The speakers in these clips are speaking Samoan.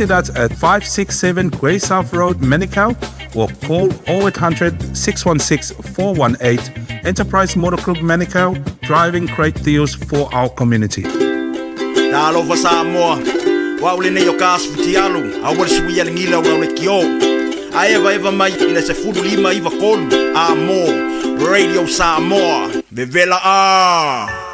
Visit us at 567 Grey South Road, Manukau, or call 0800 616 418. Enterprise Motor Group Manukau, driving great deals for our community. Talofa Samoa, o au lenei o ka asu fitialu, aua le sui a le gila o lau lekiō. A evaeva mai i le 15 93 a mo Radio Samoa. Vevela a!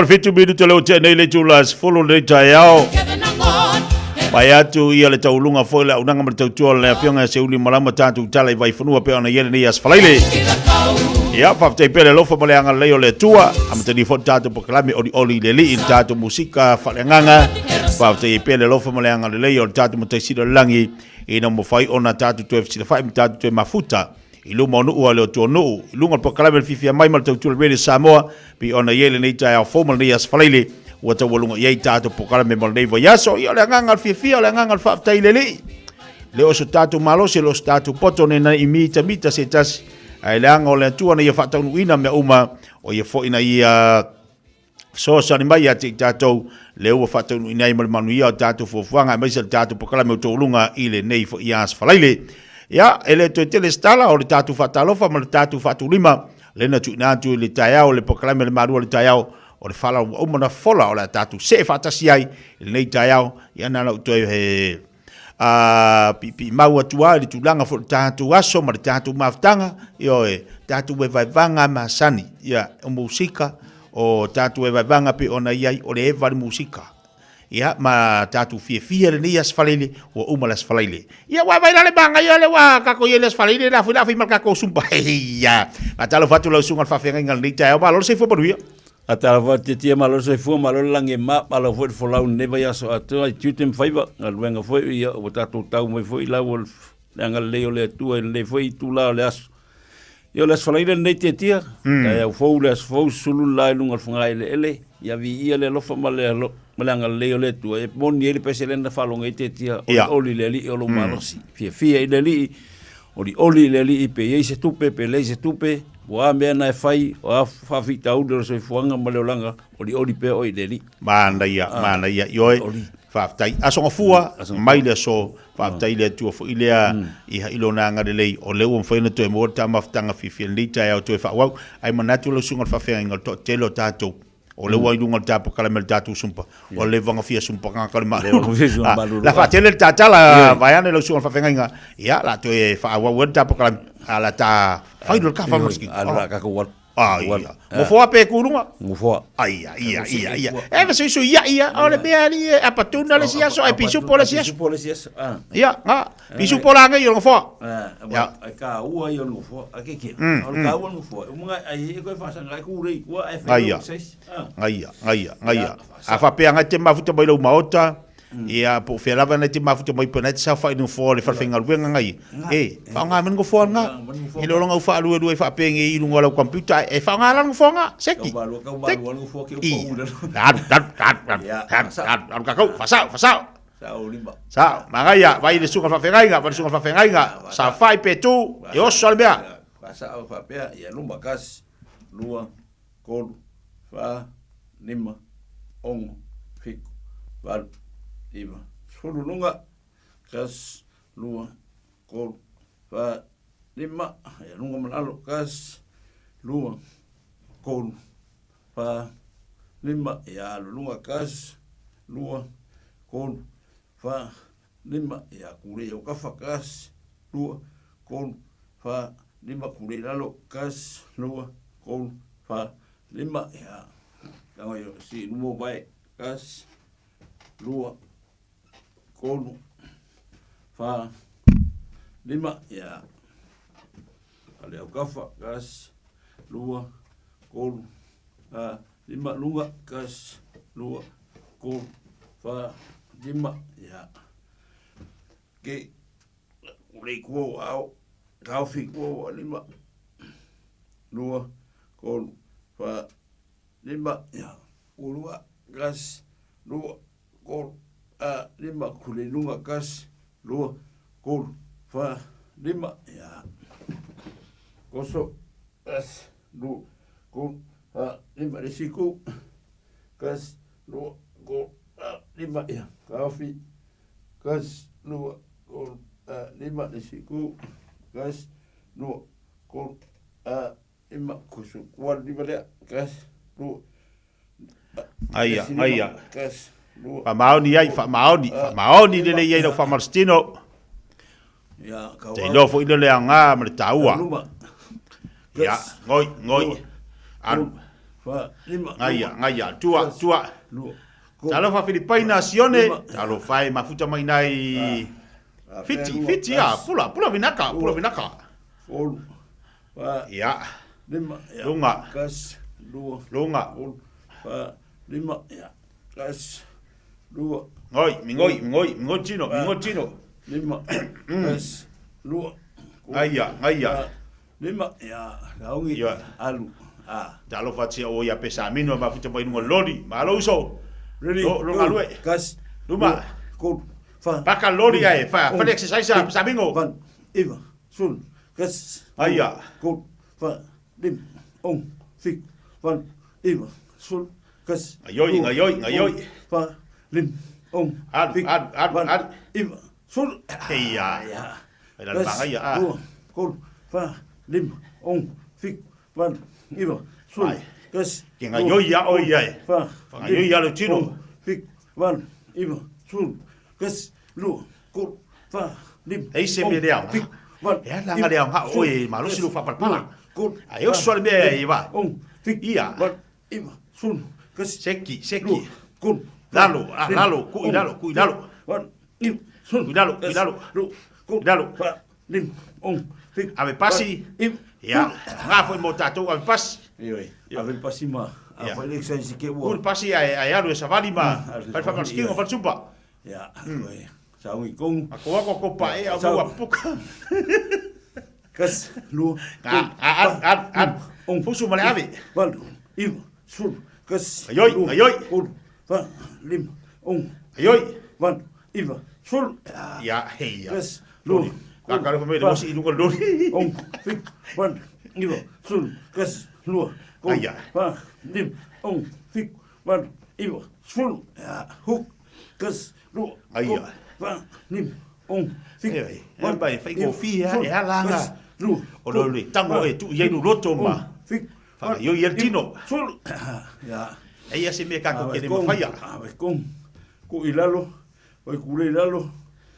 17 minute leo tea nei le itula 10 lenei taeao. Pai atu ia le tauluga foi le aunaga ma le tautua o le afioga ia Seuli Malama tatou tala i Vaifanua pei ona i ai lenei aso Falaile. Ia, faafetai pea le alofa ma le agalelei o le Atua. Amatalia foi le tatou polokalame olioli i le Alii i le tatou musika faaleagaga. Faafetai ai pea le alofa ma le agalelei o le tatou Matai Sili o le Lagi ina ua mafai ona tatou toe fesilafai ma tatou toe mafuta i luma o nuu a le atunuu, i luga o le polokalame o le fiafia mai ma le tautua o le Radio Samoa, pei ona i ai lenei taeao fou ma lenei aso Faraile. ua taualuga i ai tatou polokalame mo lenei vaiaso. Ia, o le agaga o le fiafia, o le agaga o le faafetai i le Alii. Le o so tatou malosi, le o so tatou poto ne na i mitamita se tasi, ae leaga o le Atua na ia faataunuuina mea uma, o ia foi na ia fesoasoani mai ia te i tatou, lea ua faataunuuina ai ma le manuia o tatou fuafuaga, aemaise le tatou polokalame o taualuga i lenei foi aso Faraile. Ia, e le toe tele se tala, o le tatou faatalofa ma le tatou faatulima, lea na tuuina atu i le taeao, le polokalame a le Malu o le taeao, o le fala ua uma ona fola, o le a tatou see faatasi ai i lenei taeao. Ia, na ona ou toe piipiimau atu lava i le tulaga foi o le tatou aso ma le tatou mafutaga, ioe, tatou vaevaevaga masani, ia, o musika, o tatou vaevaevaga pei ona i ai, o le eva le musika. Ia, ma tatou fiafia lenei Aso Faraile, ua uma le Aso Faraile. Ia, ua vaai la le manaia lea ua tatou i ai i le Aso Faraile, la foi la fai ma le tatou sumpa. Ia, faatalofa atu lau susuga i le faafeagaiga i lenei taeao, malo le soifua manuia. Faatalofa atu Tietie, malo le soifua, malo le lagi e ma, malo foi le folau i lenei vaiaso atoa i tiute ma faiva, galuega foi ia ua tatou tau mai foi i lau o le agalelei o le Atua i lenei foi itula o le aso. Ia o le Aso Faraile lenei Tietie, taeao fou le aso fou, sulu le la i luga o le fogaeleele, ia viia le alofa ma le ma le agalelei o le Atua, e moni ai le pese lea na faalogo ai Tietie, olioli i le Alii o lou malosi, fiafia i le Alii, Olioli i le Alii pe i ai se tupe pe leai se tupe, o a mea na e fai, o a faafitauli o le soifuaga ma le olaga, olioli pea oe i le Alii. Manaia, manaia, ioe, faafetai. Aso Gafua, mai le aso, faafetai i le Atua foi lea i haʻi lona agalelei, o lea ua mafai ona toe maua le ta mafutaga fiafia i lenei taeao toe faaauau. Ae manatu lau susuga i le faafeagaiga o le toatele o tatou, O lea ua i luga o le tapokala me le tatou sumpa. O le leva fia sumpa kaka le malulu. La faatele le tatala vaeane lau susuga i le faafeagaiga. Ia, la toe faaauau ai le tapokala, a la ta fai lo le kafa ma siki. Alu la kakou alu. Ah, ia. Ngofoa pe ku luga. Ngofoa. Ai, ia, ia, ia. E va sui sui ia, ia. O le mea ali e apatuna le si aso, ai pisupo le si aso. Pisupo le si aso. Ah. Ia, nga. Pisupo la ngai o le ngofoa. Ia. Ai ka ua ia o le ngofoa. A ke ke. O le ka ua le ngofoa. O mga ai e koe whasanga ai kure i kua ai whai seis. Ngaia, ngaia, ngaia. A faapea ngai te mafuta mai lou maota, ia po o fea lava nai te mafuta mai pe nai te saofai i le nofoa o le falefaigaluega ngai. E, faaaoga mai le nofoa lena. E le o lona u faaluelue faapenge i luga o lau computer, e faaaoga la le nofoa lena. Seki. I. Alu, alu, alu, alu, alu, alu, alu kakou, faasao, faasao. Sao, magaia, vai le susuga i le faafeagaiga, vai le susuga i le faafeagaiga, saofai pe tu, e oso le mea. Faasao faapea, ia luma, kasi, lua, tolu, fa, lima, ono, fitu, valu, iva, sefulu luga, kasi, lua, tolu, fa, lima, ia luga ma lalo, kasi, lua, tolu, fa, lima, ia alu luga, kasi, lua, tolu, fa, lima, ia kule i au kafa, kasi, lua, tolu, fa, lima, kule i lalo, kasi, lua, tolu, fa, lima, ia, tago i si luma o vae, kasi, lua, tolu, fa, lima, ia, ale au kafa, kasi, lua, tolu, fa, lima, luga, kasi, lua, tolu, fa, lima, ia, Ke lei kua o ao, kaofi kua o lima, lua, tolu, fa, lima, ia, ulua, kasi, lua, tolu, a, lima, kule lunga, kasi, lua, tolu, fa, lima, ia, koso, kasi, lua, tolu, fa, lima, le siku, kasi, lua, tolu, fa, lima, ia, kaofi, Kasi, lua, tolu, fa, lima, le siku, kasi, lua, tolu, fa, lima, kusu, kua, lima lea, kasi, lua, Aia, aia. kasi, lua, Faamaoni ai, faamaoni, faamaoni lelei ai lau faamalositino. ia, kau Te iloa foi lea le aoga ma le taua. luma, Ia, ngoi, ngoi. Alu. fa, lima, Ngaia, ngaia, tua, tua. lua, Talofa Filipaina Sione, talofa e mafuta mai nai Fiti, Fiti a, pula, pula vinaka, pula vinaka. Olu, fa, Ia, lima, ia, lunga, kasi, lua, lunga. olu, fa, lima, ia, kasi, lua, Ngoi, mingoi, mingoi, mingoi tino, mingoi tino. lima, kasi, lua, Ngaia, ngaia. Lima, ia, laogi, Ia. alu, a. Talofa tia o ia Pesamino e mafuta mai lunga loli. Malo uso. Ready, Lo- lo go. galue. Kasi, Luma. lua, kolu, fa, Paka lori lima, ai, fa- ono, fa le exercise a fitu, Samingo. Valu, iva, sefulu, kasi, Aia. lua, kolu, fa, lima, ono, fitu, valu, iva, sefulu, kasi, Gaioi, lua, gaioi, kolu, gaioi. fa, lima, ono, Alu, fitu, alu, alu, valu, alu. iva, sefulu. Eia. Ia. Ai la le Kasi, magaia, ah. lua, kolu, fa, lima, ono, fitu, valu, iva, sefulu, Ai. kasi, Ke gaioi ia oi ai. fa, Whakaioi ia le tino. ono, fitu, valu, iva, sefulu, kasi, lua, kolu, fa, lima, Ei se ono, mea le aoga. fitu, valu, E ala iva, nga le aoga sefulu, oe, malosi kasi, lou faapalapala. lua, kolu, Ae oso fa, le mea lima, e va. ono, fitu, Ia. valu, iva, sefulu, kasi, Seki, seki. lua, kolu, fa, Lalo, ah, lima, lalo, kui ono, lalo, kui lalo. fitu, valu, iva, sefulu, Kui lalo, kui kasi, lalo. lua, kolu, Kui lalo. fa, lima, ono, fitu, Ave pasi. valu, iva, Ia, ngā foi mo tātou, ave pasi. Ioe, ave pasi ma, a Ia. fai le exercise ke ua. Kuri pasi ae, ae alu e savali ma, Mm, fai whakamasikinga, fai sumpa. Ia, koe, sa ungi kongu. A ko ako ko pae, a Sau. maua puka. Kasi, lua, A, a, a, a, a, ono, fusu ma le ave. valu, iva, sefulu, kasi, Aioi, lua, aioi. kolu, fa, lima, ono, Aioi. valu, iva, sefulu. Ia, hei ia. Kasi, lua, Lori. Ka kare whamei le mosi i lunga lori. ono, fitu, valu, iva, sefulu, kasi, lua, kolu, Aia. fa, lima, ono, fitu, valu, iva, sefulu. Ia, hook, kasi, lua, Aia. kolu, fa, lima, ono, fitu, Ioe, e valu, mai, whai iva, ngōwhi a, sefulu, e ala anga. kasi, lua, O lo le tango e tu i ai loto ma. ono, fitu, valu, Whakaioi e le tino. sefulu. Ia. Eia se mea kako Ave ke ne kong, mawhaia. ave kong, ku i lalo, oi kule i lalo.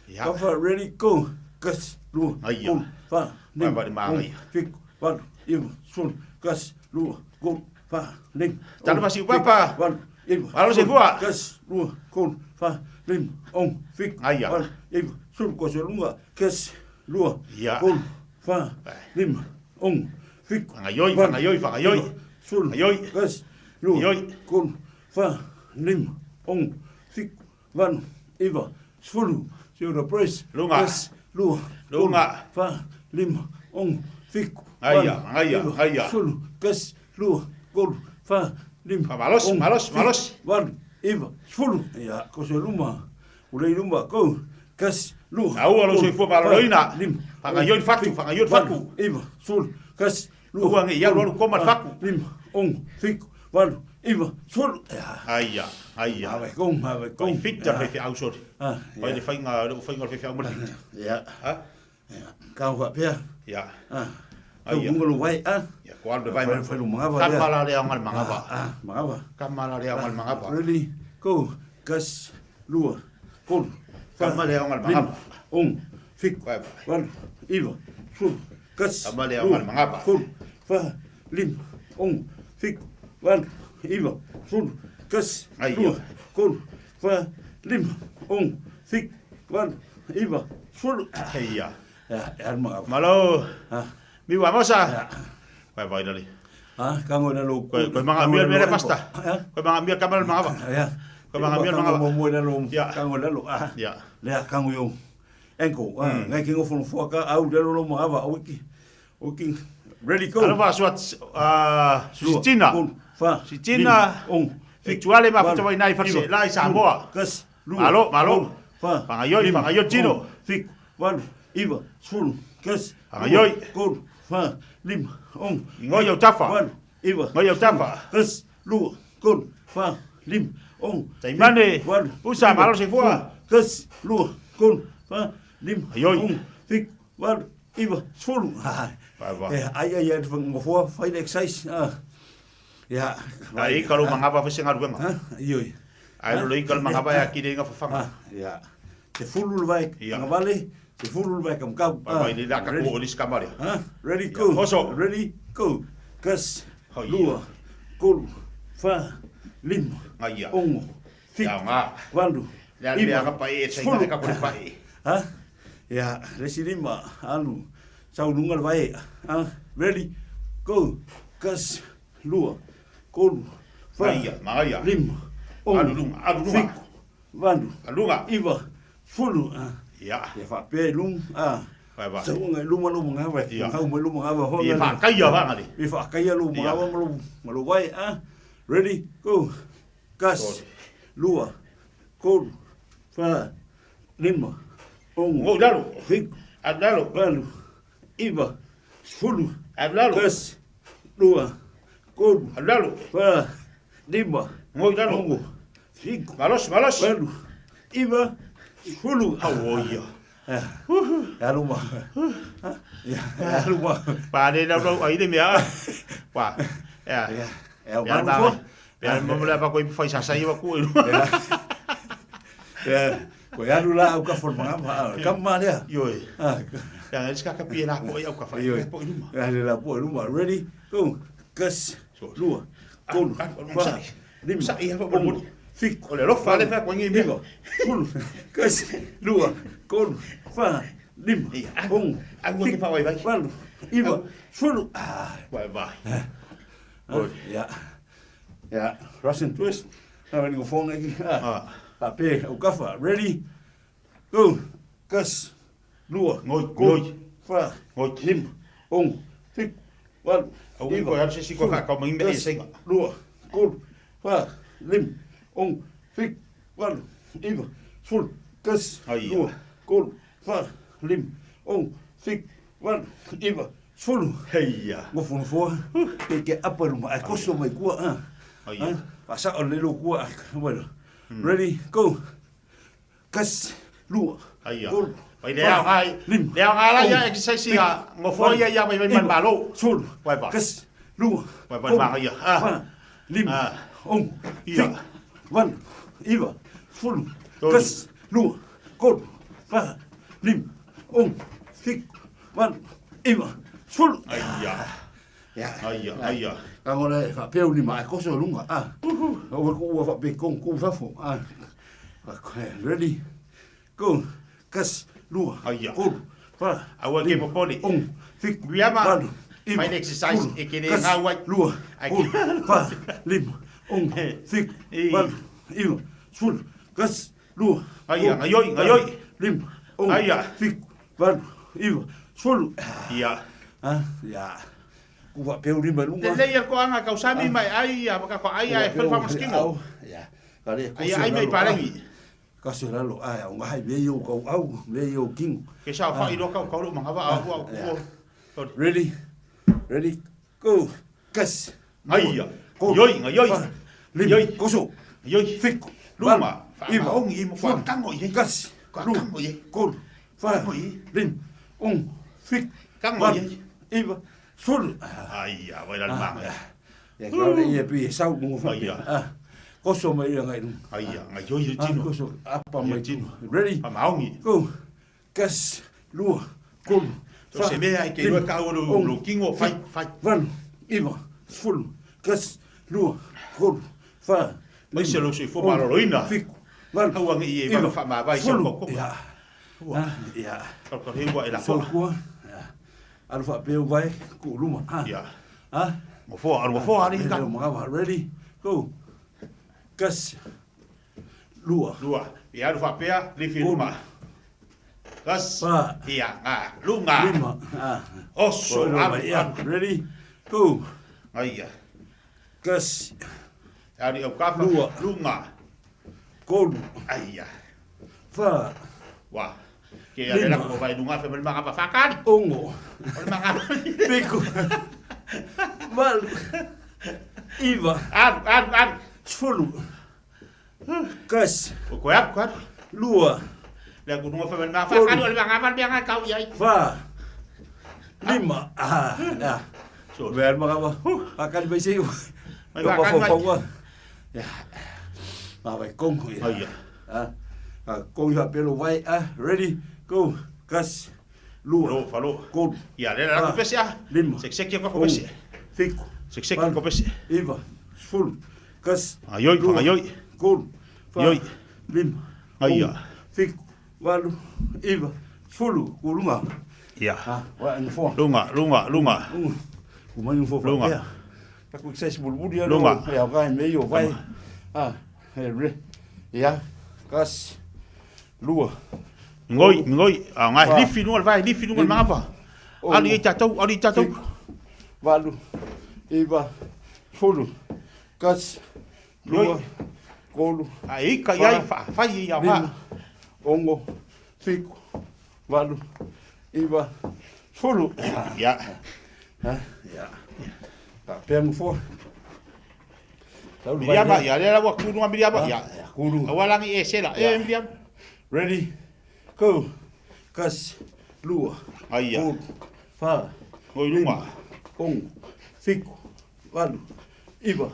Ia. Kafa ready go. Kasi, lua, Aia. kolu, fa, lima, Vai, vai, ono, mai. fitu, valu, iva, sefulu, kasi, lua, kolu, fa, lima, Talo ono, pasi fitu, papa. valu, iva, Alo se sefulu, fua. kasi, lua, kolu, fa, lima, ono, fitu, Aia. valu, iva, sefulu, koso lunga, kasi, lua, Ia. kolu, fa, Vai. lima, ono, fitu, Whangaioi, valu, whangaioi, whangaioi. iva, sefulu, Whangaioi. kasi, lua, Whangaioi. kolu, fa, lima, ono, fitu, valu, iva, sefulu, shoulder press, Lunga. kasi, lua, Lunga. kolu, fa, lima, ono, fitu, Aia, valu, aia, iva, aia. sefulu, kasi, lua, kolu, fa, lima, Fa, malosi, ono, malosi, fitu, malosi. valu, iva, sefulu. Ia, koso luma, ulei luma, go, kasi, lua, Aua lou kolu, soifua fa, maloloina. lima, Whangaioi ono, fatu, fitu, whangaioi valu, fatu. iva, sefulu, kasi, lua, Aua nge ia kolu, alu koma fa, faku. lima, ono, fitu, valu, iva, sefulu. Ia, Aia, aia. ave kong, ave Pai kong. fita le whewheau sori. Ah, Pai ia. le whainga, le whainga le whewheau ma le fita. Ia, Ha? ia. Kau whapea. Ia. Ah. Aia. Tau munga lo wai, ah. Ia, ko alu le vai. Whai- whai lo mangava lea. Kamala le aonga le mangava. Ah, mangava. Kamala le aonga le mangava. Ready, go. Kasi, lua, kolu, fa, Kama le aonga le lima, mangava. ono, fitu, Vai, vai. valu, iva, sefulu, kasi, Kama le aonga le lua, mangava. kolu, fa, lima, ono, fitu, valu, iva, sefulu, kasi, Aia. lua, kolu, fa, lima, ono, fitu, valu, iva, sefulu. Eia. Ia, e alu mangava. Malo. Ah. Mi wa mosa. Ia. Vai vai lali. Ah, kango na lo. Koe koe manga mia mele pasta. Koe manga mia kamala mangava. Ya. Koe manga mia mangava. Mo mo na lo. Ya. Kango na lo. Ah. Ya. Lea kango yo. Enko, ah, ngai kingo fono fuaka au le lo mangava au ki. Oki. Ready go. Alo va sua ah Sitina. Lua, fa. Sitina. On. Fituale ma fatu nai farse la i Samoa. Kas. Lua. Malo, malo. Fa. Whangaioi, lima, whangaioi tino. ono, Fitu. Valu. Iva. Sefulu. Kasi. Whangaioi. Lua, Kolu. Fa. Lima. Ono. Ngoi au tafa. Valu. Iva. Ngoi au tafa. Kasi. Lua. Kolu. Fa. Lima. Ono. Taimane. fitu, Valu. Pusa, iva, malo se fua. sefulu, Kasi. Lua. Kolu. Fa. Lima. Aioi. Ono. Fitu. Valu. Iva. Sefulu. Ah. Vai, vai. Eh, ai ai ai ngofua fai le exercise. Ah. Ya. Ai ka lo mangava fa senga ruenga. Ha? Ioi. Ai lo i ka lo mangava ya kire nga fafanga. Ah, ya. Te fulu le vai Ia. ngavale, te fulu le vai kamkau. Vai vai le la ka ko olis kamare. Ha? Ready go. Oso. Ready go. Kas. Hoi. Lua. Kolu. Fa. Lima. Ngaia. Ono. Fitu. Ia nga. Valu. Le le anga pa e sa sefulu. ka ko le pa e. Ha? Ya, le si lima alu. Sau lunga le vai. Ha? Ready go. Kas. Lua. Kolu. Fa. Ngaia, magaia. Lima. Ono. Alu lunga, alu lunga. Fitu. Valu. Alunga. Iva. Sefulu. Ah. Ia. Ia faapea i luga, a. Vai vai. Sauga i luma lou magava, Ia. gau mai lou magava hoa Ia whakaia whanga le. Ia faakaia lou Ia. magava ma lou ma lou vae, a. Ready, go. Kasi. Tolu. lua, tolu, fa, lima, ono, Ngoi lalo. fitu, Alu lalo. valu, iva, sefulu, Alu lalo. tasi, lua, tolu, Alu lalo. fa, lima, Ngoi lalo. ono, fitu, Malosi, malosi. valu, iva, sefulu. Au ia. Alu ma. Alu ma. Pa le lau lau ai le mea. Pa. Ia. Ia, o Ia manu ma. fo. Ia mo le pa ko i fai sa sa i wa ku. Ia, ko alu la au ka forma ma. Kama lea. Ioi. Ah, Ia ngai ska ka pie la po i au ka fai Ioi. po i luma. Ia le la po luma. Ready? Go. Kas. Lua. Tolu. Fa. Lima. Sa ia fa Ono. Fitu. O le lofa le fa ko ngi mea. Iva. Sefulu. Kasi. Lua. Tolu. Fa. Lima. Ia, Ono. aua ke whawai vai. Valu. Iva. Sefulu. Ah. Vai vai. Ia. Ia. Russian twist. Na wani ko fonga ki. Ah. Ah. Pe, au kafa. Ready? Go. Kas. Lua. Ngoi, Tolu. ngoi. Fa. Ngoi. Lima. Ono. Fitu. Valu. Au i ko alu se si ko fa ka mai me se. Lua. Tolu. Fa. Lima. Ono. Fitu. Valu. Iva. Sefulu. Kasi. Ai, Lua. Tolu. Fa. Lima. Ono. Fitu. Valu. Iva. Sefulu. Heia. Ngofonofoa. Pe ke apa luma. Ai koso mai kua. Ah. Ai. Ah, Pasa o lelo kua. Bueno. Ready? Go. Kasi. Lua. Ai. Tolu. Vai le au ngai. Lima. Le au ngai la ia Ono. exercise ia ngofo ia ia mai mai Iva, malo. Sefulu. Vai vai. Kasi. Lua. Vai vai tolu, vai ia. Ah. Fa. Lima. Ah. Ono. Ia. Fitu. Valu. Iva. Sefulu. Tolu. Kasi. Lua. Tolu. Fa. Lima. Ono. Fitu. Valu. Iva. Sefulu. Ai ia. Ia. Ai ia, ai ia. Ka ngona e whapeu ni mai koso lunga. Ah. O ku ua whape kong ku fafo. Ah. Ready? Go. Kas. Lua. Ai ia. Tolu. Fa. Aua ke popole. Ono. Fitu. Wiama. Valu. Iva. Fai le exercise sefulu, e ke le kasi, ngau ai. Lua. Ai Tolu. ke- Fa. Lima. Ono. Fitu. Ei. Valu. Iva. Sefulu. Kasi. Lua. Ai ia, tolu, ngaioi, fa, ngaioi. Lima. Ono. Ai ia. Fitu. Valu. Iva. Sefulu. Ia. Ah. Ia. Ku whapeu lima lunga. Le le ia ko anga kau sami mai ai ia ka ko ai ai fa fa maskingo. Ya. Kare Ai ai mai parangi. Kasi lalo ai au ngai me yo kau au me yo king. Ke sa fa i lo kau kau lo manga va au au ku. Ready? Ready? Go. Kas. Ai ia. Go. Ioi, ngai ioi. Lim. Ioi. Koso. Ioi. Fiku. Luma. Iva. Fa ongi mo fa kango i. Kas. Ka Lua. kango i. Kolu. Fa. Kango i. Lim. On. Fiku. Kango Valu. i. Iva. Sulu. Ai ia, vai la manga. Ya kau le ia pi sau mo fa. Ai, ia. Ah. Koso mai ia ngai. Ai ia, ngai ioi le Ah, tino. koso apa mai Ia tino. Ready? Fa maongi. Go. Kas. Lua. Kolu. So se mea ai ke rua kau lo lo kingo fai fai. Valu. Iva. Sefulu. Kasi. Lua. Tolu. Fa. Mai se lima, lo soifua ono, maloloina. Fitu. Valu. Aua ngi i e iva, valu faamavae i sefulu. sau koko. Ia. Ah, ia. Kau kau ua e la Sou foa. kua. Ia. Alu faapea vai ku luma. Ah. Ia. Ah. Ngofoa, alu ngofoa ali ka. Leo magawa. Ready? Go. Kasi. Lua. Lua. Ia alu faapea lifi Tolu. luma. Kas. Fa. Ia nga lunga. Lima. Ah. Oso Lima, alu ia. alu. Ready? Go. Ai ia. Kasi. Alu au kafa. Lua. Lunga. Tolu. Ai ia. Fa. Wa. Ke ia le Lima. la ko vai lunga fe me manga pa fakali. Ono. O le manga. Fitu. Valu. Iva. Alu alu alu. Sefulu. Kasi. O ko alu ko alu. Lua. Le ku lunga fe me manga Tolu. fakali o le manga fa le manga kau ia. Fa. Lima. Ah. Ya. So. Ver magawa. Akali mai sei. Mai Mai fakali mai. mai. Ya. Ma vai kong. Ya. Ai ia. Ah. Ah, kong ya pelo vai. Ah, ready. Go. Kasi. Lua. Lo falo. Tolu. Ia le la Fa. ko pese a. Lima. Sek sek ko Ono. pese. Fitu. Sek sek Valu. ko pese. Iva. Sefulu. Kasi. Aioi, Lua. aioi. Tolu. Fa. Ioi. Lima. Ai ia. Ono. Fitu. Valu. Iva. Sefulu. Kulunga. Ia. Ah, wa ngfoa. Lunga, lunga, lunga. Ku mai ngfoa. Lunga. Ta ku exercise bulbuli ya. Lunga. Ya ka me yo vai. Ah, re. Ya. Kasi. Lua. Ngoi, ngoi. Ah, ngai Fa. lifi lunga vai, lifi lunga Lima. manga pa. Ono. Alu i tatou, alu i tatou. Fitu. Valu. Iva. Sefulu. Kasi. Lua. Ioi. tolu, Ae ika i ai faafai i aoga. lima, ono, fitu, valu, iva, sefulu. Ia. Ia. Faapea nofoa. Tau le vai Miriama, lea. ia lea la ua kunu a Miriama. Ia. Kulu. Aua lagi e sela. E Miriama. Ready, go. Kasi, lua, Aia. tolu, fa, Ngoi lunga. ono, fitu, valu, iva,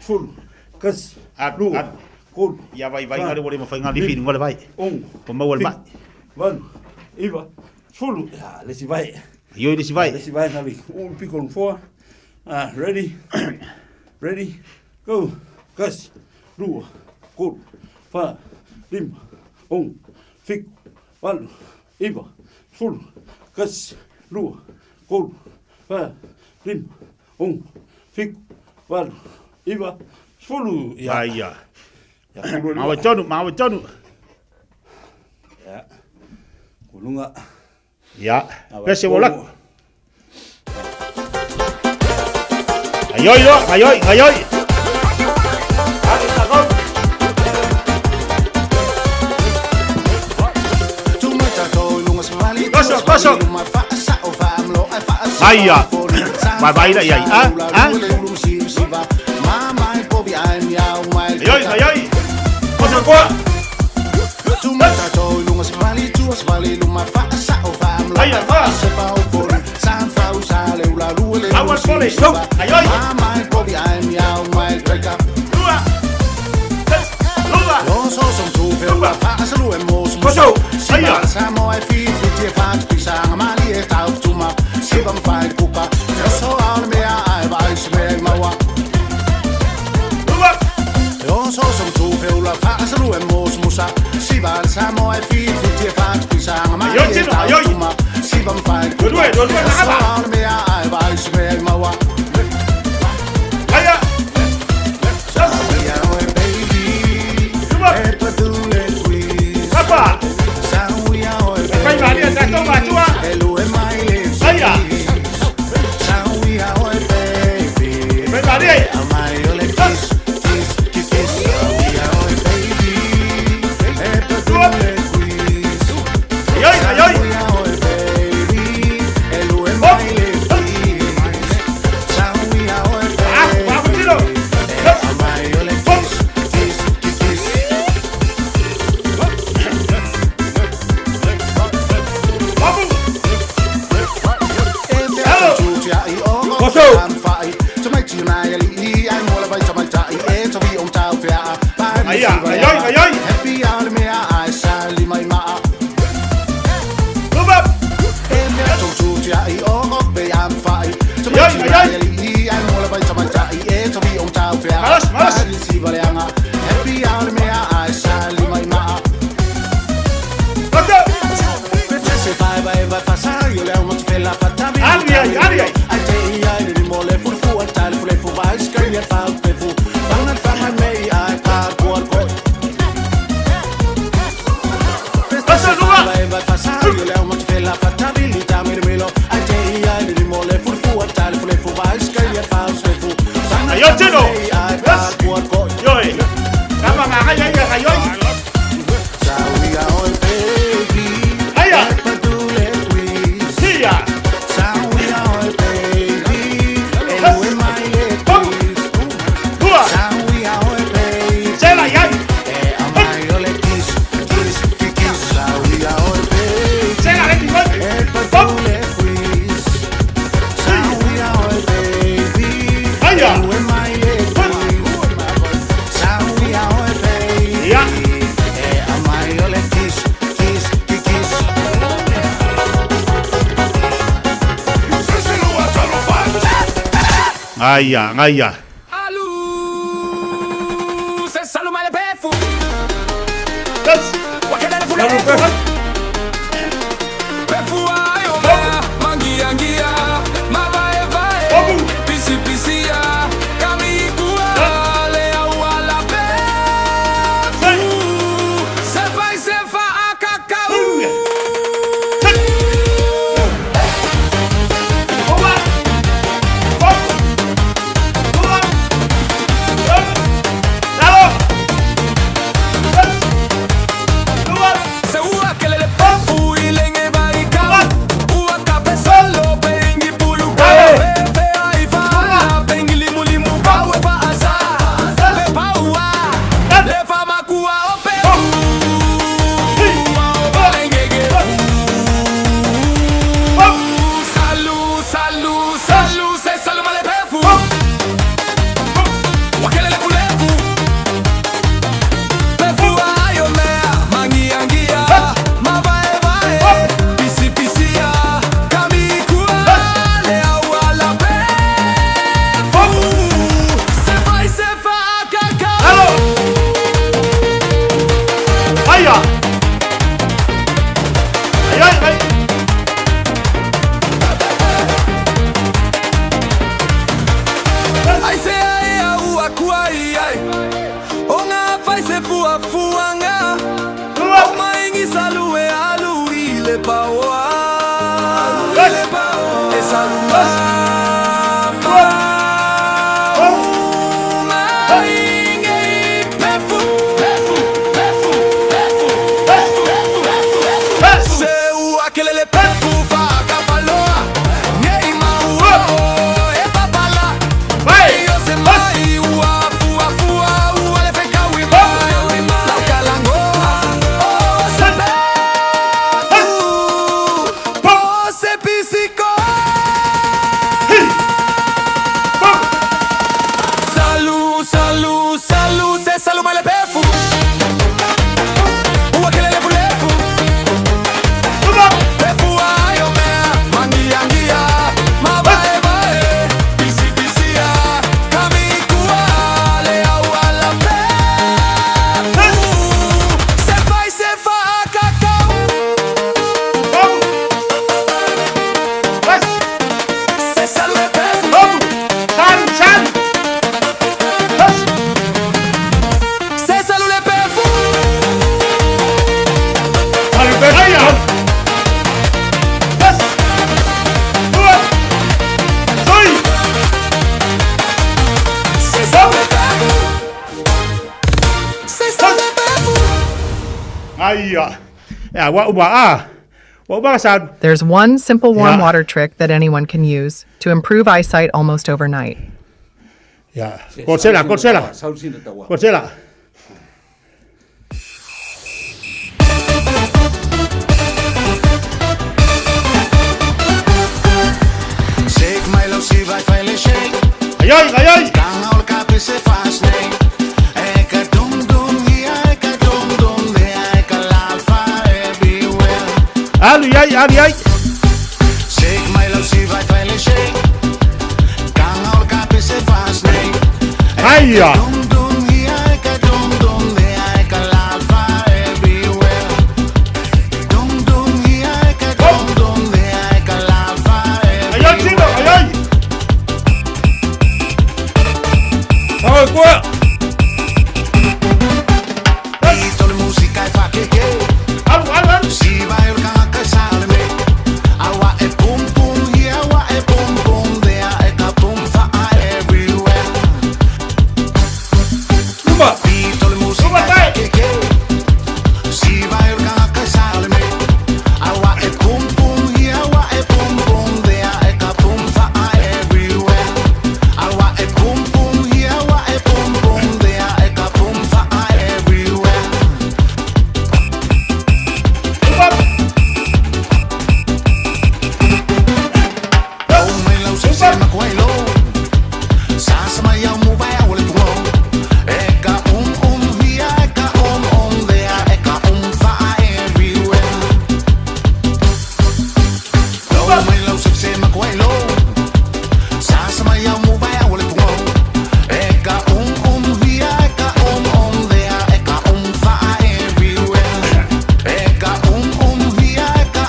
sefulu, kasi, Alu, lua, alu. tolu, Ia vai vai ngare ua le mawhai ngā lifi ngā le vai. ono, Ua maua le mai. valu, iva, sefulu. Ia, le isi vai. Ioi le isi vai. Le isi vai na le ulu piko o le nofoa. Ah, ready, ready, go. Kasi, lua, tolu, fa, lima, ono, fitu, valu, iva, sefulu, kasi, lua, tolu, fa, lima, ono, fitu, valu, iva, sefulu. Ia, Aia. ia, kulu Maua lua. tonu, maua tonu. Ia, kuluga. Ia. Pese ua laki. Gaioi loa, gaioi, gaioi. Koso, koso. Aia. Vai vai la iai. Ah, ah. Gaioi, gaioi. Koso koa. Aia, fa. Aua fole. Gaioi. Lua. Lua. Koso. Aia. Lua. Ayoi, tino, ayoi. Dua-dua, dua-dua, nak apa? Aia. Lua. Apa? Fai malia, tatou matua. Aia. Fai malia. Ayoi, ayoi. Hop. Ah, vamos, tino. Hop. Vamos. Koso. Aia, ayoi, ayoi. Lua. Ayoi, ayoi. Malas, malas. Koso. Ali ai, ali ai. Koso, lua. Ayoi, tino. Yes. Yoi. Kama nga ay ay ayoi. Aia. Sia. Bum. Lua. Sela iai. Sela le ti Bum. Aia. Ia. Aia, aia. Yes. Obu. Oba. Bum. Lua. Ia, ua uma, a, ua uma ka sa. There's one simple warm Yeah. water trick that anyone can use to improve eyesight almost overnight. Ia, korsela, korsela. Korsela. Ai ai, ai. Alu ai, alu ai. Ai ia. Ai ai, tino, ai ai. Alu, alu, alu.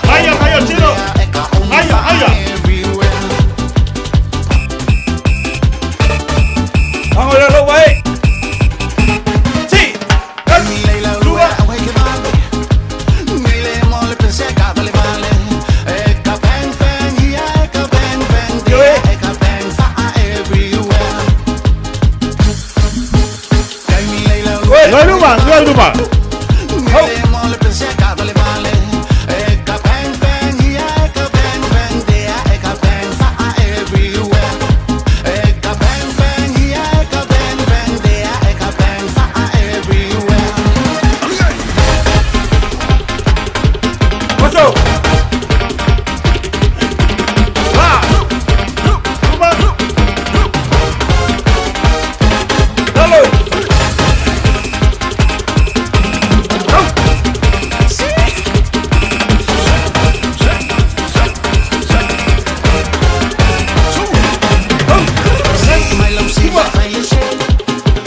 Ai ai, ai, tino. Ai ai, ai. Ngai luma, ngai luma. Luma.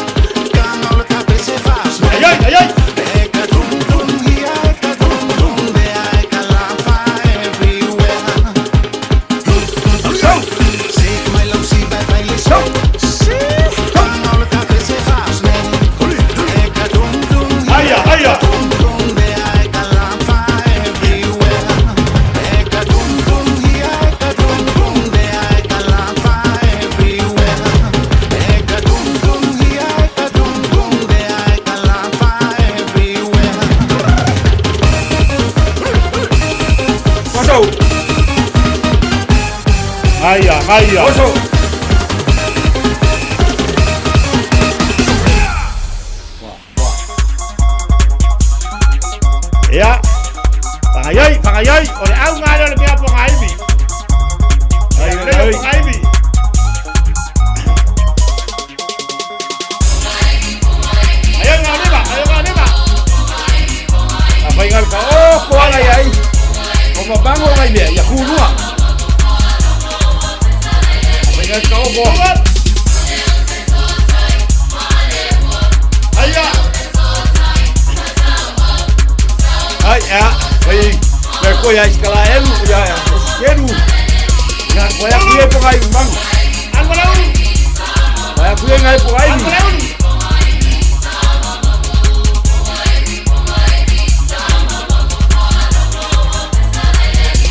Ai ai, ai ai. Ai ai, ai. Ai ai, ai. Ia. Fagaioi, fagaioi, o le auga lea o le mea pogaivi. Ai, le pogaivi. Ai ngā lima, ai ngā lima. Ai ia. Alu ala ulu. Alu ala ulu.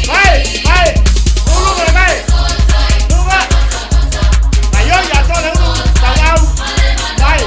Mai, mai. Ulu mai, mai. Luma. Ai oi, ia tole ulu. Tau au. Mai.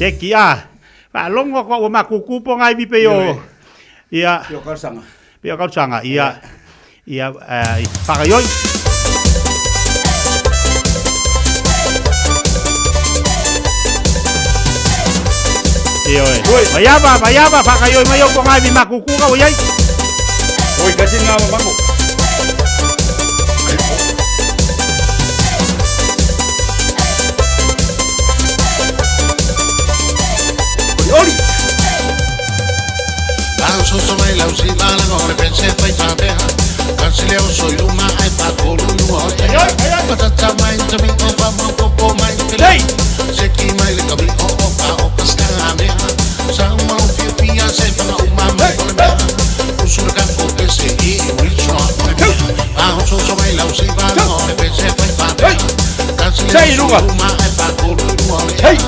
Seki a. Faalogo atu au ua makuku po ngai pei o ia. Pei o Kalusaga. Pei o Kalusaga ia. Ia faagaioi. Ioe. Maiava, maiava, faagaioi mai au po ngai makuku ka ua iai. Oi kasi nga mamago. Oli, oli. Sei, Luga. Hey.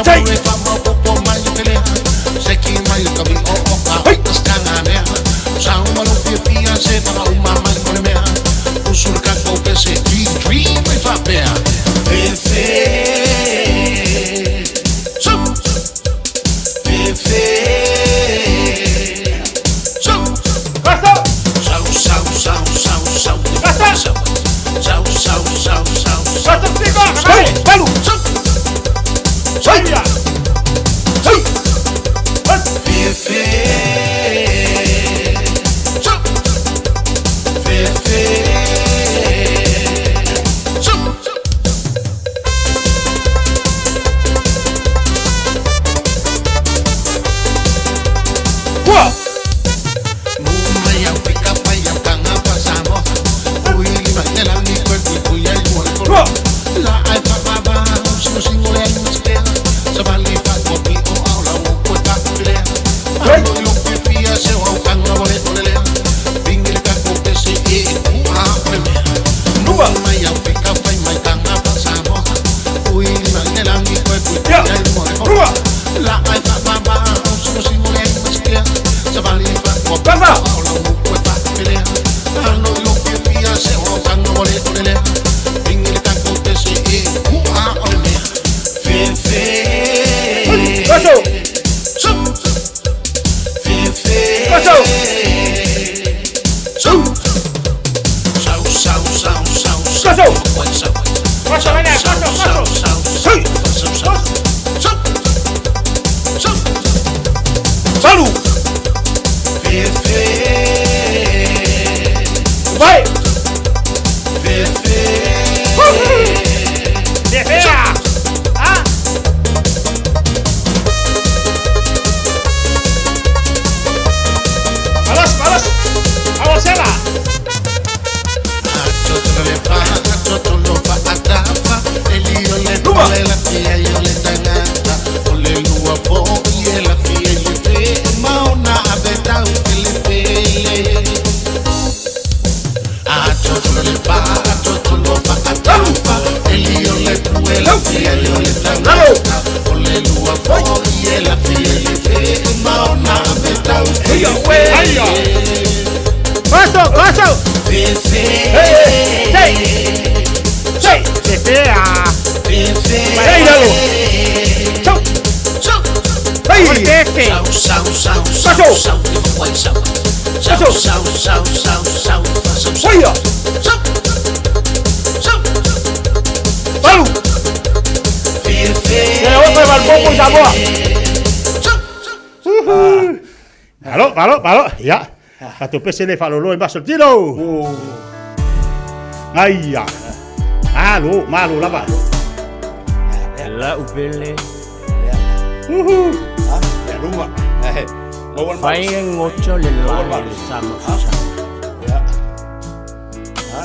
Sei. Malo, malo, malo. Ia. Tatou pese le faalolo i maso tino. Aia. Malo, malo lava. Lau pele. Uhu. Ia luma. Maua le Fai malosi. e goto le Maua le lae le malosi. sama fasa. Ia. Ha?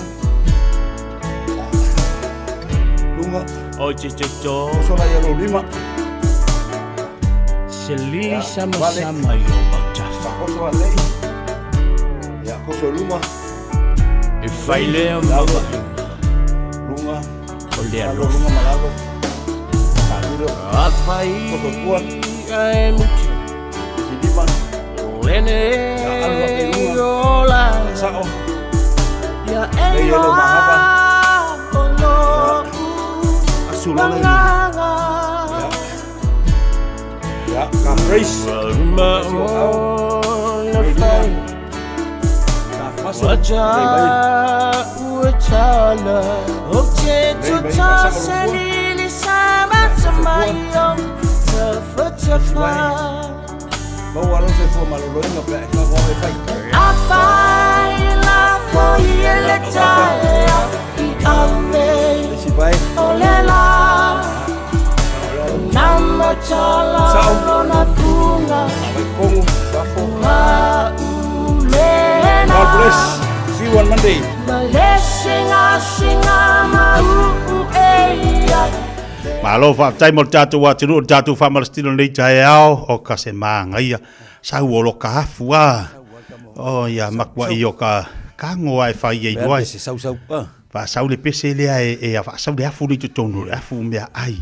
Luga. O te te to. Oso la ia lou lima. Se lili Ia, sama vale. sama i o mautafa. Oso alei. Ia, koso luma. E fai lea mavaaiga Luga. o le Lalo, alofa. luga ma lalo. Faalilo. Afai Koso tua. ae muti. Isi lima. Lene Ia, alu ake i luga. ola. Sao. Ia Lei e e lau mahapa. o lo'u Asu lola i luga. agaga. Ia. Calf race. Tasi o ao. Lei lua. Calf muscle. Lei mai. Lei mai faasaga lofua. Soifua. Isi vae. Maua lou soifua maloloina pe a e tago au e fai. Isi vae. Sao. Vaikogo. Fafo. God bless. See you on Monday. Malo faafetai mo le tatou atunuu, le tatou faamalositino i lenei taeao, o ka se māgaia, sau o lo ka afu a. O ia makuai o ka kago a e fai ai loa. Faasau le pese lea e, e faasau le afu lea i totonu, le afu mea ai,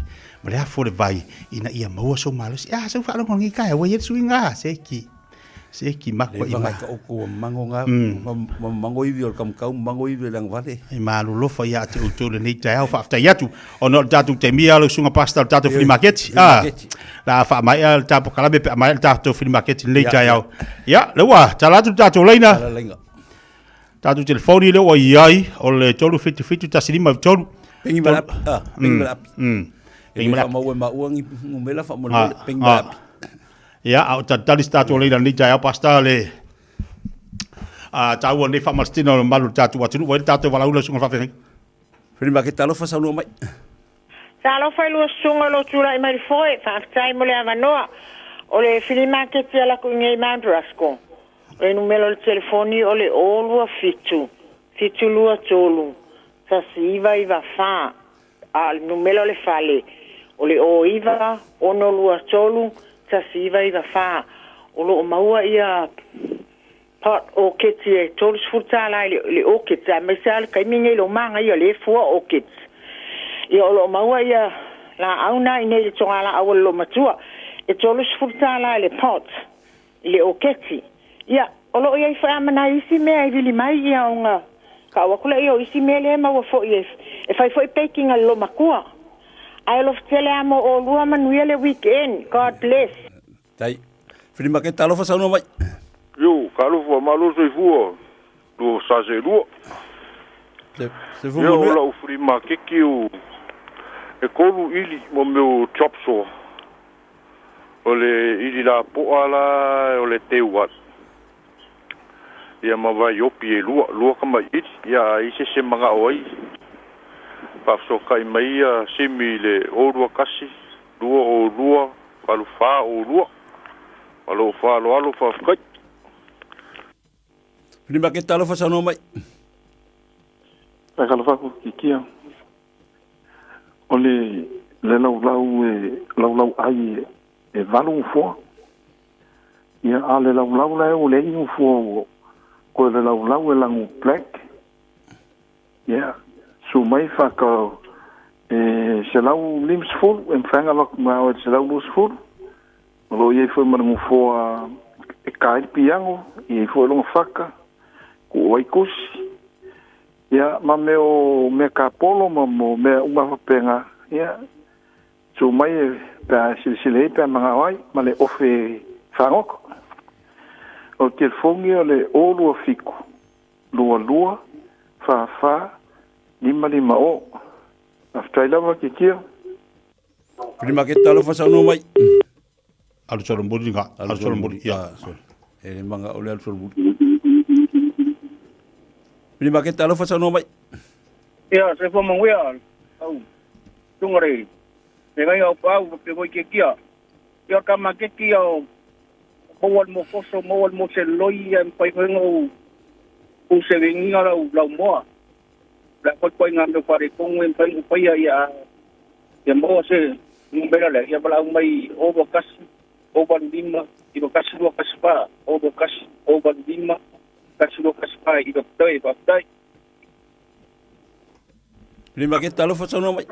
ma le afu o le vai, ina ia maua sou malosi. A, sau faalogo lenei taeao, ua i ai le suiga a, se ki. Se ki makua i ma. Ka oko mango nga ma mango iwi o le kamukau mango iwi o le angavale. E malolofa ia te outou lenei taeao faafetai atu ona o le tatou taimi a lau susuga pastor o le tatou flea market. Ah, la faamaea le tatou polokalame pe a maea le tatou flea market lenei taeao. Ia, lea ua tala atu le tatou laina. Tatou telefoni lea ua i ai o le 377 153. Pengi ma le api. Ah, pengi ma le api. E le faamaua e maua ni numera faamolemole, pengi ma le api. Ia, a o talitali se tatou laina lenei taeao, Pastor, le a taua lenei faamalositino o le mamalu o le tatou atunuu, ua i ai le tatou valaau lau susuga i le faafeagaiga. Free market talofa saunoa mai. Talofa i lua susuga o lo o tulai mai le foe, faafetai mo le avanoa. O le filimaketi a laku i nei Mount Ruskell. O le numera o le telefoni o le 027 723 1994, a o le numera o le fale o le 09 623 1994. O lo o maua ia pot oketi e 30 tala i le oketi, aemaise lava le taimi nei i le omagaia o lea e fua oketi. Ia o lo o maua ia laau na i nei i le togalaau a le loomatua e 30 tala i le pot i le oketi. Ia, o lo o i ai foi lava ma nai isi mea e vili mai ia ona tau atu lea o isi mea lea e maua foi e, e fai foi baking a le loomatua. Ae alofa tele lava mo olua, manuia le weekend. God bless. Tai. Fili maketa alofa saunoa mai. Io, talofa, malo soifua, lua sa seelua. Se, se fu Ia, o manuia. lau flea maketi o e kolu ili mo mea o chop saw. O le ili lapoa la o le teu atu. Ia ma vaiopi e lua, lua kamaiili. Ia a i se se manao ai, faafesootai mai ia Simi i le 0 2 1, 2 0 2, 8 4 0 2. Ma lou faaaloalo faafetai. Fili maketa alofa saunoa mai. Faatalofa atu Kikia. O le le laulau e laulau ai e valu ufoa. Ia a le laulau la e ua leai ni ufoa ua koe le laulau e lagu black. Ia su mai faka e 150 e mafai ona alu atu ma oe i le 120. O lo o i ai foi ma le gafoa e ka ai le piano, e i ai foi lona faka, kuu ai tusi. Ia, ma mea o mea kapolo ma mo mea uma faapena. Ia, tu mai e pe a silasila i ai pe a manao ai, ma le ofe fagota. O le telefoni o le 0 2 7 22 44 5 5 o. Faafetai lava Kikia. Fili maketa alofa saunoa mai. Alu solomuli nga, alu solomuli, ia. Ah, sorry. E le manga o le alu solomuli. Fili maketa alofa saunoa mai. Ia, soifua manuia, au, tunga le, le ngai au pau, pe voi ke kia. Ia ka maketi o, maua le mofoso, maua le moseloi, e mpai whenga o, o se wenginga lau, lau moa. La koi koi ngā mea whare kongu e mpai upaia ia, ia maua se numera lea, ia walau mai 0 1, 0 5, 9 1 2 1 4, 0 1, 0 5, 1 2 1 4, 9 toi, faafetai. Fili maketa alofa saunoa mai.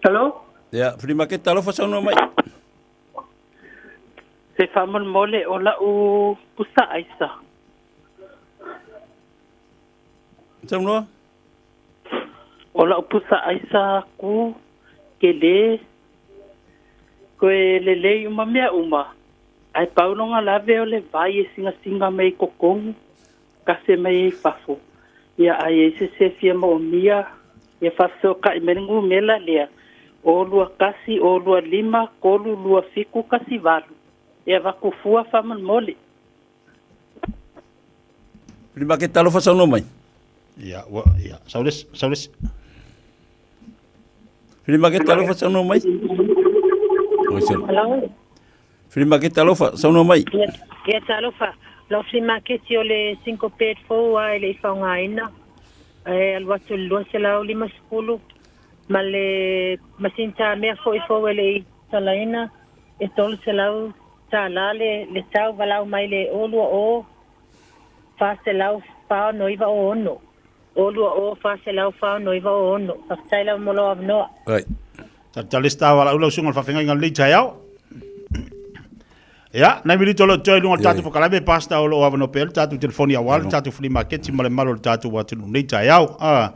Hello? Ia, fili maketa alofa saunoa mai. Se faamolemole o lau pusa aisa. Saunoa. O lau pusa aisa ku ke le Toe lelei uma mea uma, ae pau lona lave o le vai e singasinga mai i totonu, kafe mai ai fafo. Ia a i ai se isi e fia moomia, ia faafesootai mai le numela lea, 0 2 1 0 2 5 3 2 7 1 8. E avatu fua faamolemole. Lima ke talofa saunoa mai. Ia, ua, ia, saules, saules. Lima ke talofa saunoa mai. Hello. Flea market talofa, saunoa mai. Ia, ia talofa. Lau flea market o le single bed fou a e le i faaaogaina. E alu atu i le 250 ma le masini tamea foi fou e le i talaina e 300 tala le, le tau valaau mai le 020 400 4906. 020 400 4906. Faafetai lava mo lou avanoa. Right. Talitali se tawala ula usunga o le faafeagaiga o lenei taeao. Ia, nai minute o lo o totoe i luga o le tatou polokalame, Pastor, o lo o avanoa pea le tatou telefoni aua le tatou flea market ma le mamalu o le tatou atunuu i lenei taeao. Ah,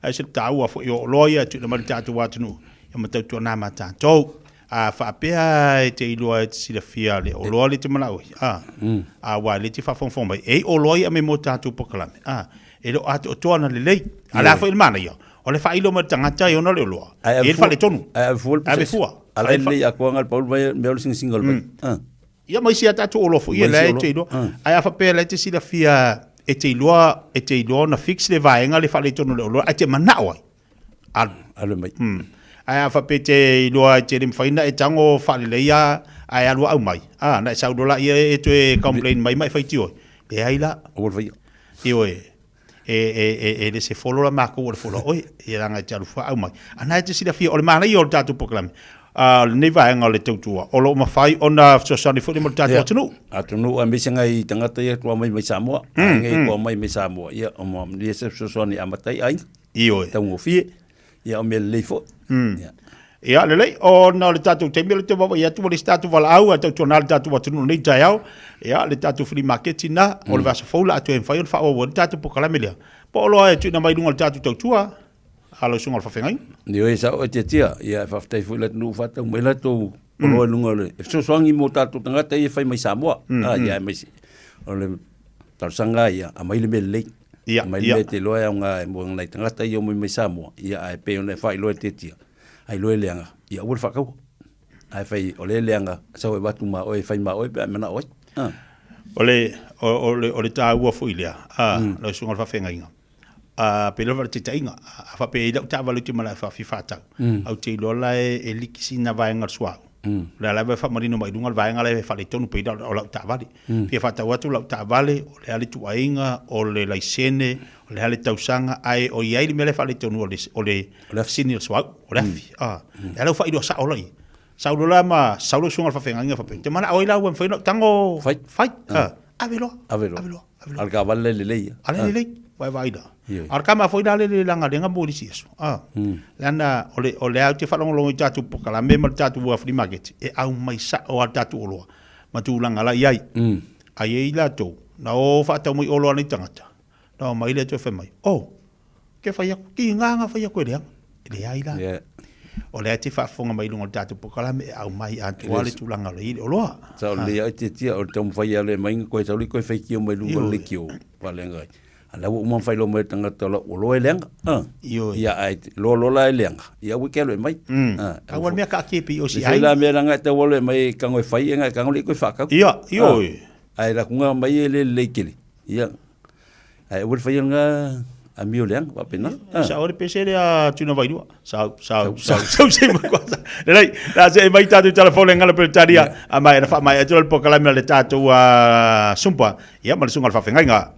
Ae se taua foi o oloa ia e tuuina mai i le tatou atunuu ia ma tautuana ma tatou. A faapea e te iloa e te silafia le oloa lea e te manao ai, a, aua lea e te faafogafoga mai, e i ai oloa ia e aumai mo tatou polokalame, a, e le o atoatoa ana lelei. A o le a foi le manaia? O le faailo mai le tagata e ona le oloa. E i ai le faaletonu. Ae ave fua le Ave fua. A la e lelei atoa na le pau le mea o le singasinga o le vai. Ah. Ia ma isi a tatou oloa foi ia la e te iloa. Ae a faapea la e te silafia e te iloa e te iloa ona fix le vaega le faaletonu o le oloa ae te manao ai. Alu. Alu mai. Ae a faapea e te iloa e te le mafai ona e tago faaleleia ae alu aumai. Ah, na e sau loa laia e toe complain mai ma e faitio ai. Leai la. Aua le faia. Ioe. E, e, e, e le se folo la makou o le folo oe, ia leaga e te alu fua aumai. A na e te silafia, o le manaia o le tatou polokalame, lenei vaega o le tautua, o lo o mafai ona fesoasoani foi mo le tatou atunuu. Atunuu aemaise ngai tagata ia tua mai mai Samoa, aiga ia tua mai mai Samoa, ia o mo ia se fesoasoani e amata ai aiga. Ioe. Taugofie, ia o mea lelei foi. Ia. Ia, lelei, ona o le tatou taimi o le te vaavaai atu ua leai se tatou valaau ae tautuana le tatou atunuu i lenei taeao. Ia, le tatou flea market ina, o le vaiaso fou la a toe mafai ona faaauau ai le tatou polokalame lea. Po o loa e tuuina mai i luga o le tatou tautua a lau susuga i le faafeagaiga. Ioe, sao e tiatia, ia e faafetai foi i le atunuu ua faatau mai latou oloa i luga o le e fesoasoani mo tatou tagata ia e fai mai Samoa. Ia aemaise o le talosaga ia aumai le mea lelei. Ia, Aumai le mea e te iloa e aoga mo nai tagata ia omai mai Samoa, ia ae pei ona e faailoa e tiatia, ai loa e leaga, ia aua le faataua. Ae fai o lea e leaga, sau e avatu ma oe e fai ma oe pe a e manao ai. Ah. O le, o, o le, o le taua foi lea, a, lau susuga i le faafeagaiga, a, pei lava o le taitaiga, a faapea e i ai lau taavale ou te malae fia faatau, ou te iloa la e, e liki sina vaega o le suauu. O lea lava e faamanino mai i luga le vaega lea e faaletonu pei o lau taavale. Fia faatau atu lau taavale, o le a le ituaiga, o le laisene, o le a le tausaga, ae o i ai le mea lea e faaletonu o le, o le, o le sini o le suauu, o le afi. A, lea la ua faailoa sao loa i i. Sau loa la ma sau lau susuga i le faafeagaiga faapea, ou te manao ai la ua mafai ona ou tago Fai. fai. A, ave loa. Ave loa. Ave loa. Ave loa. A o le taavale la e lelei ia. A la e lelei, vaevaai la. A o le tama foi la le le lagalega mo le isi aso. A, leaga o le, o lea ou te faalogologo i tatou polokalame ma le tatou flea market, e aumai sao lava le tatou oloa ma tulaga la i ai. Ae i ai latou, na o faatau mai oloa nei tagata, na omai lea toe fai mai, oh, ke fai atu, tiga na fai atu e leaga. E leai la. O lea e te faafofoga mai i luga o le tatou polokalame e aumai atoa le tulaga o le i le oloa. Sao lelei lava tiatia, o le taumafai lava e aumai koe sau lea koe faitio mai luga o le leitio faaleaga ai. A la ua uma ona faailoa mai e le tagata o lau oloa e leaga. Ioe. Ia ae loa loa la e leaga, ia aua e te alu e aumai. Aua le mea kaatia pei o si ai. La mea leaga e tau alu e aumai e tago e fai e tago lea koe faatau. Ia, ioe. Ae lakuga aumai e le lelei tele. Ia, ae aua le faia lena amio leaga faapena. Sao le pese lea tuna vailua. Sau, sau, sau, sau se mai kwa. Lelei, la se mai tatou telefone ngala Peretania, a mai na faamai atu le polokalame a le tatou sumpa. Ia ma le susuga i le faafeagaiga.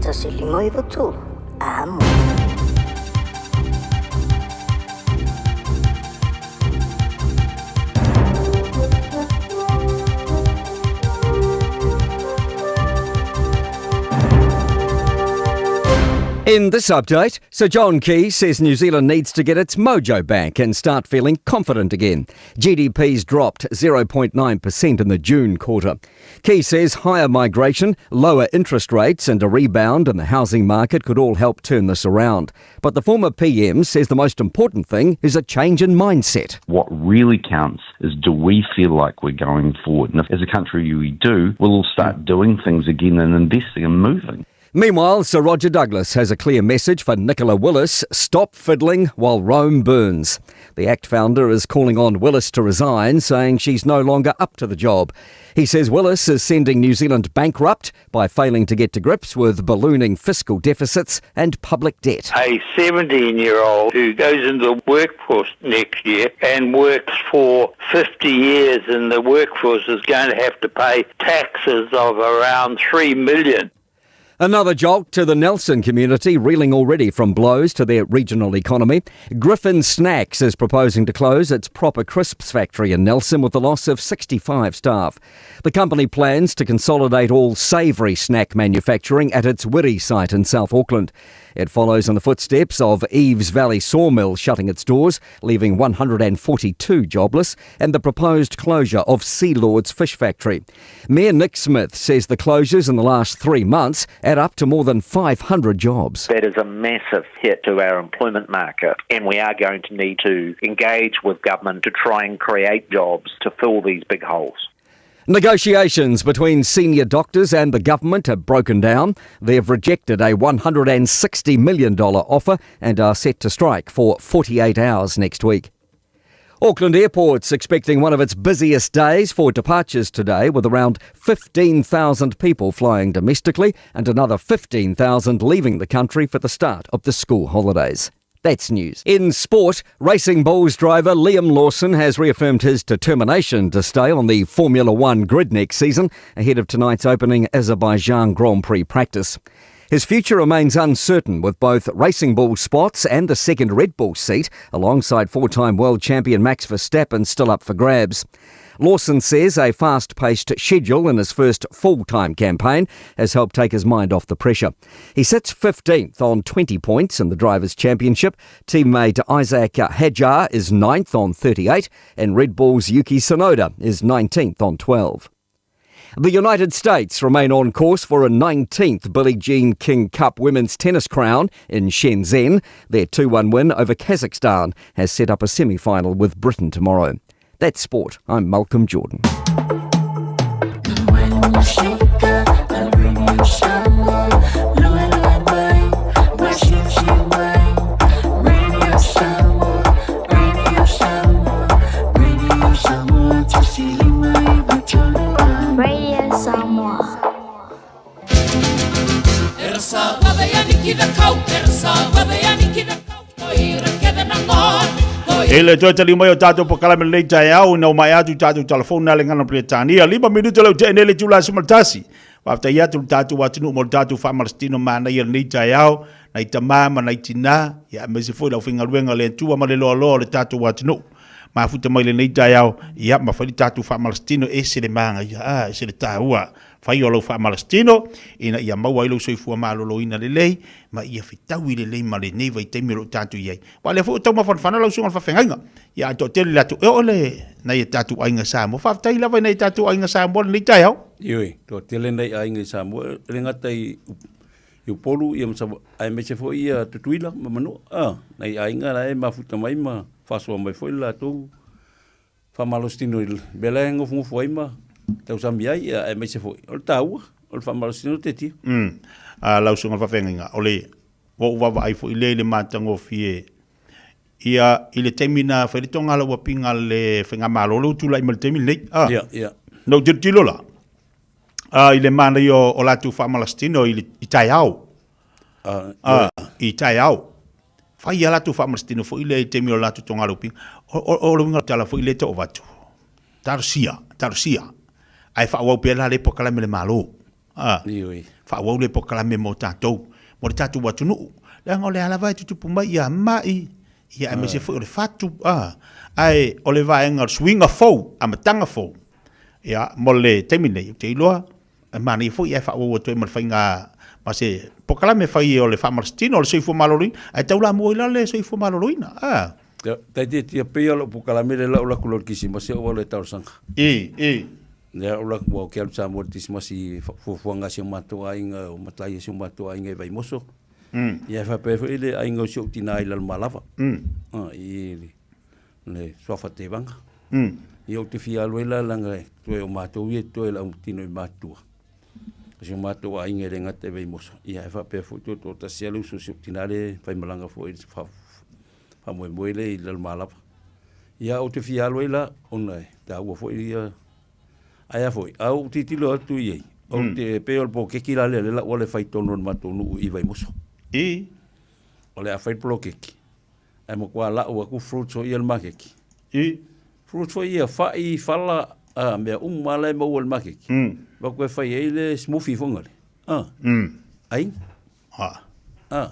153 Amo. In this update, Sir John Key says New Zealand needs to get its mojo back and start feeling confident again. GDP's dropped 0.9% in the June quarter. Key says higher migration, lower interest rates, and a rebound in the housing market could all help turn this around. But the former PM says the most important thing is a change in mindset. What really counts is do we feel like we're going forward? And if as a country we do, we'll all start doing things again and investing and moving. Meanwhile, Sir Roger Douglas has a clear message for Nicola Willis stop fiddling while Rome burns. The ACT founder is calling on Willis to resign, saying she's no longer up to the job. He says Willis is sending New Zealand bankrupt by failing to get to grips with ballooning fiscal deficits and public debt. A 17 year old who goes into the workforce next year and works for 50 years in the workforce is going to have to pay taxes of around 3 million. Another jolt to the Nelson community, reeling already from blows to their regional economy. Griffin Snacks is proposing to close its proper crisps factory in Nelson with the loss of 65 staff. The company plans to consolidate all savoury snack manufacturing at its Wiri site in South Auckland. It follows in the footsteps of Eves Valley Sawmill shutting its doors, leaving 142 jobless, and the proposed closure of Sea Lord's Fish Factory. Mayor Nick Smith says the closures in the last three months add up to more than 500 jobs. That is a massive hit to our employment market, and we are going to need to engage with government to try and create jobs to fill these big holes. Negotiations between senior doctors and the government have broken down. They've rejected a $160 million offer and are set to strike for 48 hours next week. Auckland Airport's expecting one of its busiest days for departures today, with around 15,000 people flying domestically and another 15,000 leaving the country for the start of the school holidays. That's news. In sport, Racing Bulls driver Liam Lawson has reaffirmed his determination to stay on the Formula One grid next season ahead of tonight's opening Azerbaijan Grand Prix practice. His future remains uncertain with both Racing Bull spots and the second Red Bull seat, alongside four time world champion Max Verstappen still up for grabs. Lawson says a fast paced schedule in his first full time campaign has helped take his mind off the pressure. He sits 15th on 20 points in the Drivers' Championship. Teammate Isack Hadjar is 9th on 38, and Red Bull's Yuki Tsunoda is 19th on 12. The United States remain on course for a 19th Billie Jean King Cup women's tennis crown in Shenzhen. Their 2 1 win over Kazakhstan has set up a semi final with Britain tomorrow. That's sport. I'm Malcolm Jordan. Radio Samoa. E le toe tali mai o tātou pokalame lenei taeao ina o mai atu i tātou telefone na le ngana Peretania. Lima minuta leu te nei le tula sumatasi. Whaftai atu le tātou atunuu mo le tātou whaamalastino mānaia lenei taeao, nai tamā ma nai tinā, ia aemaise foi le aufaigaluega a le Atua ma le loaloa o le tātou atunuu. Mafuta mai lenei taeao, ia ma fai le tātou faamalasitino, ese le māgaia, a, ese le tāua. Fai o lau faamalasitino, ina ia maua ai lou soifua maloloina lelei, ma ia fetaui lelei ma lenei vaitaimi o lo o tatou i ai. Aua o lea foi ua tau mafanafana lau susuga i le faafeagaiga, ia ae toatele le atu, e oo le nai a tatou aiga Samoa. Faafetai lava i nai a tatou aiga Samoa i lenei taeao. Ioe, toatele nai aiga i Samoa, e le gata i i Upolu ia ma Savaii, aemaise foi ia Tutuila ma Manua, a, nai aiga la e mafuta mai ma faasoa mai foi le latou faamalositino i le mea la e nofonofo ai ma tausami ai, ia, aemaise foi o le taua o le faamalositino te tia. A lau susuga i le faafeagaiga, o le, ua ou vaavaai foi lea i le matagofie ia i le taimi na fai le togala ua pinga le faigamalo lea ua tulai mai i le taimi lenei. A, Ia, ia. na ou tilotilo la, a, i le manaia o, o latou faamalasitino i, le, i taeao. A, i taeao. Fai a latou faamalasitino foi lea i taimi o latou togala ua pinga. O, o, o le uiga o le tala foi lea e tau avatu, talosia, talosia, ae faaauau pea la lea polokalame a le Malo. A, faaauau lea polokalame mo tatou, mo le tatou atunuu. Leaga o lea lava e tutupu mai ia mai, ia aemaise foi o le fatu, a, ae o le vaega o le suiga fou, amataga fou, ia, mo le taimi nei, ou te iloa, E manaia foi ae faaauau atu ai ma le faiga ma se polokalame fai o le faamalositino o le soifua maloloina, ae taulamua ai la le soifua maloloina. A. Tai tietia pei lou polokalame lea lau laku loa i le Kisimasi ou alu e talosaga. I, i. Lea ou laku au ke alu Samoa i le Kisimasi i fuafuaga a si o matou aiga o matai a si o matou aiga i Vaimoso. Ia e faapea foi le aiga o si ou tina i Lalomalava. I le Suafa Tevaga. Ia ou te fia alu ai la leaga e toe o matou ia e toe lau tino i matua. O si o matou aiga e le gata i Vaimoso. Ia e faapea foi toe toatasi lava le uso o si ou tina lea e faimalaga foi i le faamoemoe lea i Lalomalava. Ia ou te fia alu ai la ona e taua foi ia ae a foi, a ou tilotilo atu i ai, ou te pei o le poloketi la lea lea la ua le fai tonu e le matou nuu i Vaimoso. I. O le a fai le poloketi, ae matua lau atu fruits foi ia i le maketi. I. Fruits foi ia, fai, fala, a, mea uma lava la e maua i le maketi. Ma toe fai ai le smoothie foi lea. A. Ai. A. A.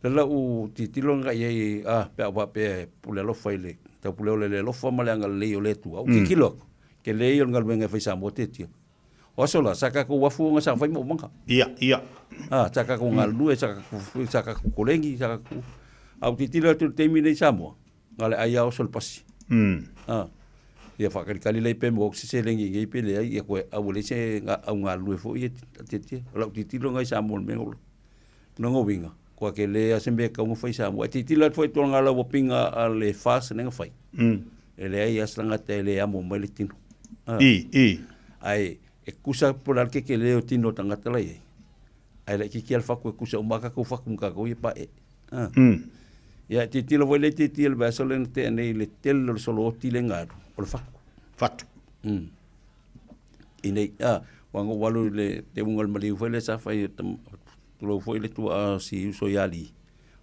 Le lau tilotilo lena i ai, a, pe a ou faapea e pule alofa i le taupulega o le alofa ma le agalelei o le Atua, ou tilotilo atu, tele ia o le galuega e fai i Samoa tietia. O aso la, sa tatou afu ona sa fai maumaga. Ia, ia. A, sa tatou galulue, sa tatou, sa tatou koleni, sa tatou... A ou tilotilo atu i le taimi lenei i Samoa, na o le ai lava oso le pasi. A, ia faatalitali lai pe maua atu se seleni i inei pe leai, ia toe au e leai se au galulue foi ia tietia. O lau tilotilo lena i Samoa i le mea na ou Lona uiga, kua tele lava se mea e tatau ona fai i Samoa. E tilotilo atu foi i tulaga o lauapiga a le FAST lea na fai, e leai lava se tagata e le amo mai le tino. I, i. Ae e tutusa po o le a le tetele o tino o tagata la i ai, ae laitiiti lava le fatu e tutusa uma lava tatou fatu ma tatou ia pae. Ia e tilotilo foi laitiiti i le vaiaso lea na tea nei i le tele o le solo oti lea na alu, o le fatu. Fatu. I nei, a, ua na ou alu i le teuga o le maliu foi lea sa fai e tulou foi le tuaa si uso ia Alii,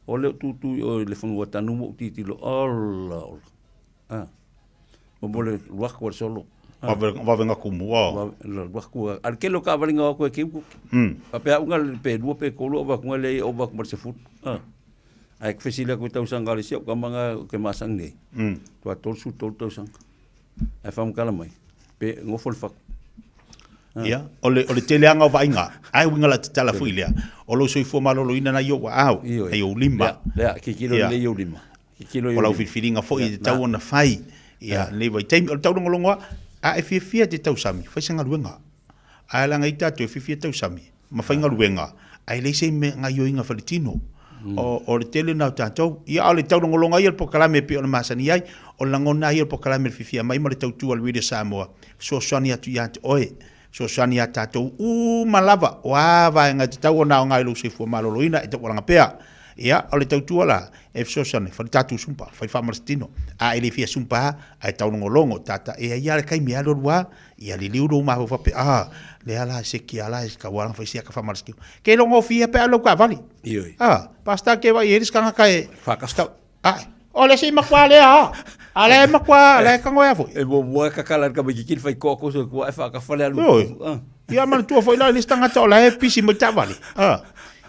o lea ou tutu i o i le fanua tanu ma ou tilotilo, ola ola, a, mo le alu atu a le solo. Vavega kumu, a. Alu atu, a le tele o taavale na o atu e teu koke. Faapea au na pe lua pe tolu ou vaai atu leai e ova atu ma le 10, a. Ae fesili atu i tausaga a le isi au tama na ou te masani ai, faatoa 33 tausaga. Ae faamatala mai, pe nofo le fatu. Ia, o le, o le teleaga o vaaiga, ae uiga la tatala foi lea, o lou soifua maloloina na i ou aao, na i ou lima. Lea, tilotilo lelei i ou lima. Tilotilo i ou lima. O lau filifiliga foi e tatau ona fai, ia, lenei vaitaimi. O le taulogologo lava, a e fiafia e te tausami, fai se galuega. Ae leaga i tatou e fiafia tausami ma faigaluega, ae leai se mea gaioiga faletino. O le tele na o tatou. Ia, a o le taulogologo ia o le polokalame e pei ona masani ai, o le lagona lava ia o le polokalame i le fiafia mai ma le tautua a le Radio Samoa, fesoasoani atu ia te oe, fesoasoani ia tatou uma lava, o a vaega e tatau ona aoga i lou soifua maloloina e taualaga pea. Ia, o le tautua la, e fesoasoani, fai le tatou sumpa, fai le faamalositino. A e le fia sumpa lava, ae taulogologo, tata, e i ai lava le taimi e alualu lava, Ia liliu lou mafaufau pe a lea la se kia la e kau ala fai sia ka whamarasiki. Ke longo fia pe alu ka vali. Ioi. A, pasta ke vai eris kanga ka e. Whakasta. A, o le si makua le a. A le makua le kango ia foi. E mo mua ka kala ka mai kikiri fai koko so kua e whakawhale alu. Ioi. Ia manatua foi la le tangata o la e pisi mai ta vali. A.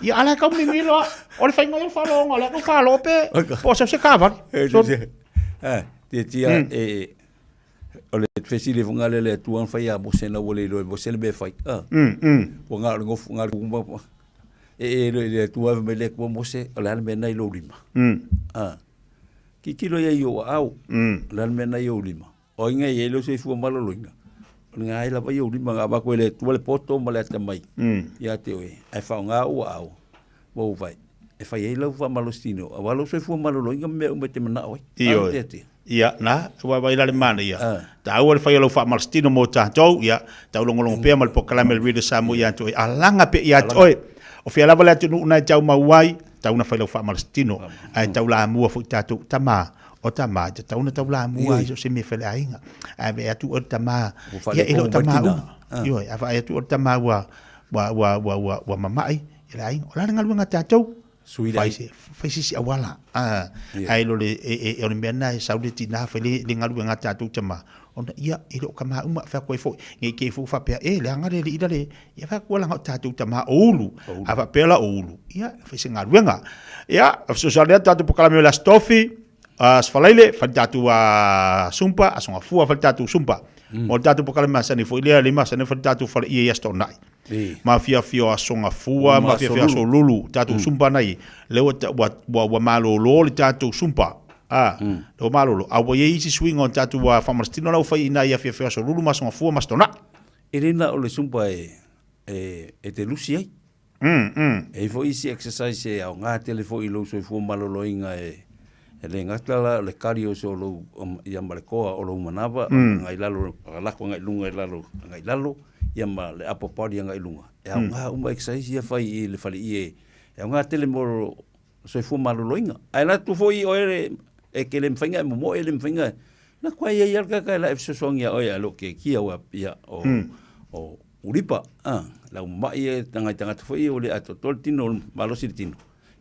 Ia ala ka mimi loa. O le whainga o whalonga, o le ka whalo pe. Po se se ka vali. So, eh, tia tia e O le fesili foi ngale le Atua na fai ia Mose na ua le iloa e Mose le mea e fai. Ah. Ua ngā o le ngofu, ngā le kuma. E e le le Atua mai le Atua Mose, o le a le mea na i lou lima. Ah. Tilotilo ia i ou aao. O le a le mea na i ou lima. O ai ngai e le o soifua maloloina. O le ngā ai lava i ou lima, ngā avatu e le Atua le poto ma le atamai ia te oe. Ae faaaoga ou aao ma ou vae e fai ai lau faamalositino, aua lou soifua maloloina ma mea uma e te manao ai. Ioe. Ia, na, ua vaai la le manaia. Taua le fai o lau faamalositino mo tatou, ia, taulogologo pea ma le polokalame a le Radio Samoa ia te oe. Alaga pea ia te oe. O fea lava le atunuu na e tau mau ai, tau na fai lau faamalositino. Ae taulamua foi tatou, tama, o tama, e tatau ona taulamua ai so o se mea e fai le aiga. Ae vaai atu oe le tama, ia, e le o tama uma. Ioe, a vaai atu oe le tama ua, ua, ua, ua, ua, ua mama'i i le aiga. O le a le galuega a tatou? Sui fai se fai se isi auala a ae lo le e, e, o le mea na e sau le tina fai le, le galuega a tatou tama ona ia e le o tama uma fai atu ai foi nei te fou faapea e leaga le alii la le ia fai atu leaga o tatou tama o ulu a faapea la o ulu ia fai se galuega ia fesoasoani atu tatou polokalame o le Aso Tofi Aso Faraile fai le tatou sumpa Aso Gafua fai le tatou sumpa. Mo le tatou polokalame masani foi lea, le masani foi le tatou faleie i Aso Toonai. Ma afiafi o Aso Gafua ma afiafi o Aso Lulu, tatou Zumba na i, lea ua, ua, ua, ua malolo le tatou Zumba. A, lea ua malolo. A ua i ai isi suiga o le tatou faamalositino la ua fai i ina i afiafi o Aso Lulu ma Aso Gafua ma Aso Toonai. E le na o le Zumba e te lusi ai. E i ai foi isi exercise e aoga tele foi i lou soifua maloloina e le gata la o le cardio o lou ia ma le koa o lou manava agai i lalo lako agai i luga i lalo agai i lalo ia ma le upper body agai i luga. E aoga uma exercise ia fai i le faleie e aoga tele mo le soifua maloloina. Ae alu atu foi oe e ke le mafai ona e momoe e le mafai ona na koa e i ai lava le tagata e la e fesoasoani ia oe a le o kekia ua ia o o ulipa a lau mai e nai tagata foi ia ua le atoatoa le tino malosi le tino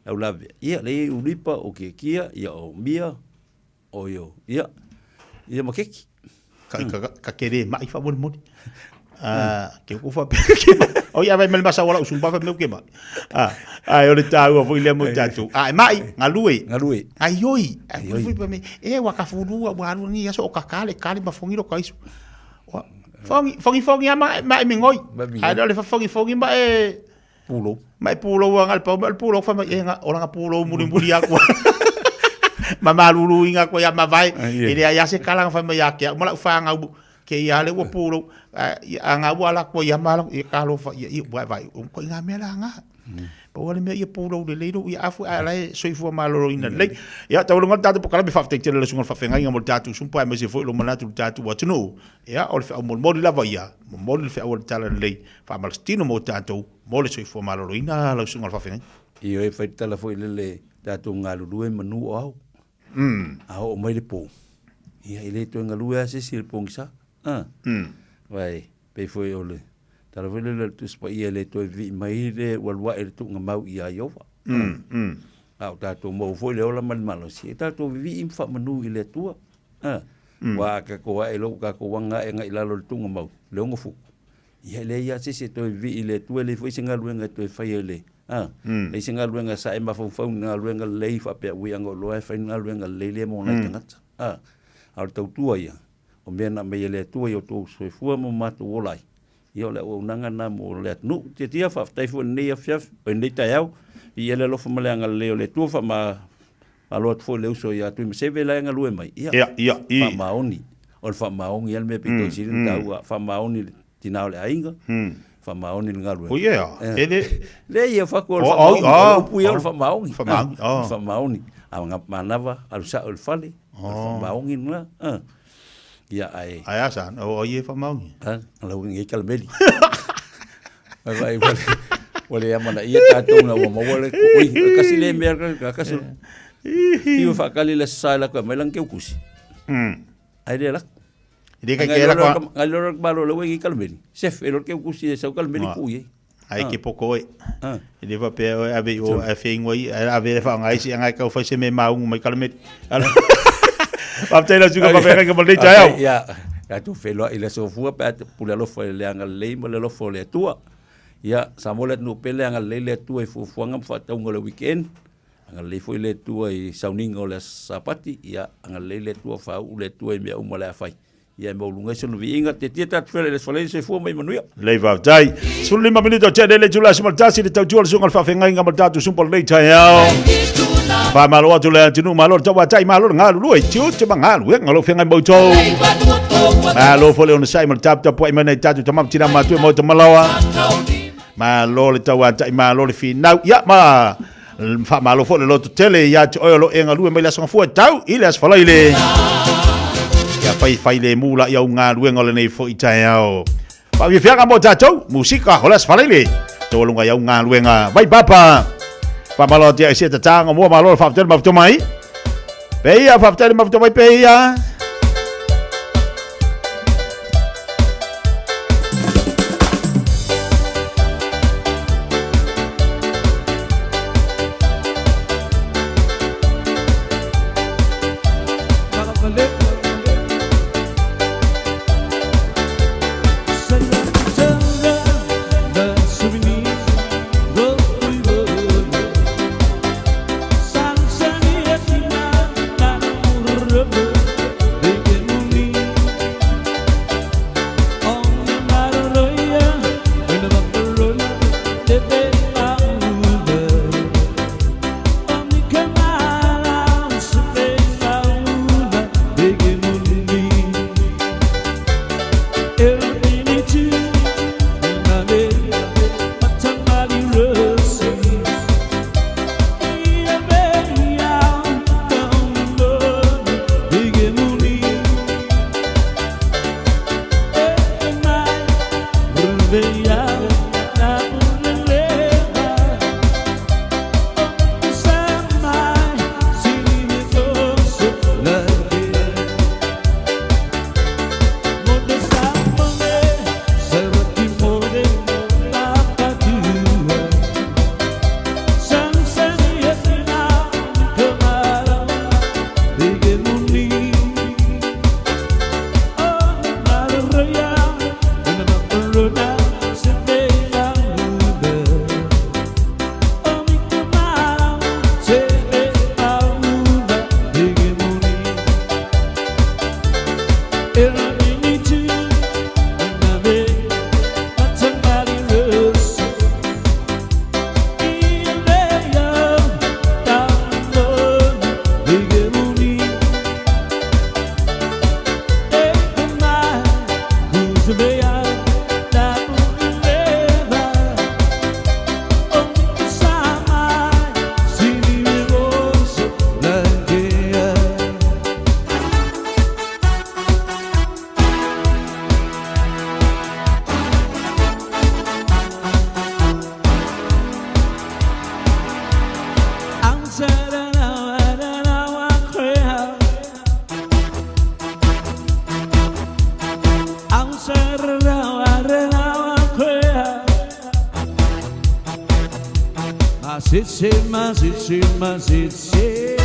lau lavea ia lea e i ai ulipa o kekia ia o mia o io ia ia ma keki. Ka, ka, ka ke le mai faamolemole. Ah, ke ku fa ke mai. O ia vai me le masa wala usumba fa meu ke mai. Ah, ai o le tāua foi lea mo tātou. Ah, e mai, galue. Galue. Ai oi, ai oi pa me. E wa ka fulu wa alu ni aso o ka kale kale ma fongi lo kaisu. Fongi fongi fongi ama ma e mingoi. Ai le fa fongi fongi ma e Pulou. Ma e pulou anga le pau ma le pulou fa mai e nga o langa pulou muli muli aku. Ma malulu inga ko ia mavae. E le ai ase kala fa mai ake ma la fa nga ke ia le ua pulou a nga ua la ko ia ma ia ka lo fa ia ia vai vai um ko inga mea la nga. Pau le mea ia pulou le leilo ia afu a la e soifua maloloina lelei. Ia taualunga le tatou polokalame faafetai tele le susuga i le faafeagaiga mo le tatou sumpa aemaise foi lo manatu i le tatou atunuu. Ia o le feau molimoli lava ia, momoli le feau o le tala lelei Faamalositino mo tatou mo le soifua maloloina lau susuga i le faafeagaiga. Ioe, fai le tala foi lele, tatou galulue manu o ao. A oo mai le po, ia e le toe galue lava se isi i le pogisa. Vai, pei foi o le tala foi lele o le Tusi Paia e le toe vivii mai le ulualuai i le tuugamau ia Ieova. A o tatou maua foi le ola ma le malosi, e tatou vivii ma faamanu i le Atua. Aua a tatou ae loa ua tatou aga ae agai i lalo i le tuugamau, le ogafuku, Ia e leai lava se isi e toe vivii i le Atua, e leai foi se galuega e toe faia i le, a, leai se galuega sa e mafaufau i ni galuega lelei faapea ui ana oloa e fai ni galuega lelei lea mo nai tagata. A, a o le tautua ia, o mea na aumai e le Atua i outou soifua ma o matou ola ai, ia o le auaunaga lena mo le atunuu. Tiatia, faafetai foi i lenei afiafi, oi lenei taeao, viia le alofa ma le agalelei o le Atua, faamalo atu foi i le uso ia Tuimaseve la e galue mai, ia, Ia, ia, i. faamaoni. O le faamaoni lava le mea pito sili ona taua, faamaoni i le tina o le aiga, faamaoni i le galuega. O ia, e le... Leai, ia fatu o le faamaoni, o le upu ia o le faamaoni. Faamaoni, o. Le faamaoni. A manava, alu sao i le fale, o le faamaoni lena. Ia, ae... Ae a sa, o ai e faamaoni? A, lau nei kalameli. Vai vai, ua le amanaia tatou ina ua maua le ui, kasi le mea, kasi. Fiu faakali le sa la ko mai lang keu kusi. Ai le lak. Le ka ke la ko. Ngai lo rak malo le wei kalmeri. Chef e lo keu kusi e sau kalmeri ku ye. Ai ke poko e. E le fa pe o ave o a fe ingoi ave le fa ngai si ngai kau fai se me maungu mai kalmeri. Faafetai lau susuga faafeagaiga mo lenei taeao. Ia, tatou feiloai i le aso fua pe a pule alofa i le agalelei ma le alofa o le Atua. Ia, Samoa le atunuu pele, agalelei le Atua i fuafuaga ma faatauga o le weekend. Agalelei foi le Atua i sauniga o le aso Sapati. Ia, agalelei le Atua, faauu le Atua i mea uma o le a fai. Ia e maualuga ai sona viiga. Tietie tatou feiloai i le aso Faraile, soifua ma ia manuia. Lelei faafetai. 15 minute o tea nei le itula 11 le tautua le susuga i le faafeagaiga ma le tatou sumpa lenei taeao. Faamalo atu le atunuu, malo le tauatai, malo le galulue, tiute ma galuega o lo o feagai ma outou. Malo foi le onosai ma le taputapuai mai nai tatou tama ma tina matua ma tamalaoa. Malo le tauatai, malo le finau. Ia ma faamalo foi le loto tele ia te oe o lo e galue mai le aso Gafua tau i le aso Faraile. Ia fai fai le mu la i au galuega o lenei foi taeao. Faafiafiaga mo tatou, musika o le aso Faraile. Taualuga i au galuega. Vai papa! Faamalo atu ia i se tatanga mua malo le faafetai le mafuta mai. Peia, faafetai le mafuta mai peia. Masese, masese, masese.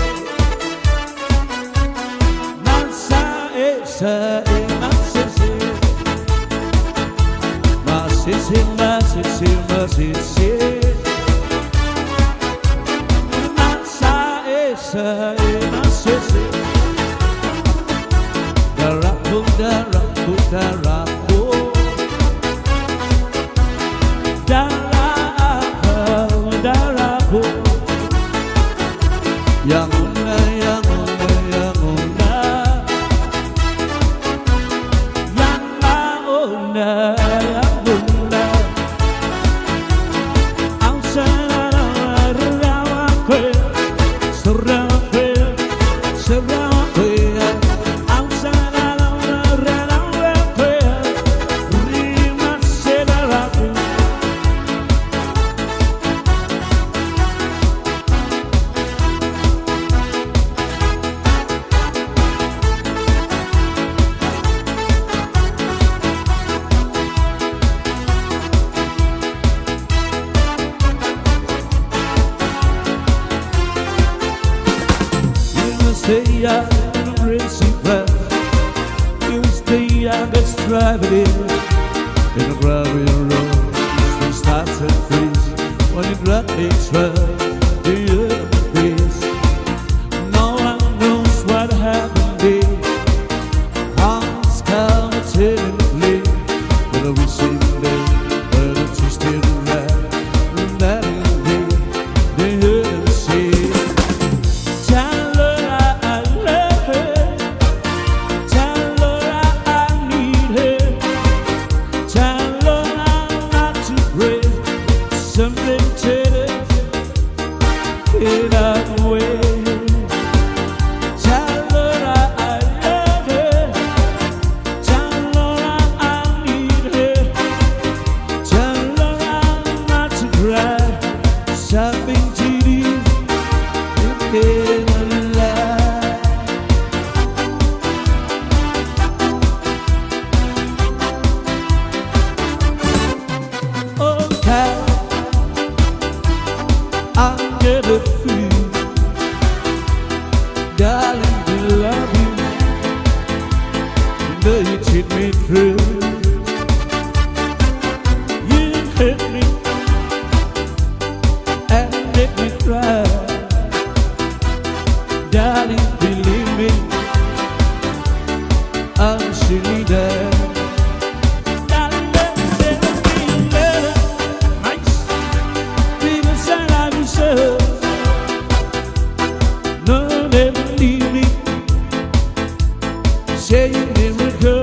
Masa esa e masese. Masese, masese, masese. Masa esa e masese. Daraku, daraku, daraku. Daraku, daraku. Yang una, yang una, yang una. Yang una, yang una. In a gravel road, the starts and freeze. When you grab me, the earth freeze. No one knows what happened there. Hearts come attendantly, but we see them, but it's still right. That is the earth sea. Tell her I love her. Tell her I need her. Tell her I'm not to pray. Something to it that way. Tell her I love her. Tell her I need her. Tell her I'm not to cry. Something to do in a lie. Oh, Cal, I'm getting free. Darling, we love you. You know you treat me true. You hurt me and make me cry. Darling, believe me, I'm surely there. Darling, let me say better. Nice. Because I love you so. No, never leave me. Say you never go.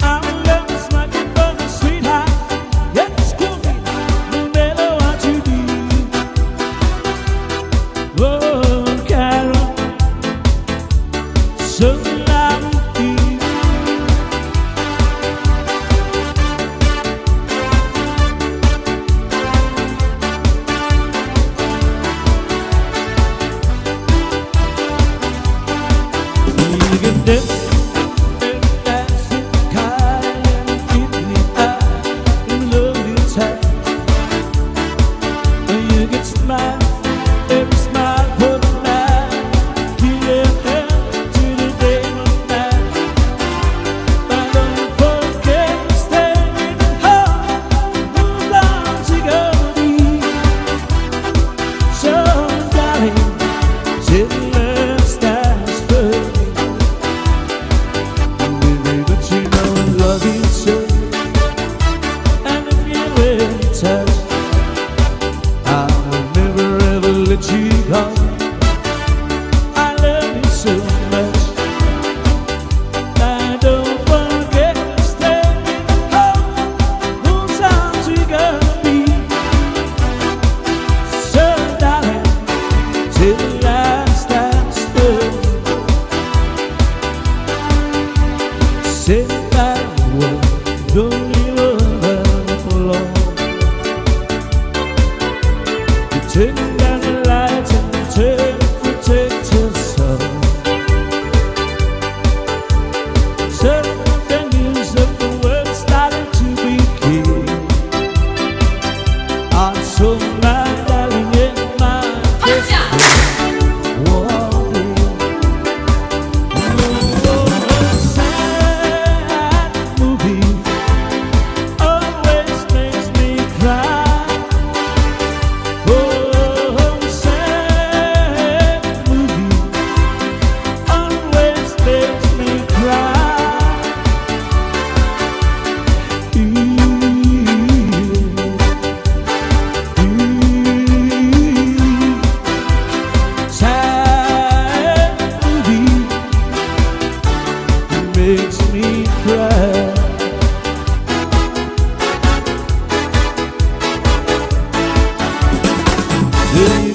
I'm love is my brother, sweetheart. Yes, cool. No matter what you do. Oh, Carol, so love you. You can dance, dance, kind and keep me up in lovely time. You can smile, every smile for the night. Yeah, to the day of night. But don't forget to stay in the heart. Move on to go be. So, darling, till the stars burn. Baby, but you know I love you so. And if you really touch, I will never ever let you go. I love you so much. I don't forget to stay in the heart. Whose arms we gonna be? So, darling, till the last dance burn. Say that word, don't you ever long. You turn down the lights and turn the protectors on. Suddenly the news of the world started to begin. I saw my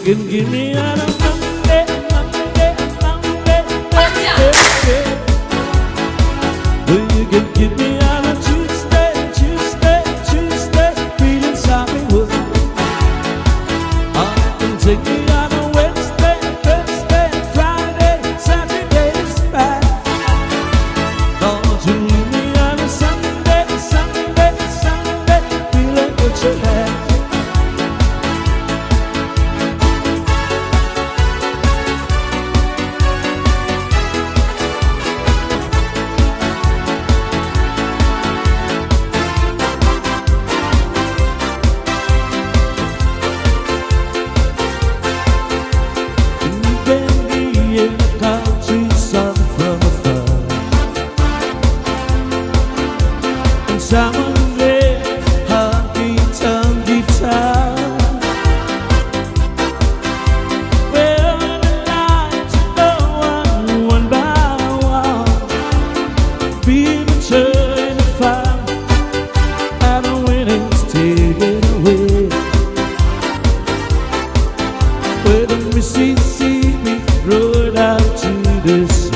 can give me on a Monday, Monday, Monday, Monday. Well, you can give me on a Tuesday, Tuesday, Tuesday, feeling sorry with. I can take me on a Wednesday, Thursday, Friday, Saturday is bad. Don't you leave me on a Sunday, Sunday, Sunday, feeling what you had. You can be in the countryside from afar. And someone there honky-tonk guitar. Well, the lights go on one by one. People turn the fire, and the winnings taken away. Where the Mississippi rolled out to the sea.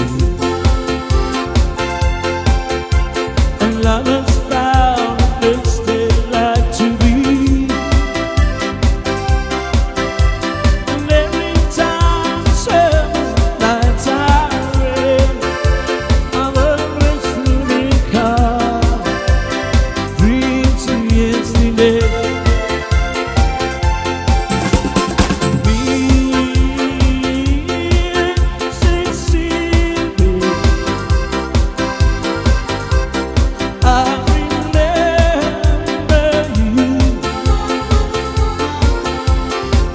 And lovers found a place they like to be. And every time the service lights are red, I'm a place to be called. Dreams of yesterday. I remember you.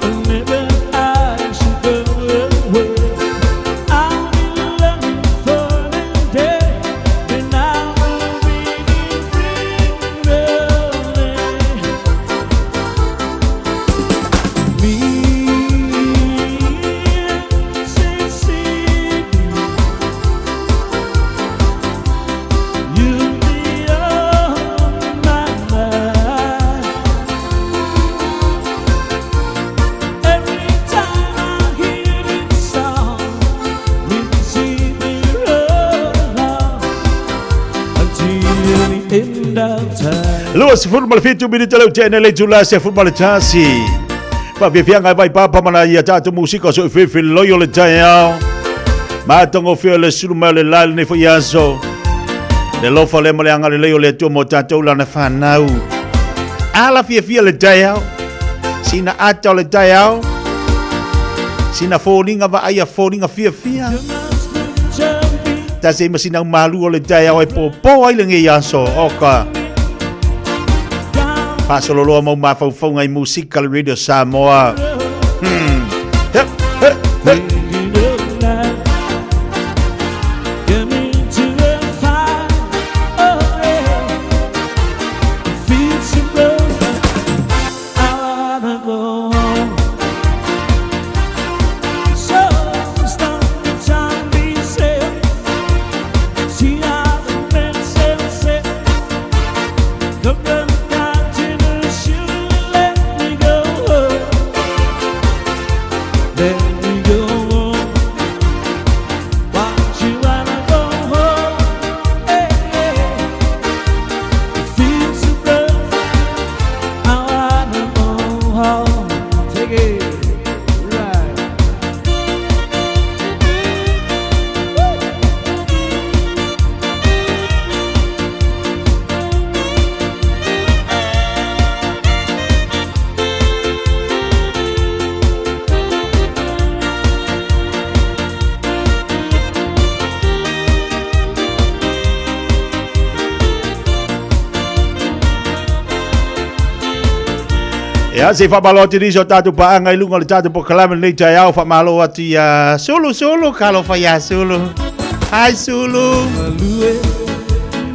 Whenever I should go away, I'll be longing for the day when I will be free. Me, Mississippi. You'll be on my mind. Every time I hear this song, Mississippi roll along until the end of time. 27 minute leu tene le tula se fu ma le tasi. Faafiafiaga e vaipapa ma nai a tatou musika o soifefe loi o le taeao. Matagofie le sulu mai o le la i lenei foi aso. Le alofa lea ma le agalelei o le Atua mo tatou lana fanau. Ala fiafia le taeao. Sina ata o le taeao. Sina foliga vaaia foliga fiafia. Tasi ai ma sina aumalu o le taeao e pōpō ai lenei aso. Oka. Faasololoa mau mafaufauga i musika le Radio Samoa. He, he, he. Get me to the fire, oh yeah. Feel so broken, I wanna go home. So stop the time be said. See how the man said, said. Come the continent, should let me go. Let me go home. Why you wanna go home? Hey, hey. It feels so good. I wanna go home. Take it right. Ia, se i faamalo atu nisi o tatou paaga i luga o le tatou polokalame lenei taeao, faamalo atu ia Sulu, Sulu, talofa ia Sulu. Hi Sulu.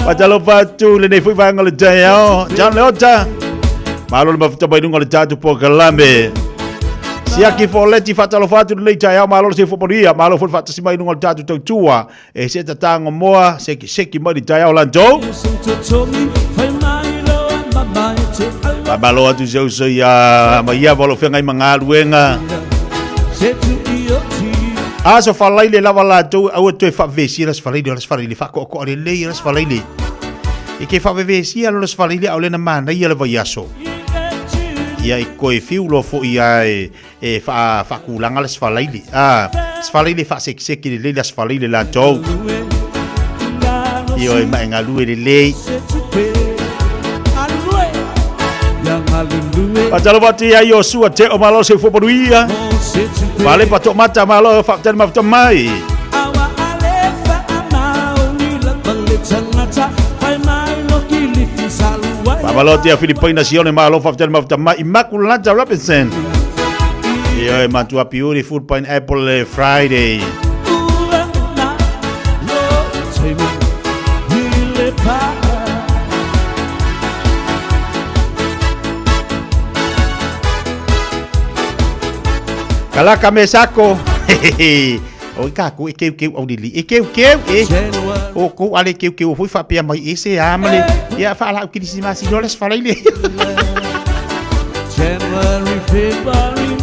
Faatalofa atu lenei foi vaega o le taeao. John Leota. Malo le mafuta mai luga o le tatou polokalame. Siaki Foleti faatalofa atu lenei taeao, malo le soifua manuia, malo foi le faatasi mai luga o le tatou tautua. E se tatago moa, seki seki mai le taeao lantou. Faamalo atu se uso ia Maiava o lo o feagai ma galuega. Aso falaile lava latou aua toe faavevesia le aso falaile o le aso falaile faatoatoa lelei le aso falaile. E ke faavevesia le aso falaile a o lena manaia le vaiaso. Ia e toe fiu loa foi a e faatulaga le aso falaile. A, aso falaile faasekiseki lelei le aso falaile latou. Ioe ma e galue lelei. Faatalofa atu ia Iosua te o malo se manuia. Vale pa mata malo fa tele ma mai. Faamalo atu ia Filipaina Sione malo fa tele ma mai Immaculata Robinson. Ioe matua beautiful pineapple Friday. Kalaka me sako. O i kākou e keukeu au lili. E keukeu e. O kou ale keukeu foi faapea mai e se a ma le. Ia faalau kirisimasi loa le aso falaile.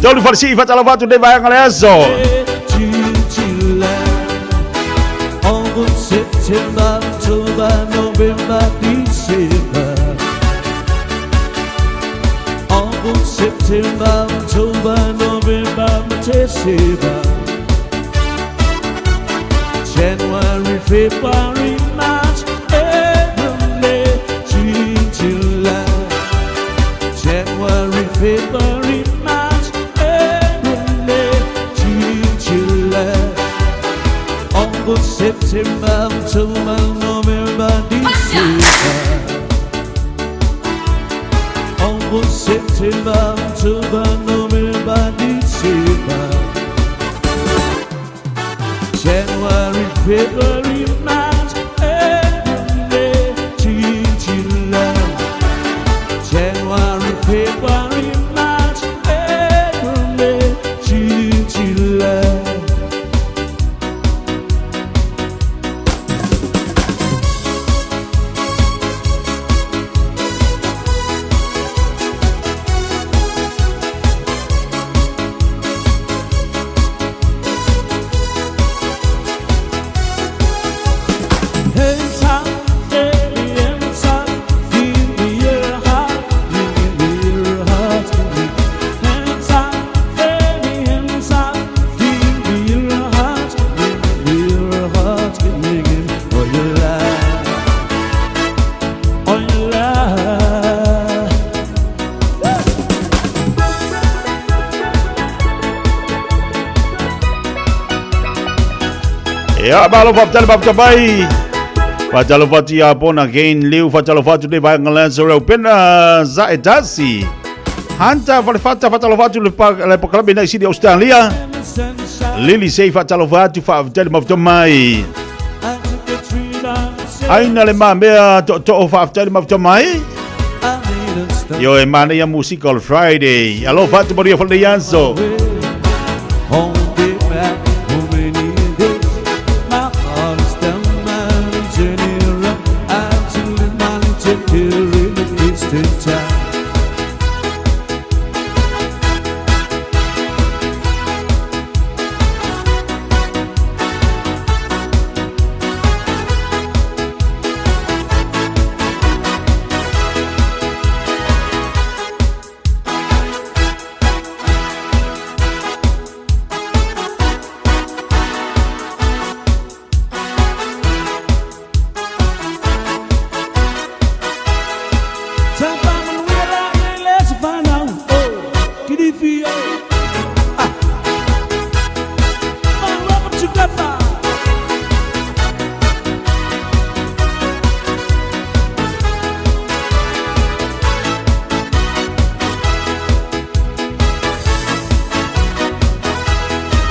Tolu falesi faatalofa atu lenei vaega le aso. August, September, October, November, December. August, September, October, November, December. January, February, March, April, May, June, July. January, February, March, April, May, June, July. August, September, October, November, December. August, September, October, November, December. January, February, March, April, May, June, July. January, February, March, April, May, June, July. Ia, malo faafetai faafetai mai. Faatalofa atu ia Bona Gain Liu, faatalofa atu le vaega Lanza Raupena Zaetasi. Hunter Falefata, faatalofa atu le le pokalabe nei Sydney Australia. Lily Sei, faatalofa atu faafetai faafetai mai. Aina le mamea tootoo faafetai faafetai mai. Io e manaia Musical Friday. Alofa atu Maria Faleanso.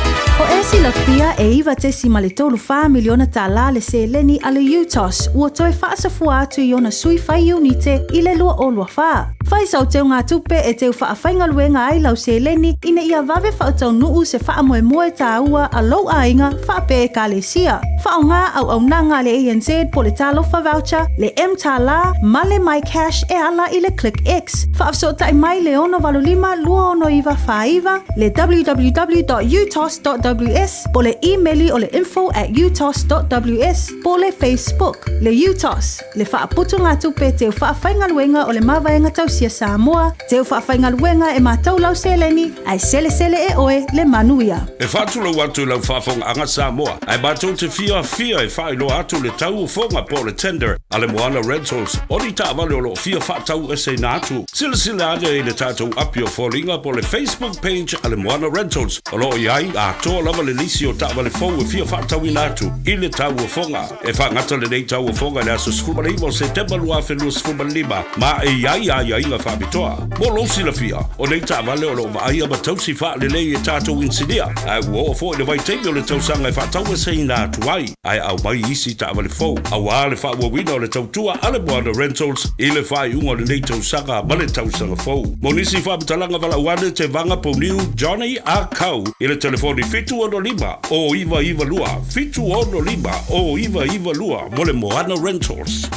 O e silafia e 9.34 miliona tālā le seleni a le UTOS ua toe faasafua atu i ona sui fai iunite i le 2024. Fai sau teugatupe e teu faafaigaluega ai lau seleni ina ia vave faataunuu se faamoemoe tāua a lou aiga faapea Ekalesia. Faaaoga auaunaga a le ANZ po o le Talofa Voucher, le mTālā ma le MyCash e ala i le ClickX. Faafesootai mai le 685 26949, le www.utos.ws po o le imeli o le info@utos.ws po o le Facebook. Le UTOS, le faaputugatupe teu faafaigaluega o le Mavaega Tausia Samoa, teu faafaigaluega e matou lau seleni, ae selesele e oe le manuia. E faatulou atu i lau faafogaaga Samoa, ae matou te fiafia e faailoa atu le tau o foga po o le tender a le Moana Rentals o ni taavale o lo o fia faataueseina atu. Silasila ane i le tatou api o foliga po o le Facebook page a le Moana Rentals o lo o i ai atoa lava le lisi o taavale fou e fia faatauina atu i le tau o foga. E faagata lenei tauofoga i le aso 19 o Setema 2025 ma e i ai aiaiga faapitoa. Mo lou silafia, o nei taavale o lo o vaaia ma tausi faalelei e tatou inisinia, ae ua oo foi le vaitaimi o le tausaga e faataueseina atu ai, ae aumai isi taavale fou aua le faaauauina o le tautua a le Moana Rentals i le faaiuga o lenei tausaga ma le tausaga fou. Mo nisi faamatalaga valaau ane Tevaga Pouniu Johnny Ah Kau i le telefoni 765 0992 765 0992 mo le Moana Rentals.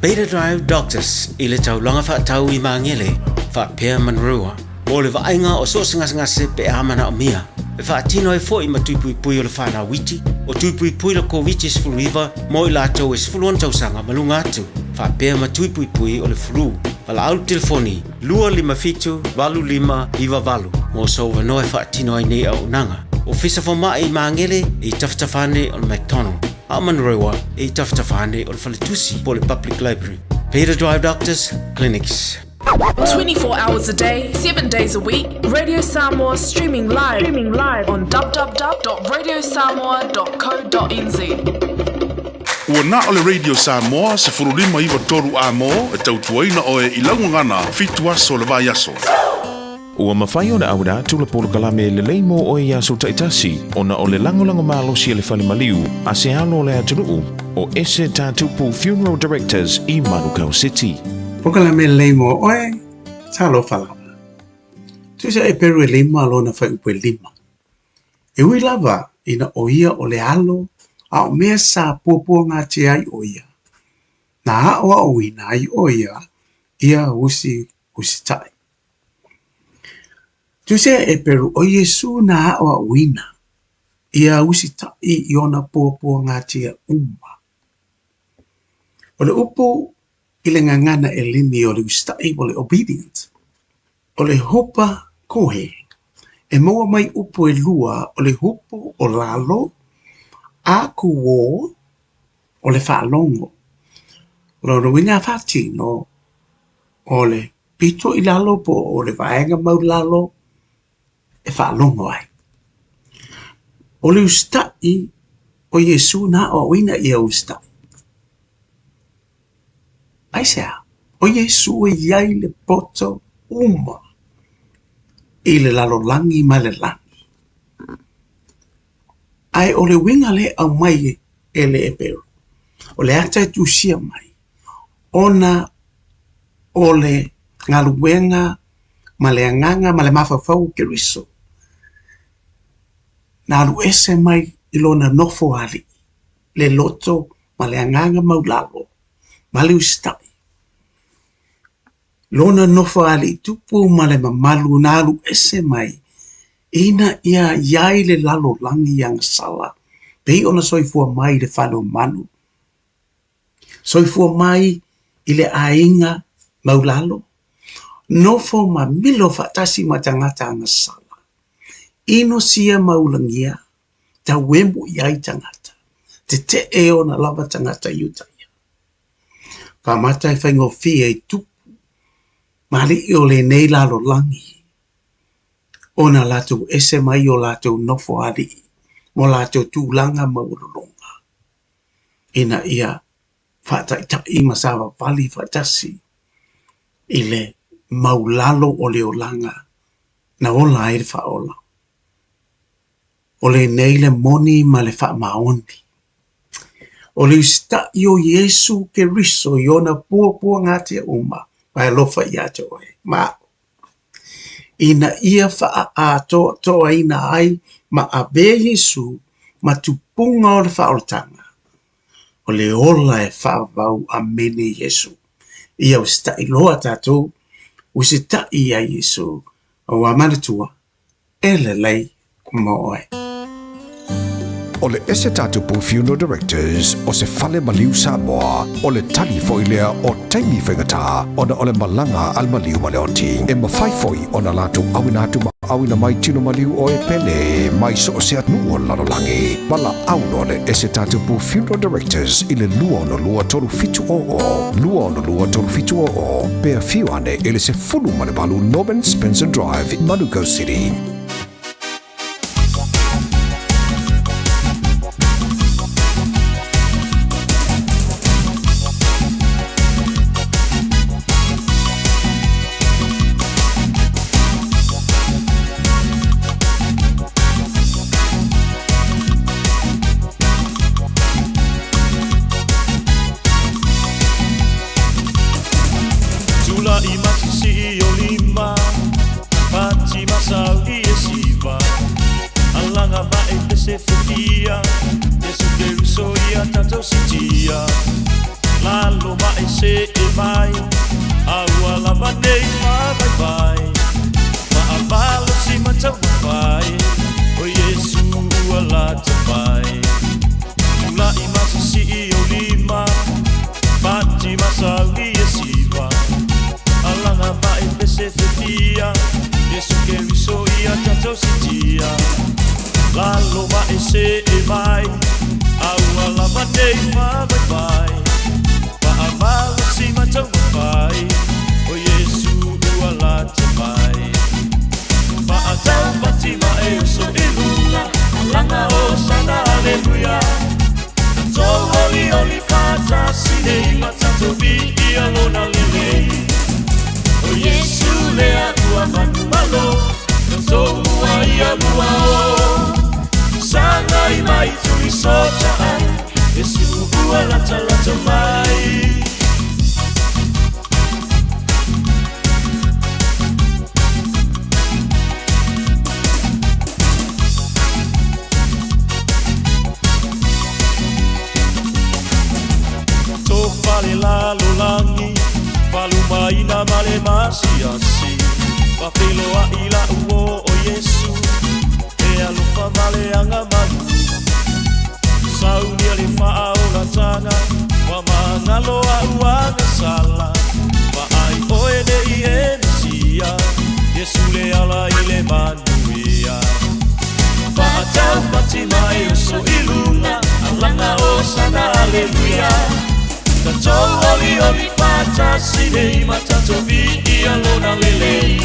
Beta Drive Doctors i le taulaga faatau i Magele, faapea Manurewa, mo le vaaiga o so o se gasegase pe a manaomia. E faatino ai foi ma tuipuipui o le whanau iti, o tuipuipui le Koviti-19 mo i latou e 16 tausaga ma luga atu, faapea ma tuipuipui o le flu. Valaau le telefoni 257 8598 mo sou avanoa e faatino ai nei auaunaga. Ofisa Fomai i Magele e i tafatafa ane o le McDonald, a o Manurewa e i tafatafa ane o le Faletusi po o le Public Library. Beta Drive Doctors Clinics. 24 hours a day, 7 days a week, Radio Samoa streaming live, streaming live on www.radiosamoa.co.nz. Ua na o le Radio Samoa 1593 A-mo e tautuaina oe i lau gagana fitu aso o le vaiaso. Ua mafai ona auina atu le polokalame lelei mo oe i aso taitasi ona o le lagolago malosi a le Fale Maliu a se alo o le atunuu o Ese Tatupu Funeral Directors i Manukau City. Polokalame lelei mo oe, talofa lava. Tusa e peru e lima lona fuaiupu e lima. E ui lava ina ʻo ia o le alo a o mea sa puapuagatia ai ʻo ia, na aʻoaʻoina ai ʻo ia ia usi usitaʻi. Tusia e Eperu, ʻo Iesū na aʻoaʻoina ia usitaʻi i ona puapuagatia uma. O le upu i le gagana ʻEleni o le usitaʻi o le obedient, o le hupa kohe, e maua mai upu ʻelua o le hupu o lalo a kūō o le faalogo. O lona uiga a faatino o le pito i lalo po o le vaega maulalo e faalogo ai. O le usitaʻi o Iesū na aʻoaʻoina ia usitaʻi. Aisea? ʻO Iesū e i ai le poto uma i le lalolagi ma le lagi. Ae o le uiga lea e aumai e le Eperu, o le ata e tusia mai, ona o le galuega ma le agaga ma le mafaufau o Keriso, na alu ese mai i lona nofo alii, le loto ma le agaga maulalo ma le usitai. Lona nofo alii tupu ma le mamalu na alu ese mai ina ia i ai le lalolagi agasala pei ona soifua mai i le fale o manu, Soifua mai i le aiga maulalo, nofo ma milo faatasi ma tagata agasala, inosia ma ulagia, tauemu i ai tagata, tetee ona lava tagata Iutaia. Faamata e faigofie i tupu ma alii o lenei lalolagi ona latou ese mai o latou nofo alii ma o latou tulaga maualuluga. ina ia faataitai ma savavali faatasi i le maulalo o le olaga na ola ai le faaola. O lenei le moni ma le faamaoni. O le usitaʻi o Iesu Keriso i ona puapuagatia uma. ma e alofa ia te oe ma a'u, ina ia faaatoatoaina ai ma avea Iesu ma tupuga o le faaolataga, o le ola e faavavau. Amene Iesu. Ia usita'i loa tatou, usita'i ia Iesu, auā manatua, e lelei mo oe. O le Ese Tatupu Funeral Directors o se fale maliu Samoa, o le tali foi lea o taimi faigata ona o le malaga a le maliu ma le oti. E mafai foi ona latou auina atu ma auina mai tino maliu o e pele mai so o se atunuu o le lalolagi. Valaau loa le Ese Tatupu Funeral Directors i le 262 3700, 262 3700, pe afio ane i le 18 Norman Spencer Drive, Manukau City. Tula'i ma sisii o lima, Pati ma sauli e siva, Alaga ma e pese fetia, Iesu Keriso ia tatou sitia. Lalo ma e se'e mai, A ua lava nei faavaivai, Faamalosi ma taumafai, O Iesu ua lata mai. Tula'i ma sisii o lima, Pati ma sauli e siva, Alaga ma e pese fetia, Iesu Keriso ia tatou sitia. Lalo ma e se'e mai, A ua lava nei faavaivai, Faamalosi ma taumafai, O Iesu ua lata mai. Faataupati ma e uso i luga, Alaga hosana aleluia. Tatou olioli faatasi nei ma tatou viia lona lelei. O Iesu lea ua manumalo, tatou mua ia mua o. Sagai mai tuli sota ai, Iesu ua latalata mai. Tofa le lalolagi, falumaina ma le masiasi, Faafeiloai la'u o Iesu, e alofa ma le agamalu. Saunia le faaolataga, ua magalo a'u agasala, Vaai oe nei e Mesia, Iesu le ala i le manuia. Faataupati ma e uso i luga, Alaga hosana aleluia. Tatou olioli faatasi nei ma tatou viia lona lelei.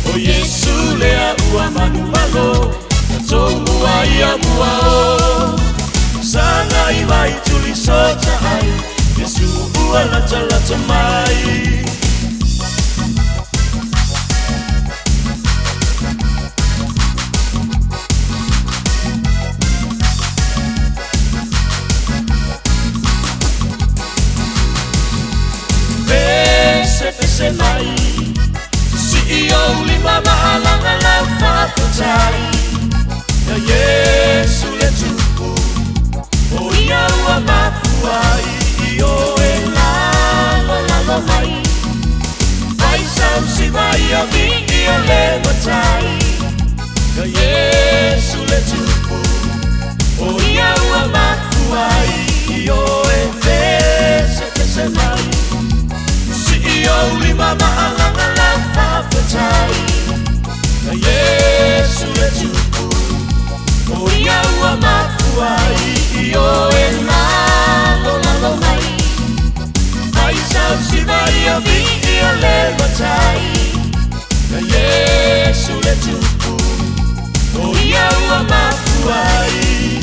O Iesu lea ua manumalo, tatou mua ia mua o. Sagai mai tuli sota ai, Iesu ua latalata mai. Pese pese mai, Sisii ou lima ma alaga lau faafetai. Ia Iesu le Tupu, o ia ua mafua ai i oe lalolalo mai. Fai sau siva ia viia le Matai. Ia Iesu le Tupu, o ia ua mafua ai i oe pese pese mai. Sisii ou lima ma alaga lau faafetai. Ia Iesu le Tupu, o ia ua mafua ai i oe lalolalo mai. Fai sau siva ia viia le Matai. Ia Iesu le Tupu, o ia ua mafua ai.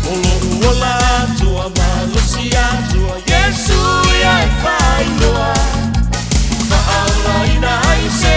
O lo'u ola atoa malosi atoa, Iesu ia e faailoa, Faaolaina ai se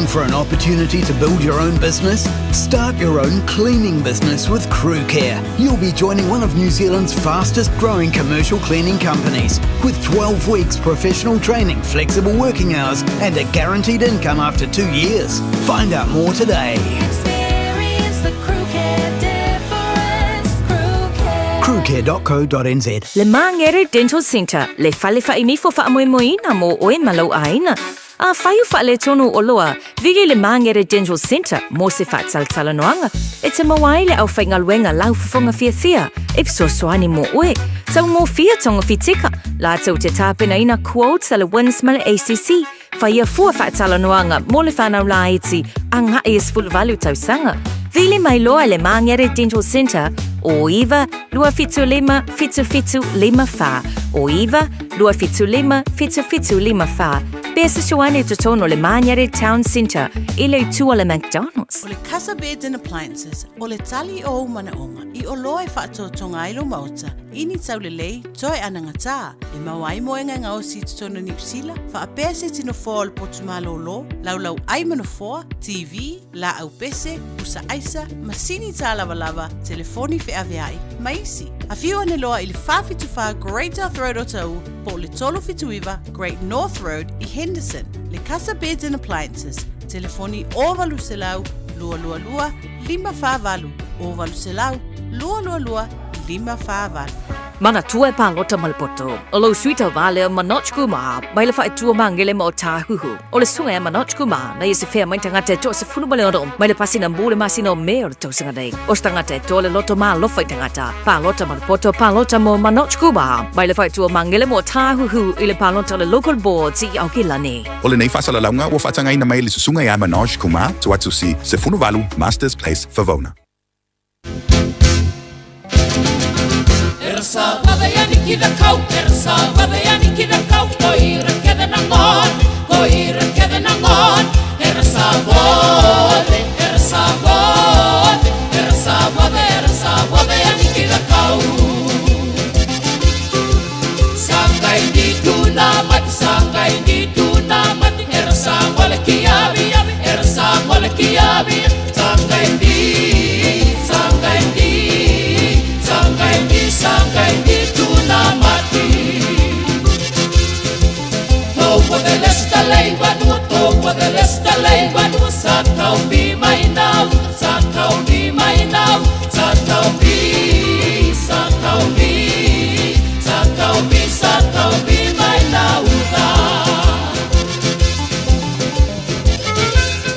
Looking for an opportunity to build your own business? Start your own cleaning business with Crew Care. You'll be joining one of New Zealand's fastest growing commercial cleaning companies with 12 weeks professional training, flexible working hours, and a guaranteed income after two years. Find out more today. Experience the Crew Care difference. Crew Care. Crewcare.co.nz. Le Māngere Dental Centre, le fale whainifo whaamoemoeina mō oe ma lou āina. Afai o faaletonu oloa, vili le Māngere Dental Centre mō se faatalatalanoaga e te maua ai le aufaigaluega lau fofoga fiafia e fesoasoani mō oe. Taugofie togofitika, latou te tapenaina quotes a le WINZ ma le ACC, Whaia fua faatalanoaga mo le whanau laiti a ngaʻi e 18 tausaga. Vili mai loa le Māngere Dental Centre o 9 275 7754 o 9 275 7754 Pe fesoasoani i totonu o le Māngere Town Centre i le itu o le McDonald's. O le Casa Beds and Appliances, o le tali o ou manaoga i oloa e faatoatoga ai lou maota i ni taulelei toe anagatā, e maua ai moega e gaosi i totonu o Niu Sila, faapea se tino foa o le potu malōlō, laulau ʻai ma nofoa, TV, lāʻau pese, pusa ʻaisa, masini tālavalava, telefoni feʻaveaʻi, ma isi. Afio ane loa i le 474 Great South Road o Taʻu po o le 379 Great North Road i Henderson. Le Casa Beds and Appliances, telefoni 0800 222 548, 0800 222 548. Manatua e pālota ma le poto. O lou sui tauva lea Manoj Kumar, mai le faaitua magele ma Otāhuhu. O le susuga ia Manoj Kumar, na ia se fea mai tagata e 16 mai le pasina mo le masina o Me o le tausaga nei. O se tagata e toa le loto ma alofa i tagata. Pālota ma le poto, pālota mo Manoj Kumar, mai le faaitua magele ma Otāhuhu i le pālota o le Local Boards i Aokelani. O lenei faasalalauga ua faatagaina mai e le susuga ia Manoj Kumar, Tuatusi, 18, Masters Place, Favona.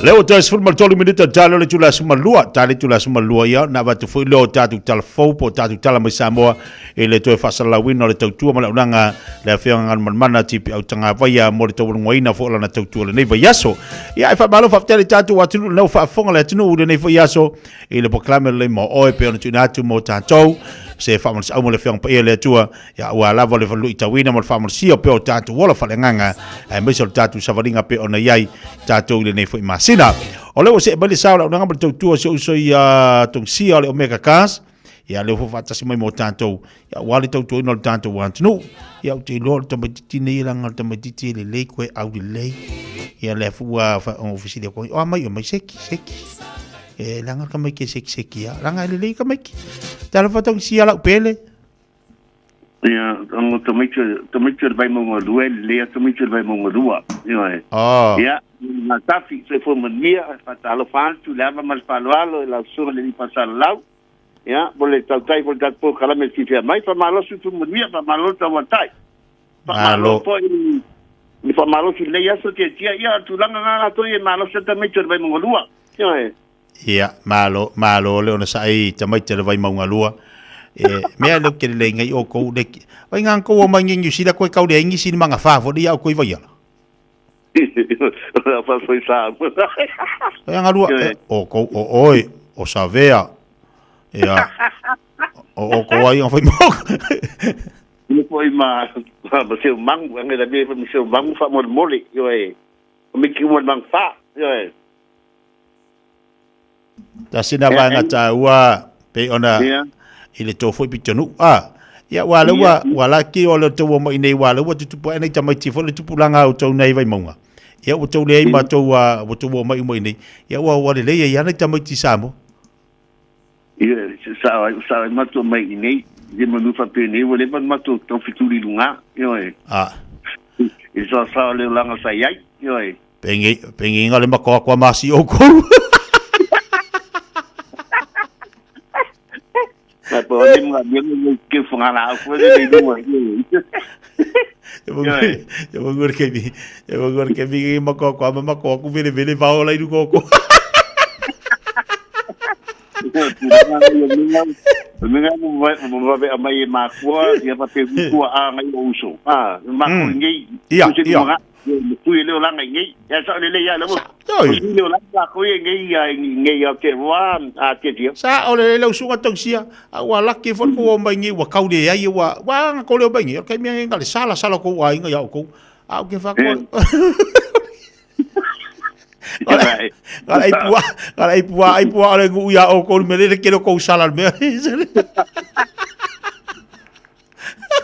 Lea ua toe 13 minute tala o le itula 12, tala itula 12 ia, na avatu foi lea o tatou tala fou po o tatou tala mai Samoa i le toe faasalalauina o le tautua ma le auaunaga le Afioga Galumalemana Tipi Autagavaia mo le taualugaina foi o lana tautua lenei vaiaso. Ia, e faamalo faafetai le tatou atunuu lenei ua faafofoga le atunuu i lenei foi aso i le polokalame lelei mo oe pei ona tuuina atu mo tatou se faamalosiau mo le Afioga Paia le Atua ia aua lava le luitauina ma le faamalosia pea o tatou ola faaleagaga aemaise o le tatou savaliga pei ona i ai tatou i lenei foi masina. O lea ua see mai le sa o le auaunaga ma le tautua o si ou uso ia Tongisia o le Omega Cars. Ia lea ua faatasi mai mo tatou ia aua le tautuaina o le tatou atunuu. Ia ou te iloa o le tamaitiiti nei leaga o le tamaitiiti e lelei koe au lelei. Ia lea foi ua fesili atu ai, o a mai o mai seki, seki. E leaga le tamaiti e seki seki ia, leaga e lelei tamaiti. Talofa Tongisia lau pele. Ia, o tamaiti, tamaiti o le Vaimauga 2, e lelei lava tamaiti o le Vaimauga 2. Ioe. Oh. Ia, ngā tafi, soifua manuia, faatalofa atu le ava ma le faaaloalo i lau susuga i le alii faasalalau. Ia, mo le tautai mo le tatou polokalame e fiafia mai, faamalo soifua manuia, faamalo le tauatai. Faamalo foi le faamalosi i lenei aso tiatia, ia, o le tulaga lena latou ia e malosi ai tamaiti o le Vaimauga 2. Ioe. Ia, malo, malo le onosai tamaiti o le Vaimauga 2. E, mea le ke le ngai o kou le Vai ngang kou o mai ngi New Zealand koe kau le ingi sini manga fa fo ia o koi vai ala. Fa foi sa. Vai anga lua o kou o oi o Savea. Ia o o kou ai nga fai mo. Ni foi ma ma seu mangu anga la me ma seu mangu fa mo mole yo e. O me ki mo mang fa yo e. Tasi na vaega taua pei ona i le tō foi pitonuu. A, ia ua le ua, ua laki o le taua mai nei ua le ua tutupu ai nei tamaiti foi le tupulaga o tou nei Vaimauga. Ia ua tou leai matou ua tou oo mai uma i inei, ia ua ua lelei ai lava nai tamaiti i Samoa. Ia, sao ai, sao ai matou mai i inei, i manu faapenei ua leva ona matou tau fetuli i luga, ioe. A. I le saosaoa o le olaga sa i ai, ioe. Pengei, pengei le makoakoa masi oukou. Mai po le mga mea ngai ke whangara au koe le lua. E mungu ke mi, e mungu ke mi ngi makoakoa ma makoaku vele vele vao lai luga o ko. Minga mo vave a mai e makua, ia pa te kua a ngai o uso. Ah, makua ngai. Ia, ia. Tui le olaga i nei. Ia sao lelei ia lava. Oi. Tui le olaga ko ia nei ia nei ia te roa a te tia. Sa o le lau suga tausia a ua laki foi ko o mai nei ua kau le ai ua ua nga ko le o mai nei o kai mea nga le sala sala ko ai nga ia o ko a o ke fa ko. Ngala i pua, ngala i pua, ai pua ale ngu ia o ko me le ke ko sala me.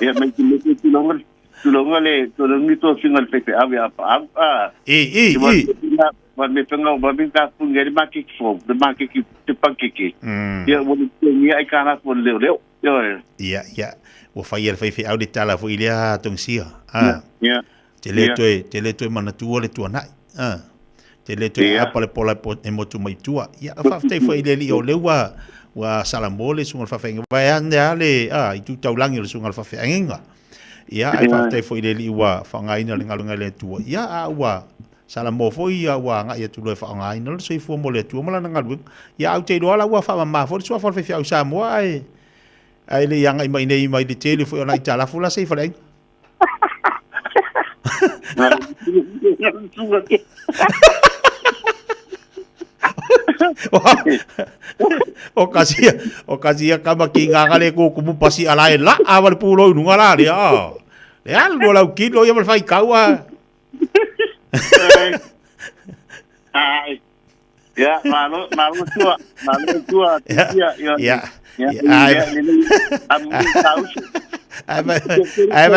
Ia mai te me te tulonga Tulonga le, tulonga to singa le pepe ave a pa au a. I, i, i. Wa me penga wa me ka punga le make ki fo, le make ki te pankeke. Ia wa le ni ai kana fo leo leo. Ia. Ia, ia. Ua fai e le faifeau le tala foi lea Tongisia. A. Ia. Te le toe, te le toe manatua le tuanai. A. Te le toe apa le pola e motu mai tua. Ia, faafetai foi i le alii o lea ua, ua salamo le susuga i le faafeagaiga. Vaeane lava le, a, i tu taulagi o le susuga i le faafeagaiga. Ia, ae faafetai foi i le Alii ua faaaogaina le galuega i le Atua. Ia, a ua salamo foi ia ua agai atu loa e faaaogaina le soifua mo le Atua ma lana galuega. Ia, ae ou te iloa la ua faamama foi le suafa o le faifeau i Samoa, ae, ae le i agai mai nei mai le tele foi o nai aitalafu la se i faleaiga. O kasi o kasi ia kama ki ngā ngale ko kumu pasi ala e la a wale pūlo i lunga la lea. Le alu lo lau kilo ia wale whai kaua. Ai. Ia, malo, malo tua, malo tua, Ia, ia, ia, ia, ia, ai, ia, amu tausu. ai, ai, ai,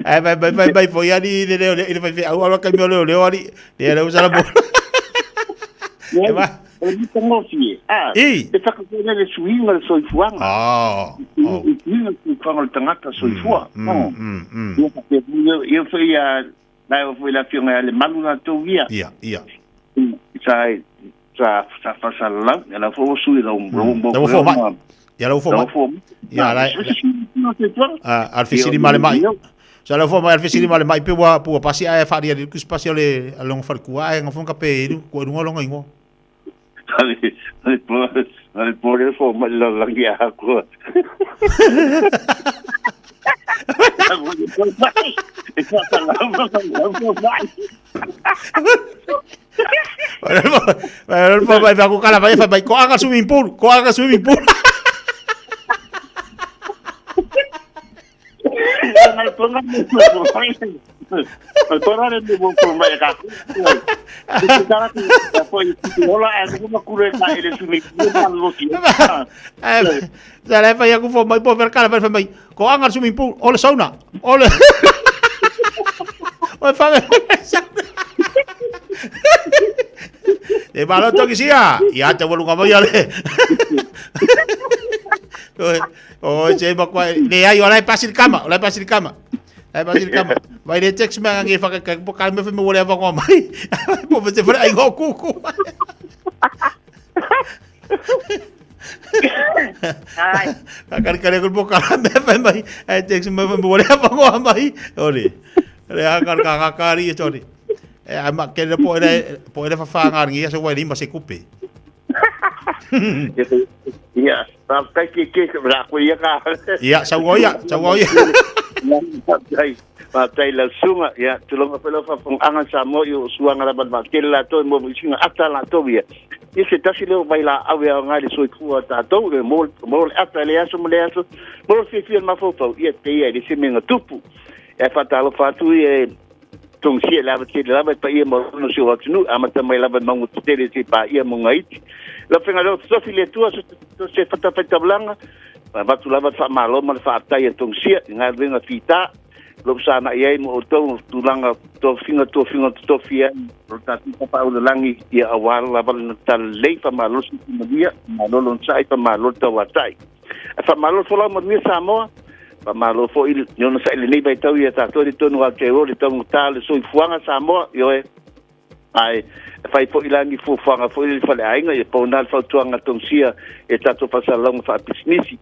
ai, mai, mai, mai, mai, foi ali, le leo, le fai au, au, kai mea leo, leo, ali, le leo, sala mo. E va. O le matagofie, a, I. e whakatene le suiga le soifuaga. Oh, oh. I suiga le soifuaga o le tagata soifua. Ia, ia, ia, foi a, Na e foi le afioga ia Lemalu latou ia. Ia, ia. Sa sa sa faasalalau, ia la foi ua sui lau lau mm. Lau fo mai. Ia lau fo mai. Ia la. A al fesili ma le mai. Sa lau fo mai al fesili ma le mai pe ua ua pasi ae faali ali kus pasi o le longa falekua ae ngafonga pe ilu ko lunga longa ingoa. Ale po ale po le fo mai la langi a ko. Vai vai ko kala vai vai ko anga swimming pool, ko anga swimming pool. Sa le fai aku fo mai po ver kala vai mai ko anga swimming pool o le sauna. O le O fa E malo toki sia. Ia te walu mai ale. O se ma kwa le ai o lai pasi kama, o lai pasi kama. Lai pasi kama. Vai le text me ngi fa ka po ka me fe me wole va ngo mai. Po fe te ai go kuku. Ai. Ka ka le ko ka me fe mai. Ai text me fe me wole va ngo mai. Ori. Le a ka ka ka ri tori. E a ma ke le po ele po ele fa fa ngi se wai limba se kupe. Ia, faafetai ke ke la ko ia ka. Ia, sauoa ia, sauoa ia. Faafetai, faafetai lau susuga. Ia, tulonga foi lau faafofogaaga Samoa i o suaga lava le vaatele latou e mo isiga ata latou ia. Ia se tasi lea o vailaau e aoga i le soifua o tatou, le mo mo le ata i le aso ma le aso, mo le fiafia o le mafaufau, ia pei ia e le se mea na tupu. Ae faatalofa atu ia Tongisia le ava tele lava e paia ma lona si o atunuu, amata mai lava i mauga tetele seia paia mauga iti. Lau Afioga lea o Tofi le Atua so se fatafaitaulaga, avatu lava le faamalo ma le faafetai a Tongisia i galuega fita. Lou saanaʻi ai ma outou o tulaga tofiga tofiga totofi ai o le tatou Tapaau i le Lagi, ia auā lava lana talalelei, faamalosi le manuia, faamalo lona saʻi, faamalo le tauatai. Ae faamalo le folau manuia Samoa, faamalo foi le onosai i lenei vaitau ia tatou i totonu o Aotearoa i le taugata o le soifuaga Samoa, ioe. Ae fai foi la ni fuafuaga foi le faleaiga, ia pau na le fautuaga a Tonusia e tatou faasalalauga faapisinisi.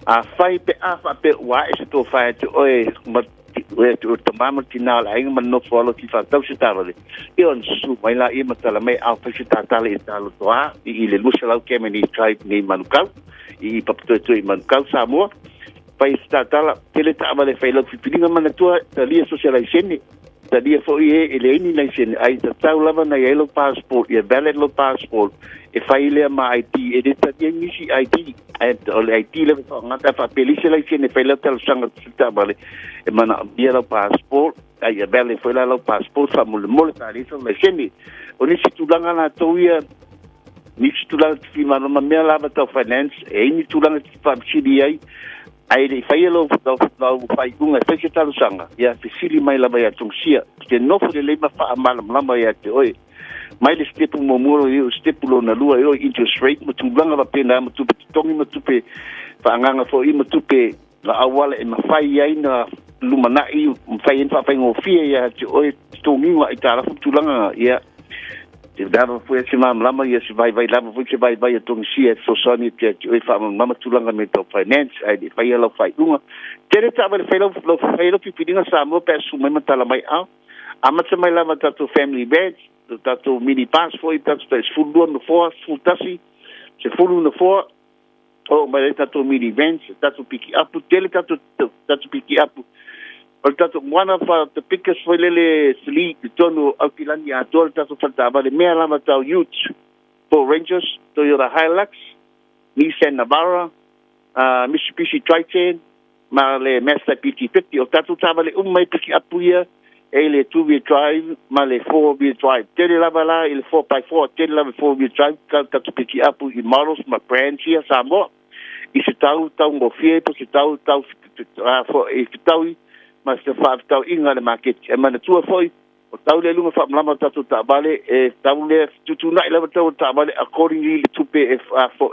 Afai pe a faapea ua ae se tofa ia te oe ma oe te oe tama ma le tina o le aiga ma le nofo alo ki faatau se taavale, ia ona susu mai laia ma tala mai a fai se tatala i Talotoa i le 200 km Drive nei Manukau, i Papatoetoe i Manukau, Samoa. Fai se tatala, tele taavale fai lau filifiliga manatua, talia so se laisene. Talia foi e e leai ni laisene, ai tatau lava na i ai lou passport, ia valid lou passport, e fai lea ma ID, e le talia nisi ID, ae o le ID lava e faaaoga pe a faapea e leai se laisene e fai lau talosaga i le taavale, e manaomia lau passport, a ia valid foi la lau passport faamolemole pe a leai sau laisene. O nisi tulaga latou ia, nisi tulaga e te fia malamalama mea lava tau finance, e i ai ni tulaga e te faafesili ai, Ae le i faia lou, lau, lau faaiuga e fai se talosaga, ia fesili mai lava ia Tongsia. Ou te nofo lelei ma faamalamalama ia te oe. Mai le sitepu muamua e oo i le sitepu lona lua, e oo i interest rate ma tulaga faapena ma tupe totogi ma tupe faaagaaga foi ma tupe ma auala e mafai ai na lumanai, mafai ai na faafaigofie ia te oe totogiga aitalafu ma tulaga ia. Te lava foi se malamalama ia se vaivai lava foi se vaivai a Tongisia e fesoasoani atu ia te oe e faamalamalama tulaga mea tau finance ae le i faia lau faaiuga. Tele taavale fai lau lau fai lau filifiliga Samoa pe a susu mai ma tala mai ao. Amata mai lava tatou family vans, o tatou mini bus foi, tatou tai 12 nofoa, 11, 10 nofoa, oo mai ai tatou mini vans, tatou pikiapu, tele tatou tatou pikiapu. O le tatou one of the biggest foi lele fleet i totonu o Aukilani atoa le tatou faletaavale, mea lava tau utes, Ford Rangers, Toyota Hilux, Nissan Navara, Mitsubishi Triton, ma le Mazda BT50. O tatou taavale uma e pikiapu ia e i le two-wheel drive ma le four-wheel drive. Tele lava la i le 4x4, tele lava i four-wheel drive ka tatou pikiapu i models ma brands ia Samoa. I se tau taugofie po se tau tau i fetaui ma se faafetauiga a le maketi. E manatua foi, o tau lea i luga faamalama o tatou taavale, e tau lea fetuutuunai lava tau o taavale accordingly le tupe e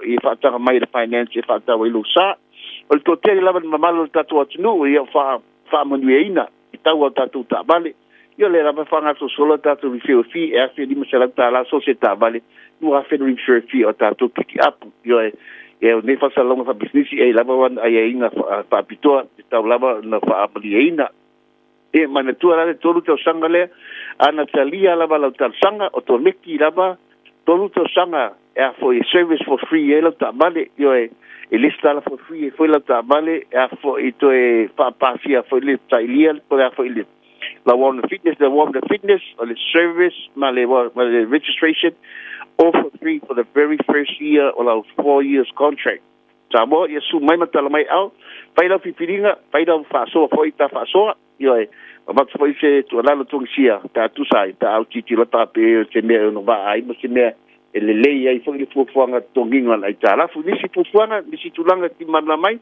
e faataga mai e le finance e faatau ai lou sa. O le toatele lava le mamalu o le tatou atunuu ia ua faamanuiaina i tau o tatou taavale. Ia o lea lava e faagasolosolo a tatou referral fee e $1,500 so o se taavale, $2,000 le referral fee o tatou pikiapu. Ioe, ia o nei faasalalauga faapisinisi e i ai lava ana aiaiga faapitoa e tatau lava ona faamalieina. E manatua la le tolu tausaga lea, ana talia lava lau talosaga, otomeki lava tolu tausaga e a foi e service for free ai lau taavale, ioe, e lesitala for free ai foi lau taavale, e a foi toe faapasia foi le sailia po o le a foi le lau warrant fitness, le warrant fitness, o le service ma le, ma le registration, all for free for the very first year o lau 4 years contract. Samoa, ia susu mai ma tala mai ao, fai lau filifiliga, fai lau faasoa foi ta faasoa, ioe, avatu foi se tuualalo Tongisia pe a tusa ai, pe a autitilo faapea o se mea e ono vaa ai ma se mea e lelei ai foi le fuafuaga totogiga o le aitalafu. Nisi fuafuaga, nisi tulaga e timana mai,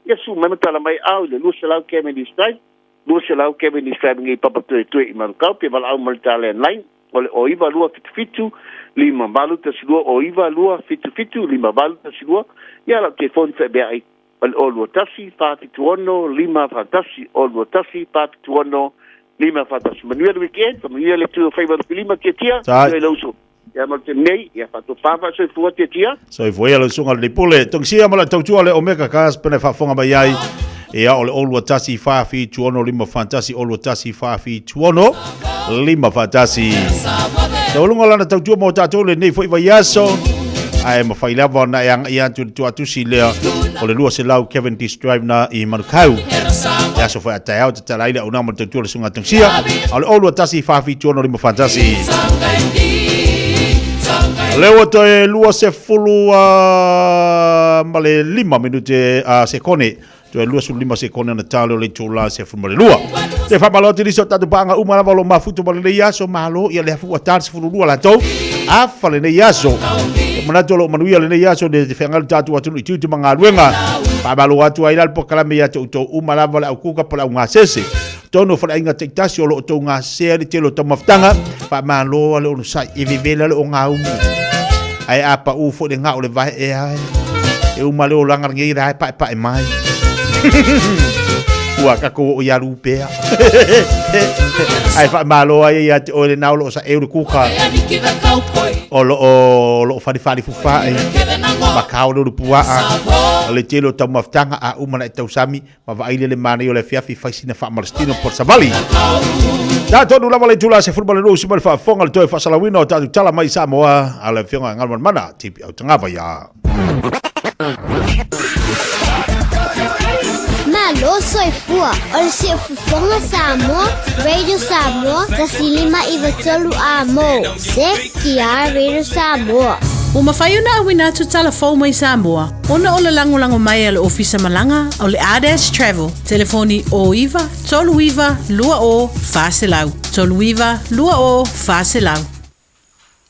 ia susu mai ma tala mai ao i le 200 Cavendish Drive, 200 Cavendish Drive nei Papatoetoe i Manukau, pe valaau mai i le ta landline, o le 09277 5812, 09277 5812, ia lau telefoni feaveai o le 021 476 541, 021 476 541. Manuia le weekend, faamanuia le Atua faiva lupilima tiatia, Sai. ia le uso. Ia ma le taimi nei, ia faatofa faasoifua tiatia. Soifua ia lau susuga le Pule. Tongisia ma lau tautua le Omega Cars pene faafofoga mai ai. Ia o le 021 476 541, 021 476 541. Taualuga lana tautua mo tatou lenei foi vaiaso. Ae mafai lava ona e agai atu i le tuatusi lea o le 200 Cavendish Drive na i Manukau. E aso foi a taeao tatala ai le aunaga ma le tautua le susuga Tongisia. A o le 021 476 541. Lea ua toe 25 ma le 5 minute sekone toe 25 sekone ona talo le itula 12. Te whamalo atu nisi o tātou pānga uma lava o lo mafutu ma lenei aso, malo ia le afu ua tā le 12 latou, afa lenei aso. Te manatu o lo manuia lenei aso ne te whangalu tātou atunu i tūtu ma ngā luenga. Whamalo atu ai la le pokalame ia te utou uma lava le au kuka po le au ngasese. Totonu o faleaiga taitasi o lo o tou gasea i le tele o taumafataga, faamalo a le onosai, e vevela le ogaumu. Ae a pau foi le gao le vae ea e uma le olaga lenei la e paepae mai. Ua tatou oo ia lupea. Ae faamalo ai ia te oe lena o lo o saeu le kuka. O lo o lo o falifali fufae. Makao le ulupuaa. O le tele o taumafataga a uma na e tausami ma vaai le le manaia o le afiafi fai sina faamalositino po o le savali. Tatou lava le itula 12 usi ma le faafofoga le toe faasalauina o tatou tala mai Samoa a le afioga ia Galumalemana TP Autagava ia. Malo soifua o le siufofoga Samoa, Radio Samoa, 1593 amo. CTR Radio Samoa. Ua mafai ona auina atu tala fou mai Samoa ona o le lagolago mai a le Ofisa Malaga o le Ardash Travel, telefoni 09 39 20 400, 39 20 400.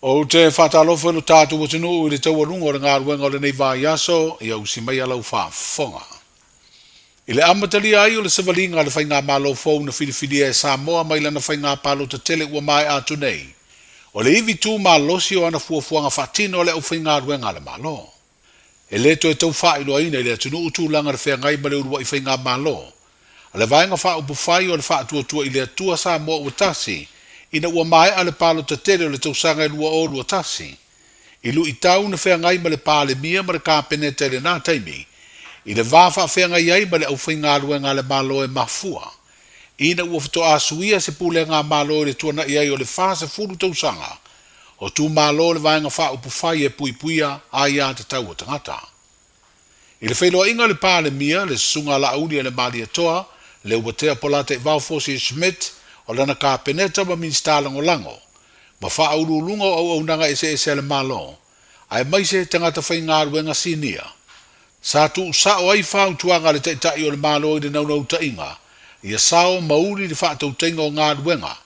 Ou te faatalofa i lo tatou atunuu i le taualuga o le galuega o lenei vaiaso, ia usi maia lau faafofoga. I le amatalia ai o le savaliga a le Faigamalo fou na filifilia e Samoa mai lana faiga palota tele ua maea atu nei, o le ivi tu malosi o ana fuafuaga faatino a le aufaigaluega a le Malo. E le toe tau faailoaina i le atunuu tulaga le feagai ma le uluai faigamalo a le Vaega Faaupufai o le Faatuatua i le Atua Samoa Ua Tasi ina ua maea le palota tele o le tausaga e 2021 i luitau na feagai ma le Palemia ma le Kapeneta i lena taimi i le va faafeagai ai ma le aufaigaluega a le Malo e mafua ina ua faatoa suia se pulega a Malo i le tuanai ai o le 40 tausaga o tumalo le Vaega Faaupufai e puipuia aiatatau a tagata. I le feiloaiga a le Palemia, le Susuga a Laauli a le Malietoa, Leuatea Polataivao Fosi Schmidt, o lana Kapeneta ma Minisita Lagolago, ma faauluuluga o auaunaga eseese a le Malo, aemaise tagata faigaluega sinia. Sa tuusao ai fautuaga a le Taitai o le Malo i le naunautaiga ia sao ma uli le faatautaiga o galuega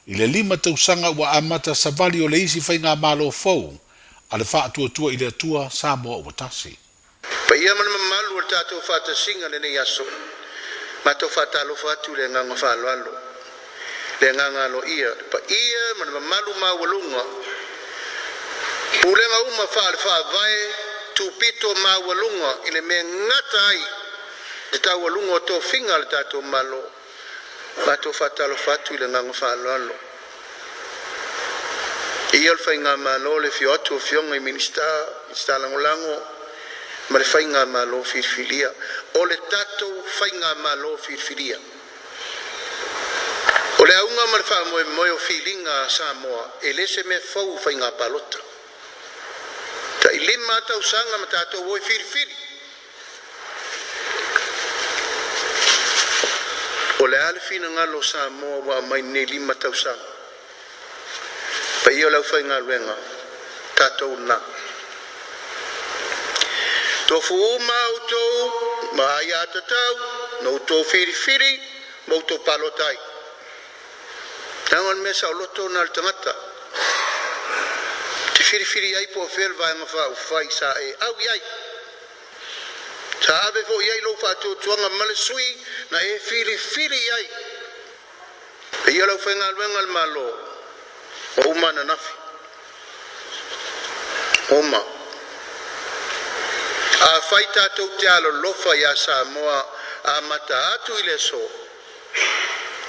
i le lima tausaga ua amata savali o le isi faigamalo fou a le Faatuatua i le Atua Samoa Ua Tasi. Paia ma le mamalu o le tatou faatasiga lenei aso, matou faatalofa atu i le agaga faaaloalo, le agaga aloaia, le paia ma le mamalu maualuga, pulega uma faale-faavae, tupito maualuga i le mea e gata ai le taualuga o tofiga a le tatou Malo. Matou faatalofa atu i le agaga faaaloalo. Ia o le Faigamalo, le afio atu o Afioga i Minisita, Minisita Lagolago ma le Faigamalo filifilia. O le tatou Faigamalo filifilia. O le auga ma le faamoemoe o filiga a Samoa e le se mea fou faiga palota. Tai 5 tausaga ma tatou o e filifili. O le a le finagalo o Samoa ua aumai lenei 5 tausaga? Paia o le aufaigaluega, tatou lena. Tofu uma outou ma aiatatau na outou filifili ma outou palota ai. Leaga o le mea saoloto lena o le tagata. Te filifili ai po o fea le Vaega Faaupufai sa e au i ai. Sa ave foi i ai lou faatuatuaga ma le sui na e filifili i ai. Paia o le aufaigaluega a le Malo, ua uma ananafi. Uma. Afai tatou te alolofa iā Samoa amata atu i le aso,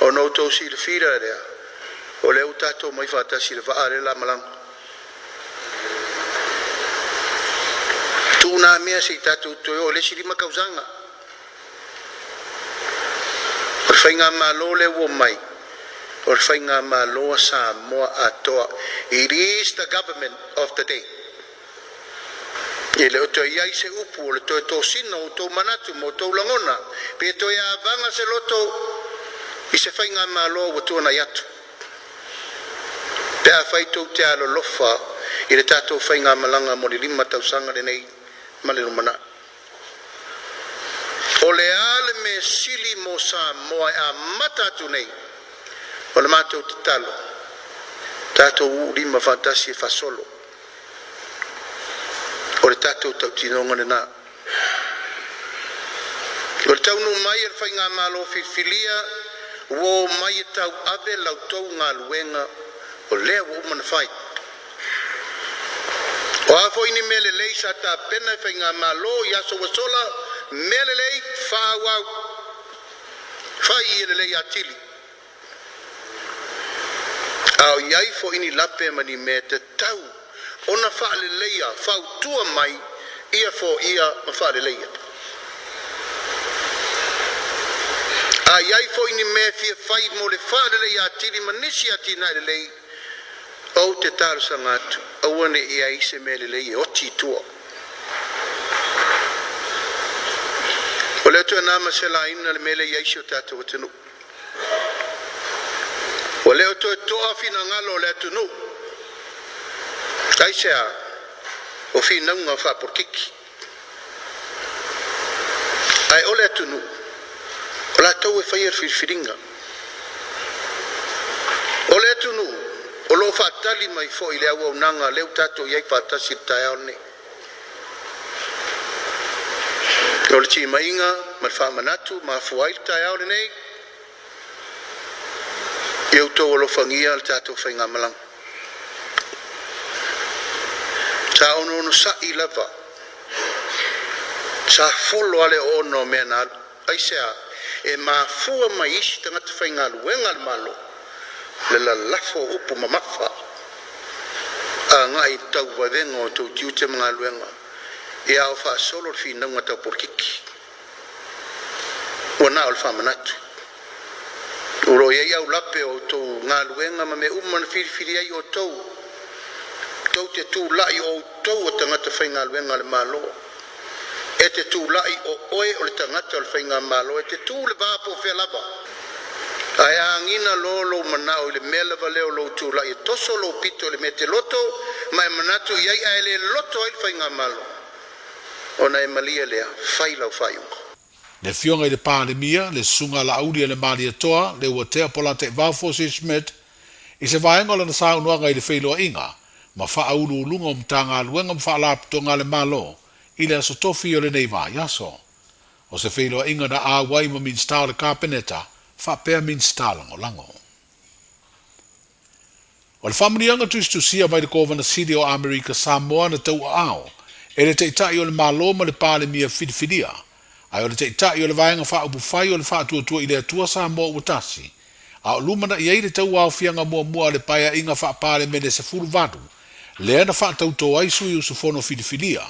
ona outou silafila lea, o lea ua tatou omai faatasi i le vaa lea la malaga. Tuu nā mea se i tatou toe oo i le isi 5 tausaga. O le faigamalo lea ua omai, o le faigamalo a Samoa atoa. It is the government of the day. E le o toe i ai se upu o le toe tosina o outou manatu ma outou lagona, pe toe avaga se loto i se faigamalo ua tuanai atu. Pe afai tou te alolofa i le tatou faigamalaga mo le 5 tausaga lenei ma le lumanai. O le a le mea sili mo Samoa e amata atu nei? O le matou tatalo, tatou uu lima faatasi e faasolo. O le tatou tautinoga lena. O le taunuu mai a le Faigamalo filifilia, Ua omai e tauave la outou galuega o lea ua uma ona fai. O a foi ni mea lelei sa tapena e faigamalo i aso ua sola, mea lelei faaauau, fai ia lelei atili. A o i ai foi ni lape ma ni mea e tatau ona faaleleia, fautua mai ia foia ma faaleleia. A i ai foi ni mea e fia fai mo le faaleleia atili ma nisi atinae lelei, ou te talosaga atu, aua ne i i ai se mea lelei e oti i tua. O le toe na ma se laina le mea lea e i ai si o tatou atunuu. Ua le o toe toa finagalo o le atunuu. Aisea? O finauga faapolokiki. Ae o le atunuu, o latou e faia le filifiliga. O le atunuu, o lo o faatali mai foi le auaunaga lea ua tatou i ai faatasi i le taeao lenei. O le timaiga ma le faamanatu ma afua ai le taeao lenei, ia outou alofagia le tatou faigamalaga. Sa onoonosa'i lava, sa folo lava le oona o mea na alu. Aisea? E mafua mai isi tagata faigaluega a le Malo le lalafo o upu mamafa agai i le tauvaivega o outou tiute ma galuega ia o faasolo le finauga tau polokiki. Ua na o le faamanatu. O lo o i ai aulape o outou galuega ma mea uma na filifili ai outou, tou te tulai o outou o tagata faigaluega a le Malo. E te tulai o oe o le tagata o le faigamalo, e te tu i le va po o fea lava. Ae a agiga loa lou manao i le mea lava lea o lou tulai e toso lou pito i le mea e te loto ma e manatu i ai ae le loto ai le faigamalo, ona e malie lea, fai lau faaiuga. Le Afioga i le Palemia, le Susuga Laauli a le Malietoa, Leuatea Polataivao Fosi Schmidt, i se vaega o lana saunoaga i le feiloaiga ma faauluuluga o Matagaluega ma Faalapotopotoga a le Malo i le Aso Tofi o lenei vaiaso. O se feiloaiga na auai ma Minisita o le Kapeneta faapea Minisita Lagolago. O le faamanuiaga tusitusia mai le Kovana Sili o Amerika Samoa na tauaao e le Taitai o le Malo ma le Palemia filifilia, ae o le Taitai o le Vaega Faaupufai o le Faatuatua i le Atua Samoa ua Tasi, a o lumanai ai le tauaofiaga muamua a le Paeaiga Faa-Palemene 18, lea na faatautō ai sui usufono filifilia,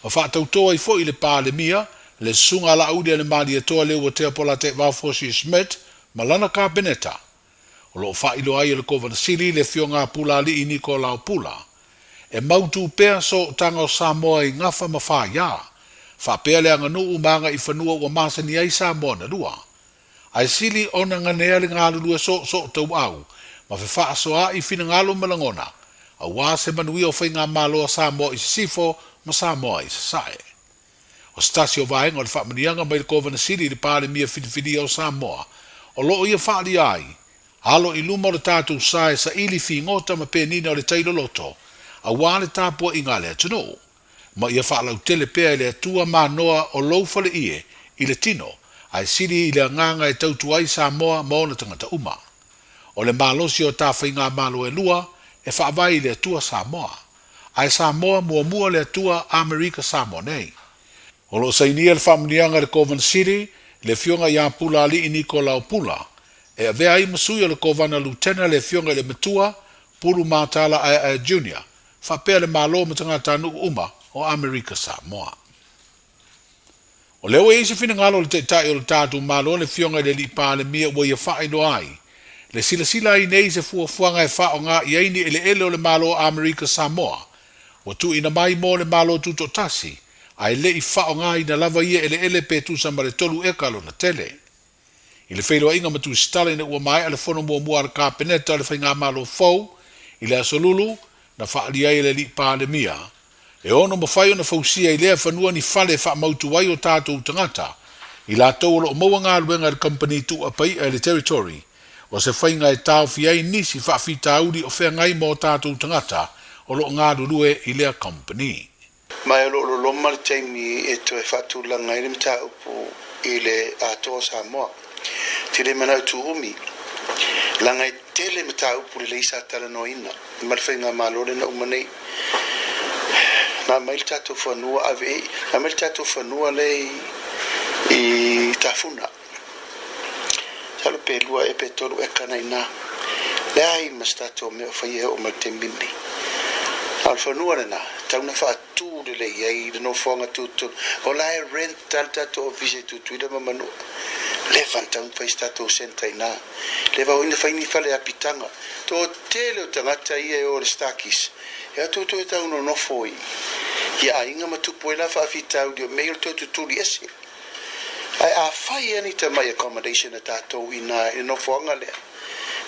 ma faatautō ai foi le Palemia, le Susuga Laauli a le Malietoa Leuatea Polataivao Fosi Schmidt ma lana Kapeneta. O lo o faailoa ai e le Kovana Sili le Afioga a Pulaalii Nikolao Pula, e mautū pea sootaga o Samoa i gafa ma faiā, faapea le aganuu ma agaifanua ua masani ai Samoa na lua. Ae sili ona ganea le galulue soosoo tauau ma fefaasoaai finagalo ma lagona, auā se manuia o faigamalo a Samoa i Sisifo ma Samoa i Sasae. O se tasi o vaega o le faamanuiaga mai le Kovana Sili i le Palemia filifilia o Samoa, o lo o ia faaalia ai, alo i luma o le tatou sa e saili figota ma penina o le tai loloto, auā le tapuaiga a le atunuu. Ma ia faalautele pea e le Atua manoa o lou faleie i le tino, ae sili i le agaga e tautua ai Samoa ma ona tagata uma. O le malosi o ta faigamalo e lua e faavae i le Atua Samoa. Ae Samoa muamua le Atua Amerika Samoa nei. O lo o sainia le faamanuiaga i le Kovana Sili, le Afioga ia Pulaalii Nikolao Pula, e avea ai ma sui o le Kovana Lutena le Afioga i le Matua, Pulu Matala Aeaea Junior, faapea le Malo ma tagatanuu uma o Amerika Samoa. O lea ua i ai se finagalo o le Taitai o le tatou Malo le Afioga i le Alii Palemia ua ia faailoa ai le silasila ai nei i se fuafuaga e faaaoga i ai ni eleele o le Malo o Amerika Samoa ua tuuina mai mo le Malo Tutoatasi ae le i faaaogaina lava ia eleele pe tusa ma le 3 eka lona tele. I le feiloaiga ma Tusitala ina ua maea le fono muamua a le Kapeneta o le Faigamalo fou i le Aso Lulu, na faaalia ai e le Alii Palemia, e ono mafai ona fausia i lea fanua ni fale e faamautu ai o tatou tagata, i latou o lo o maua galuega i le kamupani tuuapai'a i le Territory, o se faiga e taofi ai nisi faafitauli o feagai ma o tatou tagata o lo o galulue i lea kamupani. Ma o lo o loloma le taimi e toe faatulaga ai le mataupu i le Atoa o Samoa. Te le manao tuumi, laga e tele mataupu lelei sa talanoaina ma le faigamalo lea na uma nei. Na aumai le tatou fanua ave i, na aumai le tatou fanua lea i Tafuna. Masalo pe 2 ea pe 3 eka na ina. Leai ma se tatou mea o faia e oo mai le taimi lenei. A o le fanua lena, tau na faatu lelei ai le nofoaga tutotonu. O la e rent lava le tatou ofisa i Tutuila ma Manua. Leva ona tau na fai se tatou centre i ina. Leva foi na fai ni fale apitaga. Toatele o tagata ia e o i le Starkeys, e atu toe tau nonofo i aiga ma tupu ai la faafitauli o mea ia o le toe tutuli ese. Ae afai ea ni tamai accommodation a tatou ina i le nofoaga lea,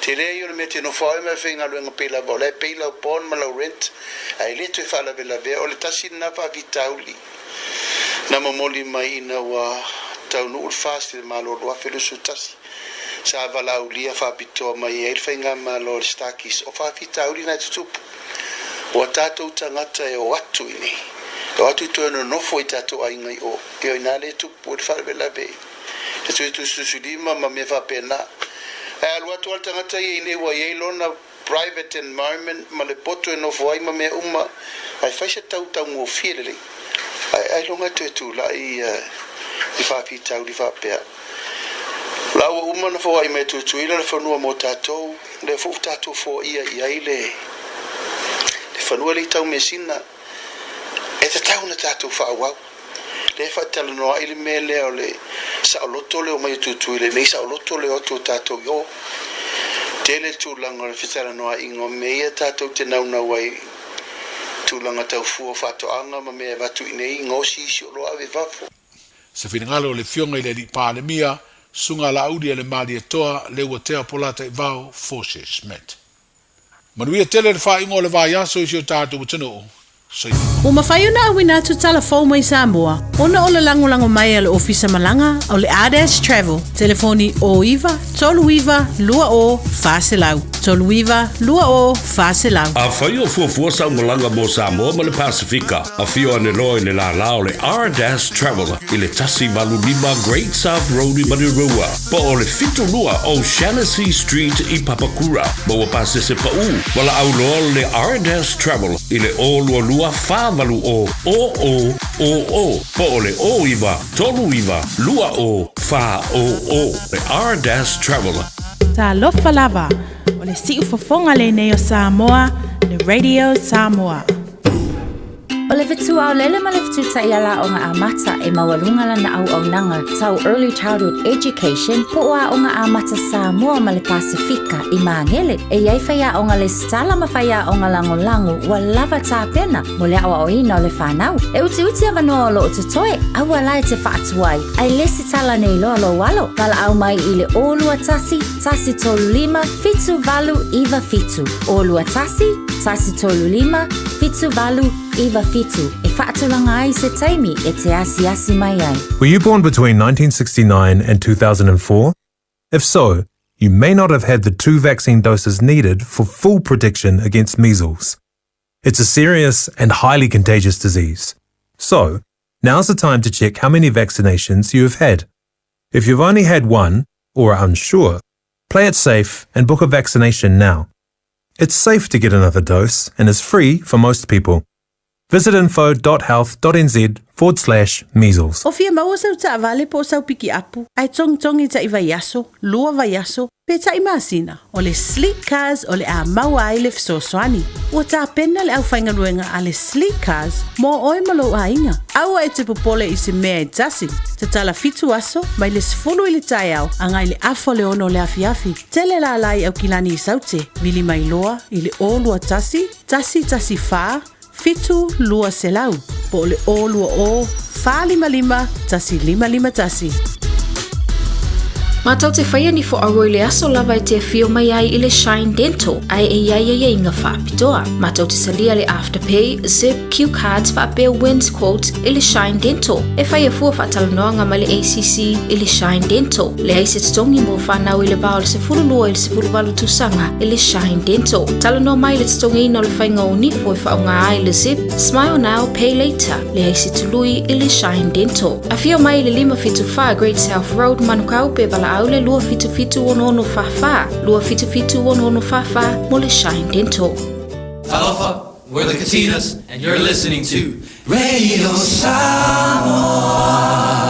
tele ia o le mea e te nofo ai ma e faigaluega pei lava o la e pay lau bond ma lau rent, ae le toe faalavelavea. O le tasi lena faafitauli na momoli mai ina ua taunuu le FAST i le Malo 2021. Sa valaaulia faapitoa mai ai le faigamalo a le Starkeys o faafitauli na e tutupu. Ua tatou tagata e o atu i inei, e o atu toe nonofo i tatou aiga i o, e o ina lea e tupu ai le faalavelave i le toe tusitusilima ma mea faapena. Ae alu atu lava le tagata ia i inei ua i ai lona private environment ma le poto e nofo ai ma mea uma, ae fai se tau taugofie lelei. Ae ailoga e toe tulai ni faafitauli faapea. La ua uma ona foai mai e Tutuila le fanua mo tatou, lea foi ua tatou foaia i ai le fanua lea i Taumeasina. E tatau ona tatou faaauau. Lea e faatalanoa ai le mea lea o le saoloto le omai o Tutuila i inei, saoloto le o atu o tatou i o. Tele le tulaga o le fetalanoaiga o mea ia tatou te naunau ai i tulaga tau fua o faatoaga ma mea e avatu i inei, gaosi isi oloa ave i fafo. Se finagalo o le Afioga i le Alii Palemia, Susuga Laauli-a-le-Malietoa, Leuatea Polataivao Fosi Schmidt. Manuia tele le faaiuga o le vaiaso i si o tatou atunuu. Soifua. Ua mafai ona auina atu tala fou mai Samoa ona o le lagolago mai a le Ofisa Malaga o le Ardash Travel, telefoni 09 39 20 400, 39 20 400. Afai o fuafua sau malaga mo Samoa ma le Pasefika, afio ane loa i le lālā o le R-Dash Travel i le 185 Great South Road i Manurewa, po o le 72 O'Shannessy Street i Papakura. Maua pasese paʻū, valaau loa le R-Dash Travel i le 022 480 0000 po o le 09 39 20 400. Le R-Dash Travel. Talofa lava, o le siufofoga lenei o Samoa, le Radio Samoa. O le fetuaolele ma le fetutaiala aoga amata e maualuga lana auaunaga tau Early Childhood Education po o Aoga Amata Samoa ma le Pasefika i Magele. E i ai faiaoga lesitala ma faiaoga lagolago ua lava tapena mo le aoaoina o le fanau. E utiuti avanoa o lo o totoe, aua la e te faatuai, ae lesitala nei loa lou alo. Valaau mai i le 021 135 7897, 021 135 7897 e faatulaga ai se taimi e te asiasi mai ai. Were you born between 1969 and 2004? If so, you may not have had the two vaccine doses needed for full protection against measles. It's a serious and highly contagious disease. So, now's the time to check how many vaccinations you have had. If you've only had one, or are unsure, play it safe and book a vaccination now. It's safe to get another dose and is free for most people. Visit info.health.nz forward slash measles. O fia maua sau taavale po o sau pikiapu, ae togitogi taʻi vaiaso, lua vaiaso, pe taʻi masina, o le Sleek Cars o le a maua ai le fesoasoani. Ua tapena le aufaigaluega a le Sleek Cars mo oe ma lou aiga. Aua e te popole i se mea e tasi. Tatala fitu aso, mai le 10 i le taeao agai le afa o le ono o le afiafi. Tele lala i Aukilani i Saute, vili mai loa i le 021 114 7200 po o le 020 455 1551. Mātou te whaia ni whoaua i le aso lava e te awhio mai ai i le Shine Dental, ae e iai ai inga whaapitoa. Mātou te salia le Afterpay, Zip, Cue Cards whaapea Wins Quote i le Shine Dental. E whai afua whaatalanoanga mai le ACC i le Shine Dental. Leai se totogi mo whanau i le va o le 12 i le 18 tausaga i le Shine Dental. Talanoa mai le totogiina o le faiga o nipo e faaaoga ai le Zip, Smile Now, Pay Later, leai se tului i le Shine Dental. Afio mai i le 574 Great South Road, Manukau pe valaau. valaau le 277 6644, 277 6644 mo le Shine Dental. Talofa, we're the Katinas, and you're listening to Radio Samoa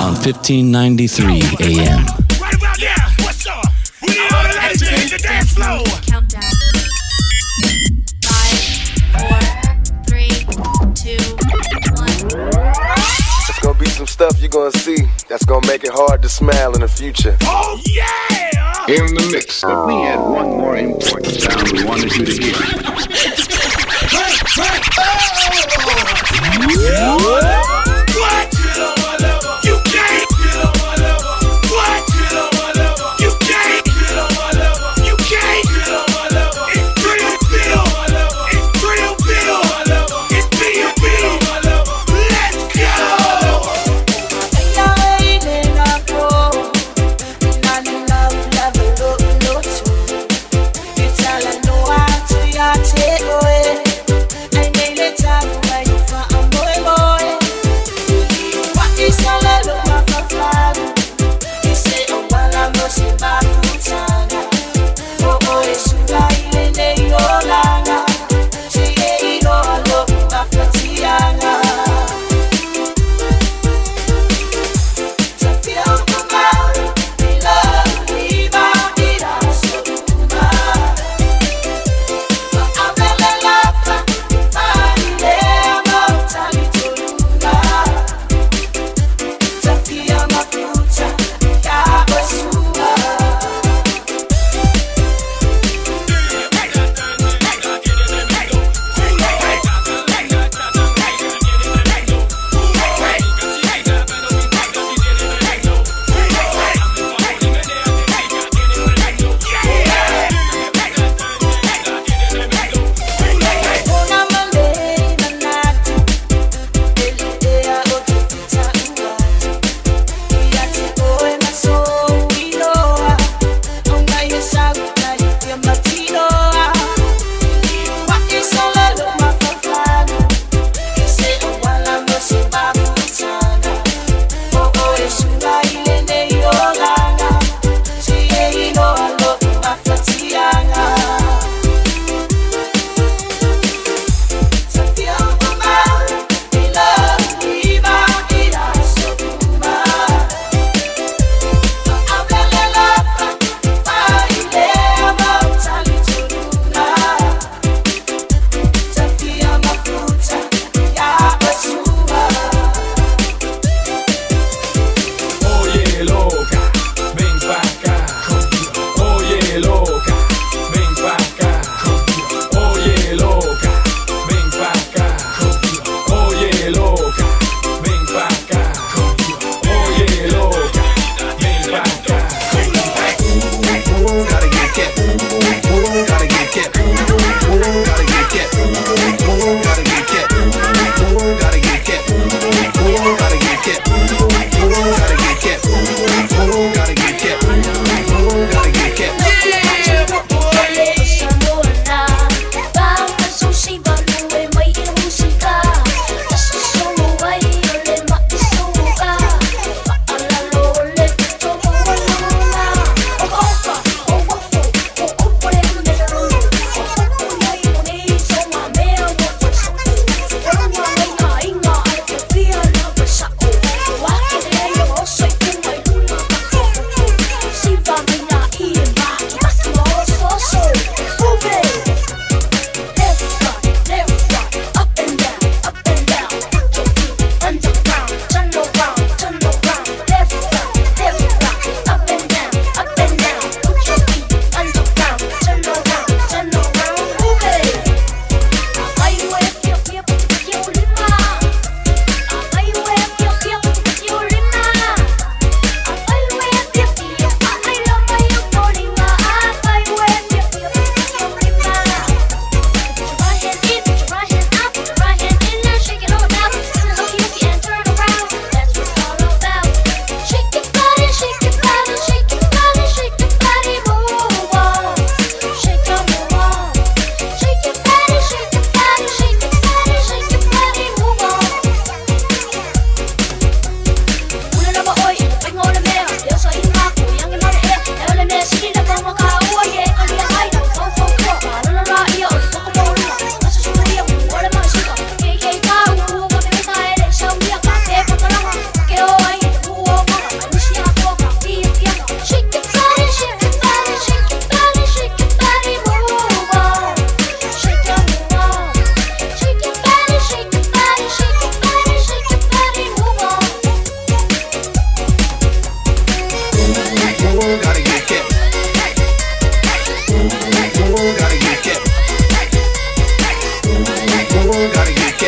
on 1593 AM. It's gonna be some stuff you're gonna see that's gonna make it hard to smile in the future. Oh, yeah! In the mix. But we had one more important sound we wanted you to hear. What? You can't. What? You can't. You can't. It's Trill Bill. It's Trill Bill. It's B.U.B. Let's go.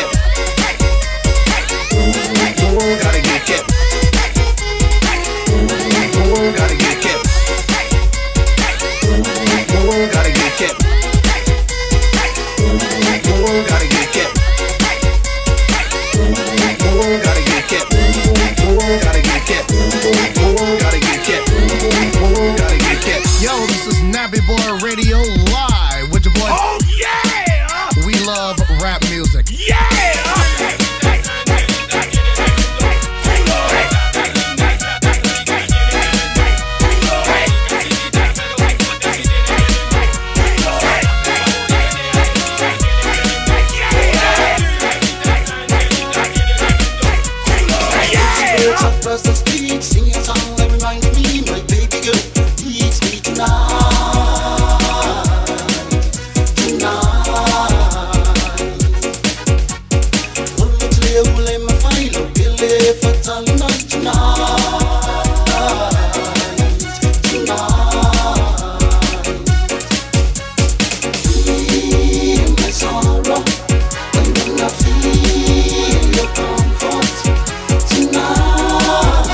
get. Gotta get get. Gotta get get. Gotta get get. Gotta get get. Gotta get get. Gotta get get. Gotta get get. Gotta get get. Yo, this is Nappy Boy Radio Live with your boy. Oh, yeah! We love rap music. Yeah! Across the street, singing a song that reminds me, my baby girl needs me tonight, tonight. Olo ule mafailo pele fatali night tonight, tonight. Feel my sorrow, and when I feel your comfort tonight,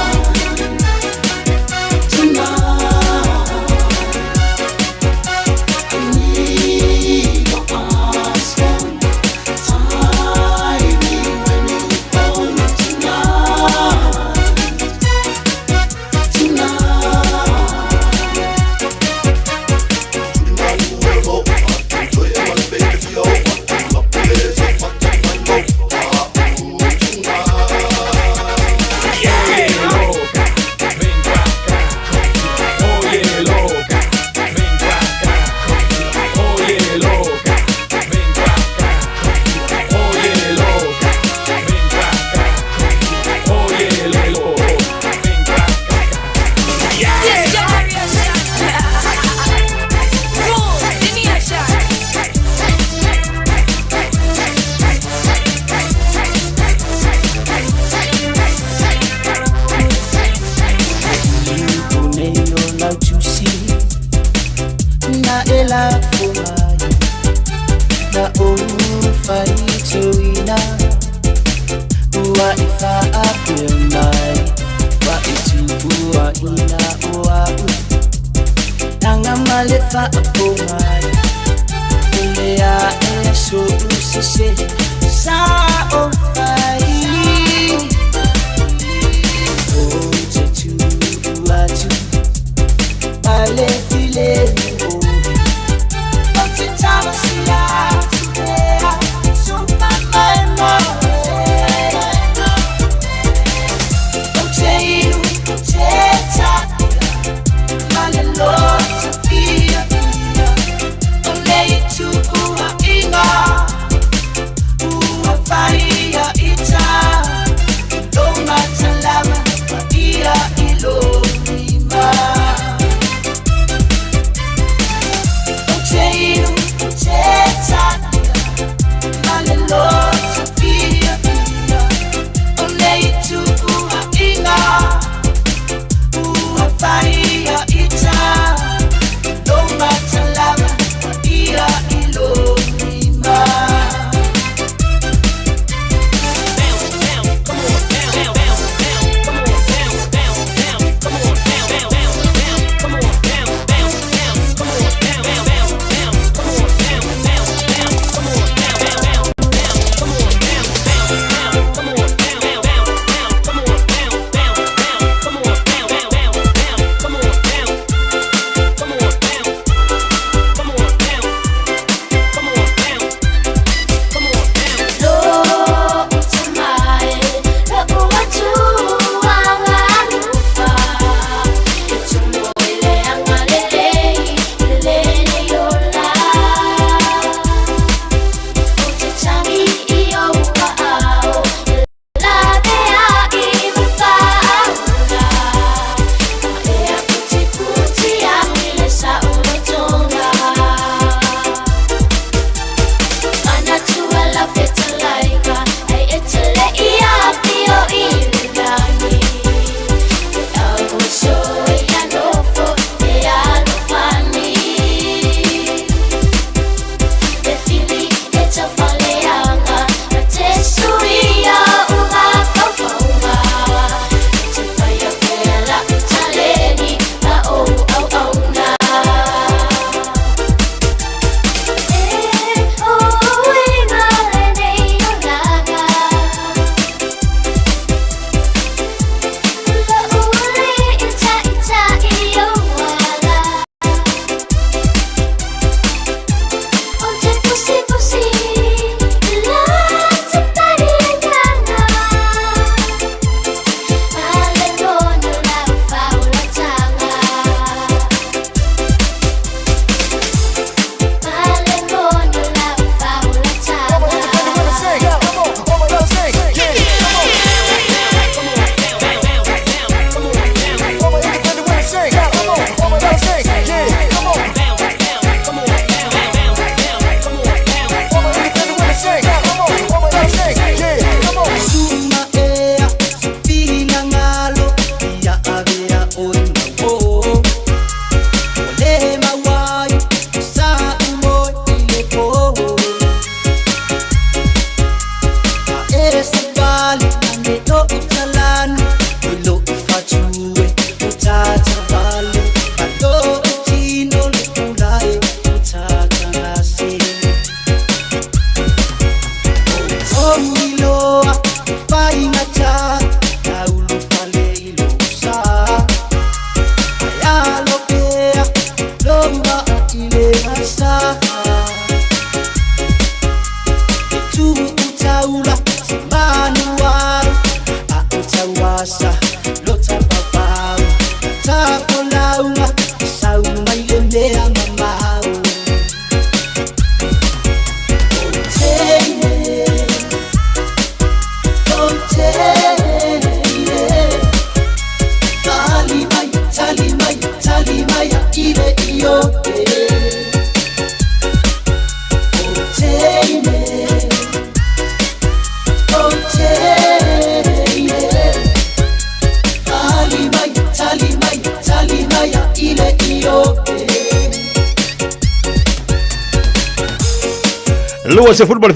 tonight. I need your arms warm, tie me when you hold me tonight, tonight. Oye loca, ven pa' acá. Oye loca, ven pa' acá. Oye loca, ven pa' acá. Oye loca, ven pa' acá. Na ela fomai na o faitoina ua e faapea mai wa e tuua ina o a'u taga ma le faapogai o le aʻe soʻu sese sa o fai o te tuu atu ma le filemu oe o te talosia atu pea sofafaemoe o te inu te taʻila ma le loto fiafia o le ituuaʻiga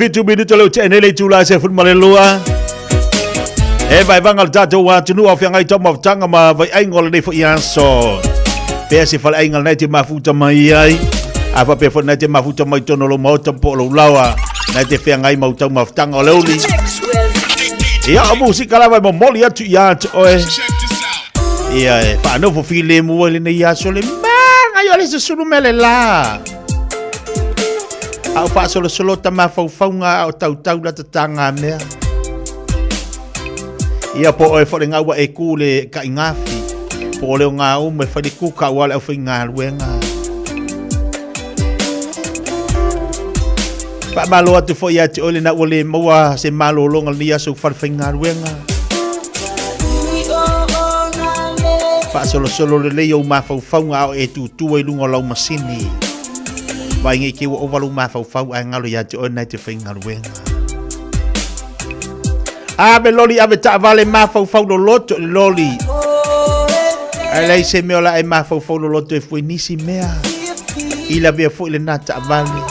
27 minuta leo te nei le itula 12. E vaevaga le tatou atunuu ao feagai taumafataga ma vaiaiga o lenei foi aso. Pea se faleaiga lenei te mafuta mai ai. A faapea foi lenei te mafuta mai totonu o lou maota po o lou laoa. Lenei te feagai ma u taumafataga o le uli. Ia, o musika lava e momoli atu ia te oe. Ia, e faanofo filemu ai lenei aso le maga o le susulu mele la. A o faasolosolo ta mafaufauga a o tautau la tataga mea. Ia po oe foi le gaua e ku le kaigafi. Po o le o ngā umu e whai le kuka ua le au whaingaluenga. Faamalo atu foi ia te oe lena ua le maua se malologa o lenei aso i fale faigaluega. Faasolosolo lelei ou mafaufauga a o e tutu ai i luga o lau masini. Vaai nei te ua ova lou mafaufau ae galo ia te oe lena e te faigaluega. Ave loli, ave taavale, mafaufau loloto i le loli. Ae leai se mea o le a e mafaufau loloto ai foi nisi mea. I lavea foi lena taavale.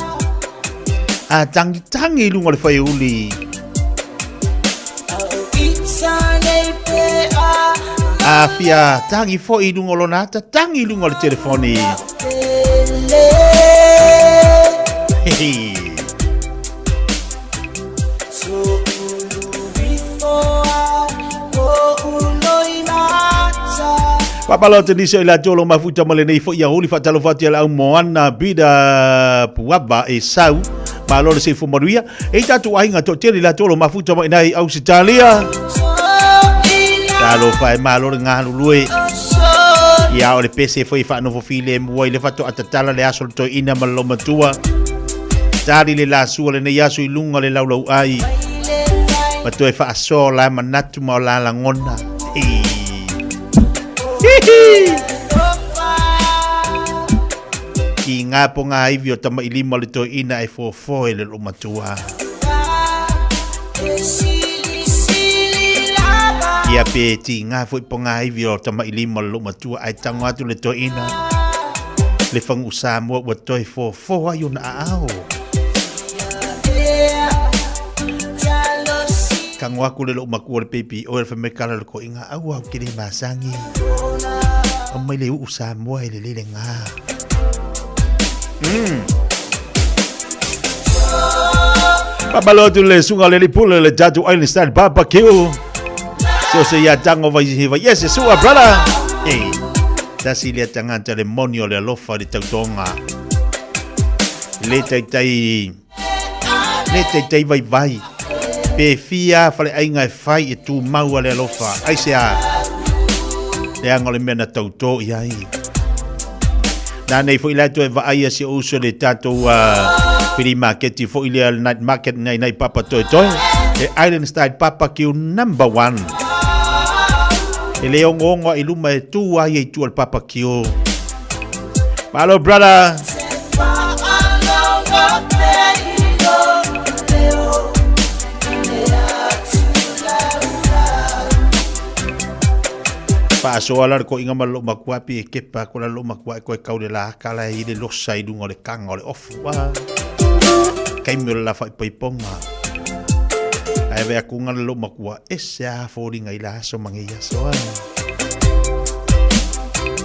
A tangitangi i luga o le whaeuli. A fia tangi foi i luga o lona ata, tangi i luga o le telefoni. Hehe. Faamalo atu nisi o i latou o lo mafuta ma lenei foi aoauli faatalofa atu ia le au Moana Bida Puava e sau. Malo le soifua manuia. E i tatou aiga toatele i latou o lo mafuta mai nai Ausitalia. Talofa e malo le galulue. Ia o le pese foi e faanofo filemu ai le faatoa tatala le aso le toeaina ma le laumatua. Tali le lasua lenei aso i luga o le laulau ai. Ma toe faasoa o la manatu ma o la lagona. Ki ngā po ngā iwi o Tamailima o le toeaina e fōfō e le loomatua. Ia pe ti ngā foi po ngā iwi o Tamailima o le loomatua ae tango atu le toeaina. Le fagu Samoa ua toe fōfō ai ona aao. Tango aku le loomakua o le peipi oe le whamekala le koinga aua au ke le masangi. Aumai le uu Samoa e lelei le ngā. Faamalo atu le suga le lipule le tatou Island Style Barbecue. So se ia tango vai vai yes sua brother. Hey. Tasi le tangata le moni o le alofa le tautoga. Le taitai le taitai vai vai. Pe fia fale ainga e fai e tu maua le alofa. Ai se a. Le anga o le mea na tautō i ai. Nā nei foi la toe vaai a si o uso le tātou whiri maketi foi lea le night market nei nei papa toi toi. E Island Style Papa Q number one. E le ongo ongo i luma e tū ai e tua le Papa Q. Malo brother. Faasoa la le koiga ma le loomatua pi e kepa ko la loomatua e koe kau le la kala i le losa i luga o le kanga o le ofu a kaimi o le la faipaiponga ae ve aku nga le loomatua ese a foliga i la aso ma ngei aso a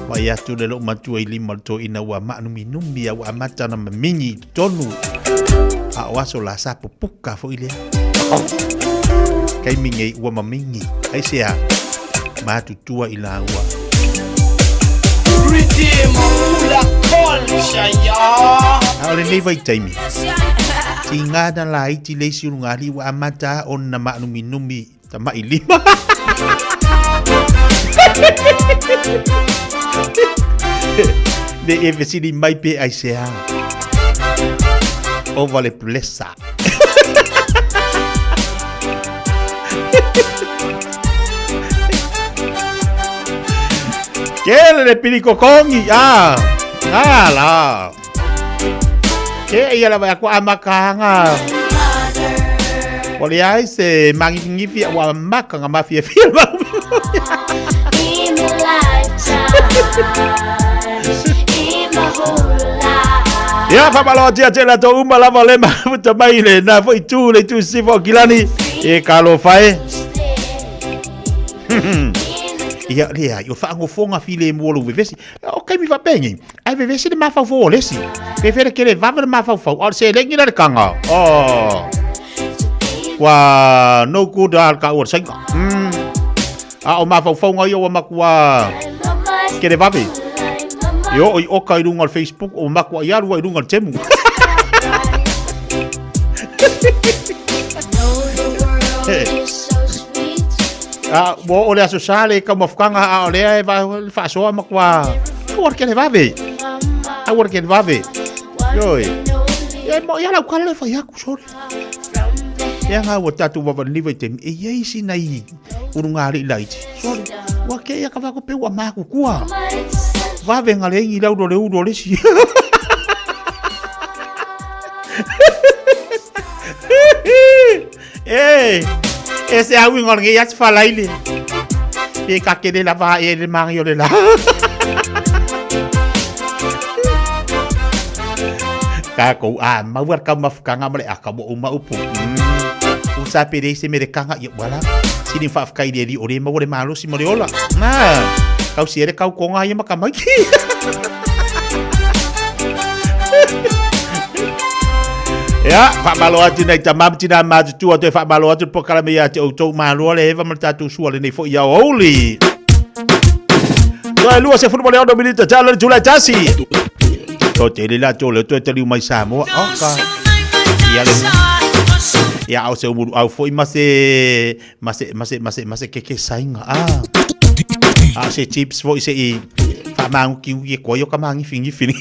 mai atu le loomatua i lima o le toeaina ua maanuminumi a ua amata ona mamingi i totonu a o aso la sa pupuka foi lea. Taimi nei ua mamingi, aisea? Matutua i laua. A o lenei vaitaimi, tiga na laiti le isi ulugalii ua amata ona maanuminumi tamailima. Ne i e fesili mai pe aisea. Ova le pulesa. Kele le pilikokongi, ah, ah la. Ke ia lava aku amakanga. O le ai se mangifingifi a ua maka nga mafia fia mau. In my lifetime, in my whole life. Ia whamaloatia tēnā tō uma lava le mafuta mai le nā foi tū le tū sifo o kilani e ka lofa e. Ia lea, i o whaangofonga file mua lou vevesi. O kaimi whapengi, ai vevesi le mafaufau o lesi. Pe whera kere vave le mafaufau, o se lengi la le kanga. Oh. Wa no good al ka ua sainga. A o mafaufauga ia ua makua kere vave. E oo i oka i runga o le Facebook o makua i alu ai i runga o le temu. A ua oo le aso sa le taumafukaga a o lea e faasoa makua aua le kele vave. Aua le kele vave. Ioe. E mo ia lau kala le fai aku sole. Ia ngā ua tātou wawaniliwa i te e iai sina i ulugalii laiti. Sole. Ua ke ia ka wako pe ua mākukua. Vave ngā le ingi lau le ulu o le si. E, e se au ingo ngi at falaili. Pe ka kele la va e le mangi o le la. Ka kou a maua ka mafukanga ma le aka mo uma upu. U sa pere se mere kanga i wala. Sini whaafkai le ri o le maua le malosi mo le ola. Na, kau si ere kau konga ia maka maiki. Ia, faamalo atu nei tama ma tina matutua toe faamalo atu le polokalame ia te outou maloa le eva ma le tatou sua lenei foi ia ouli. Toe 26 minita tala le tula tasi. To te le la to le toe taliu mai Samoa. Oh, ka. Ia le Ia au se umuru au foi ma se ma se ma se ma se ma se keke sainga. Ah. Ah se chips foi se i whamanguki e koe o ka mangiwhingiwhini.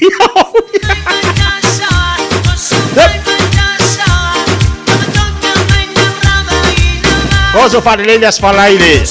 Oso wharelele as whalaile.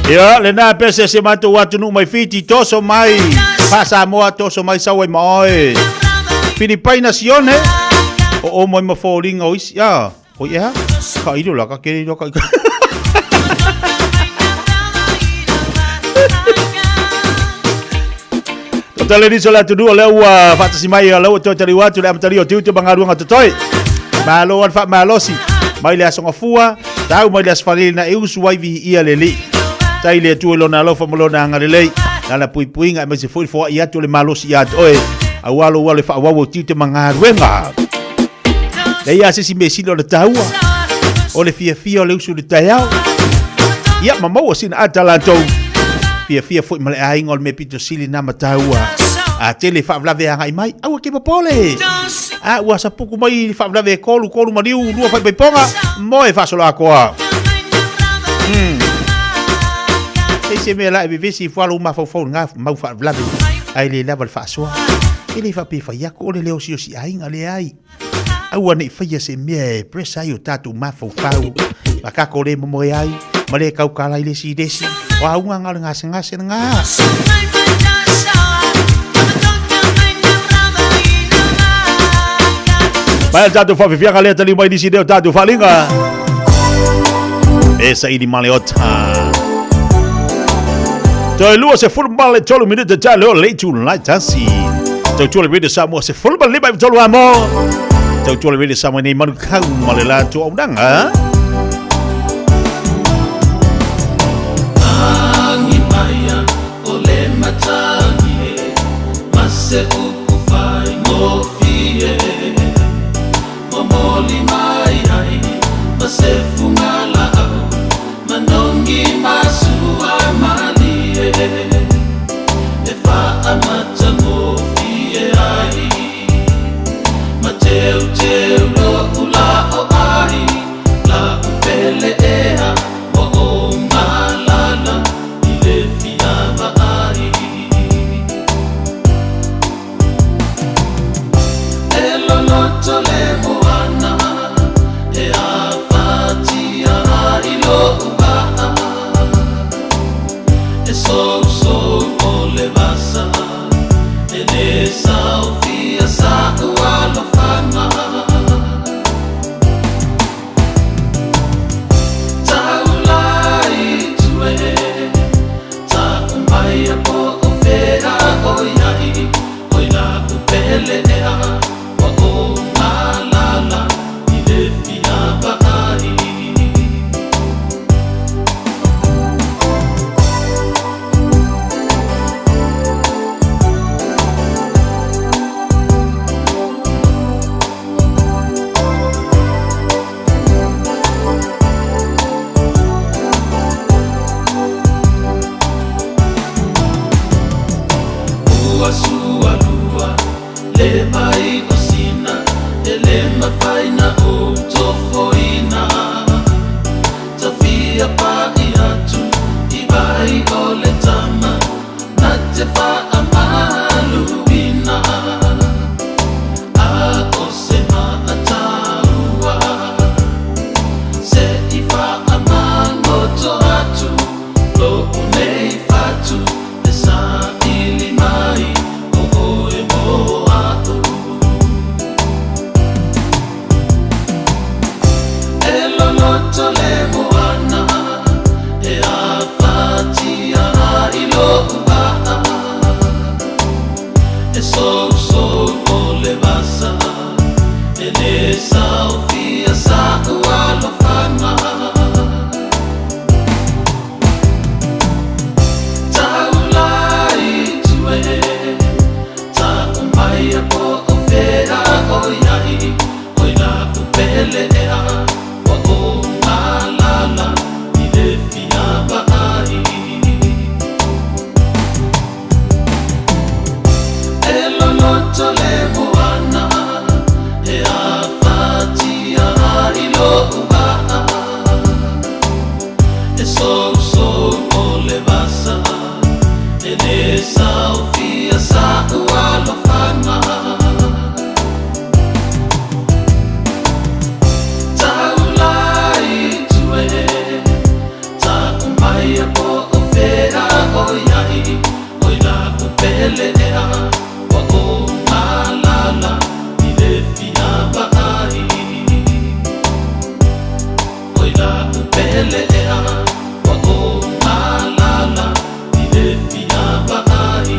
Ia, lena pese se matou atunuu mai Fiti, toso mai Faa-Samoa, toso mai Sauai ma oe. Filipaina Sione. O o mai ma foliga o isi, a, oi ea, ka ilo la ka kele ilo ka Tale ni sola tu le ua faatasi mai a lau toe taliu atu le amatalia o tiute ma galuega totoe. Malo al faamalosi mai le aso gafua, tau mai le aso Falealili na e usu ai viia le Alii. Tai le Atua i lona alofa ma lona agalelei, lana puipuiga aemaise foi le foai atu o le malosi ia te oe, aua lou alo e faaauau au tiute ma galuega. Leai lava se isi mea sili ona taua, o le fiafia o le usu i le taeao. Ia, ma maua sina ata latou. Fiafia foi ma le aiga o le mea pito sili na ma taua. A tele faalavelave agai mai, aua ke popole. A ua sapuku mai faalavelave e kolu, kolu maliu, lua faipaipoga, moe faasoloakoa. Sei se mea la e vevesi i fualo mafaufau ngā mau faalavelave. Ai le lava le faasoa. E le faapea fai aku o le leo siosi aiga leai. Aua ne i faia se mea e press ai o tatou mafaufau ma kako le momoe ai ma le kaukala i le isi i le isi. O a uga nga o le gasegase lena. Mai le tatou faafiafiaga lea taliu mai nisi lea o tatou faaaliga. E saili ma le ota. Toe 23 minute ta leo le itu lai tasi. Tautua le Radio Samoa 15 i tolu amo. Tautua le Radio Samoa nei manu kau ma le latou aunaga. Agi maia o le matagi e ma se upu faigofie Momoli mai ai ma se fugalaau Manogi ma sua malie E faamatagofie ai Ma teuteu lo'u la'o ai La'u pele ea ua ou malala I le fia vaai E loloto le moana E afatia ai lo'u vaa E sousou o le vasa E le saofia sa'u alofaga Taula i tua e Ta'u maia po o fea o i ai Oi la'u pele ea Ua ou malala I le fia vaai. Ua sualua le vai o Sina E le mafai na ou tofoina Tafia pa'i atu i vai o le tama Na te faamaluina A o se maataua Se i faamagoto atu Lo'u nei fatu E saili mai o oe mo a'u E loloto le moana E afatia ai lo'u vaa E sousou o le vasa E le saofia sa'u alofaga Taula i tua e Ta'u maia po o fea o i ai Oi la'u pele ea Ua ou malala. pele ea Ua ou alaala i le fia vaai.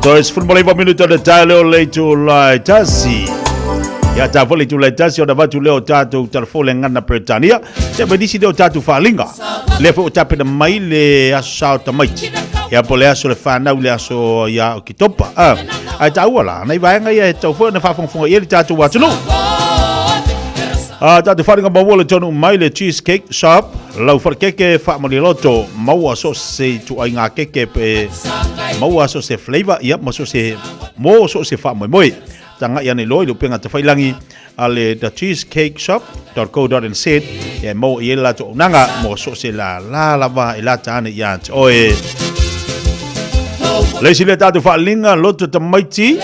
Toe 19 minuta o le tae leo le itulai tasi. Ia tā fo le itulai tasi o na vatu leo tātou talafo le ngana Peretania. Te mai nisi leo tātou whaalinga. Lea foi o tapena mai le aso sao tamaiti. Ia po le aso le whanau le aso ia o Kitopa. Ah, ai tāua la, nei vaenga ia e tau foi na whaafongafonga i e le tātou atunuu. Ah, tātou whaalinga maua le tonu mai le Cheesecake Shop. Lau wharekeke whaamaliloto maua so se tuaiga keke pe maua so se flavor ia ma so se mo so se faamoemoe. Taga'i ane loa i le upega tafailangi a le The Cheesecake Shop.co.nz ia e maua i ai le latou auaunaga mo so se lālā lava e lata ane ia te oe. Le isi lea tatou faaliga loto tamaiti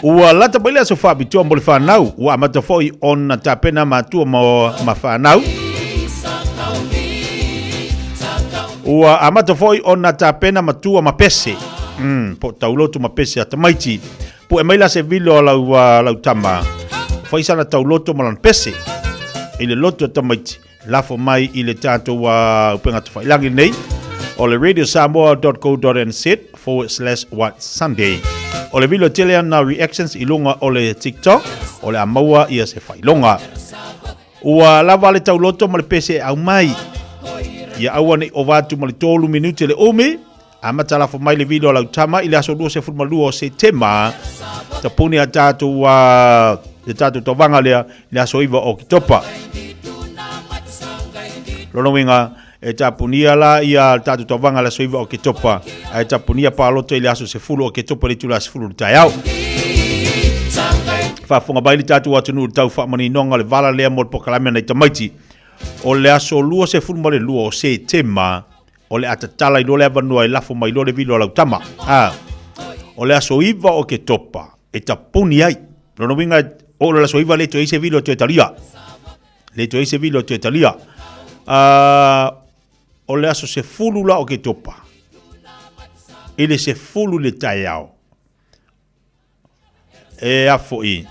ua lata mai le aso faapitoa mo le whanau ua amata foi ona tapena matua ma whanau Ua amata foi ona tapena matua ma pese. Po tauloto ma pese a tamaiti. Pu'e mai la se vilo a lau, lau tama. Fai sana tauloto ma lana pese. I le loto a tamaiti. Lafo mai i le tatou upega tafailangi nei. O le radiosamoa.co.nz forward slash white Sunday. O le vilo tele ana reactions i luga o le TikTok. O le a maua ia se failonga. Ua lava le tauloto ma le pese e aumai. Ia aua nei ova atu ma le tolu minute le umi, amata lafo mai le vilo a lau tama i le aso 22 o Setema, tapuni a tatou a le tatou tauvaga lea i le aso 9 o Oketopa. Lona uiga, e tapunia la ia le tatou tauvaga i le aso 9 o Oketopa, ae tapunia palota i le aso 10 o Oketopa i le itula 10 i le taeao. Faafofoga mai le tatou atunuu i le tau faamaninoga o le vala lea mo le polokalame a nai tamaiti. O le aso 22 o Setema, o le a tatala i loa le avanoa e lafo mai loa le vilo a lau tama. A, o le aso 9 o Oketopa e tapuni ai. Lona uiga, o le aso 9 le toe i se vilo e toe talia. Le toe se vilo toe talia. O le aso 10 la o Oketopa. I le 10 le taeao. E afo i.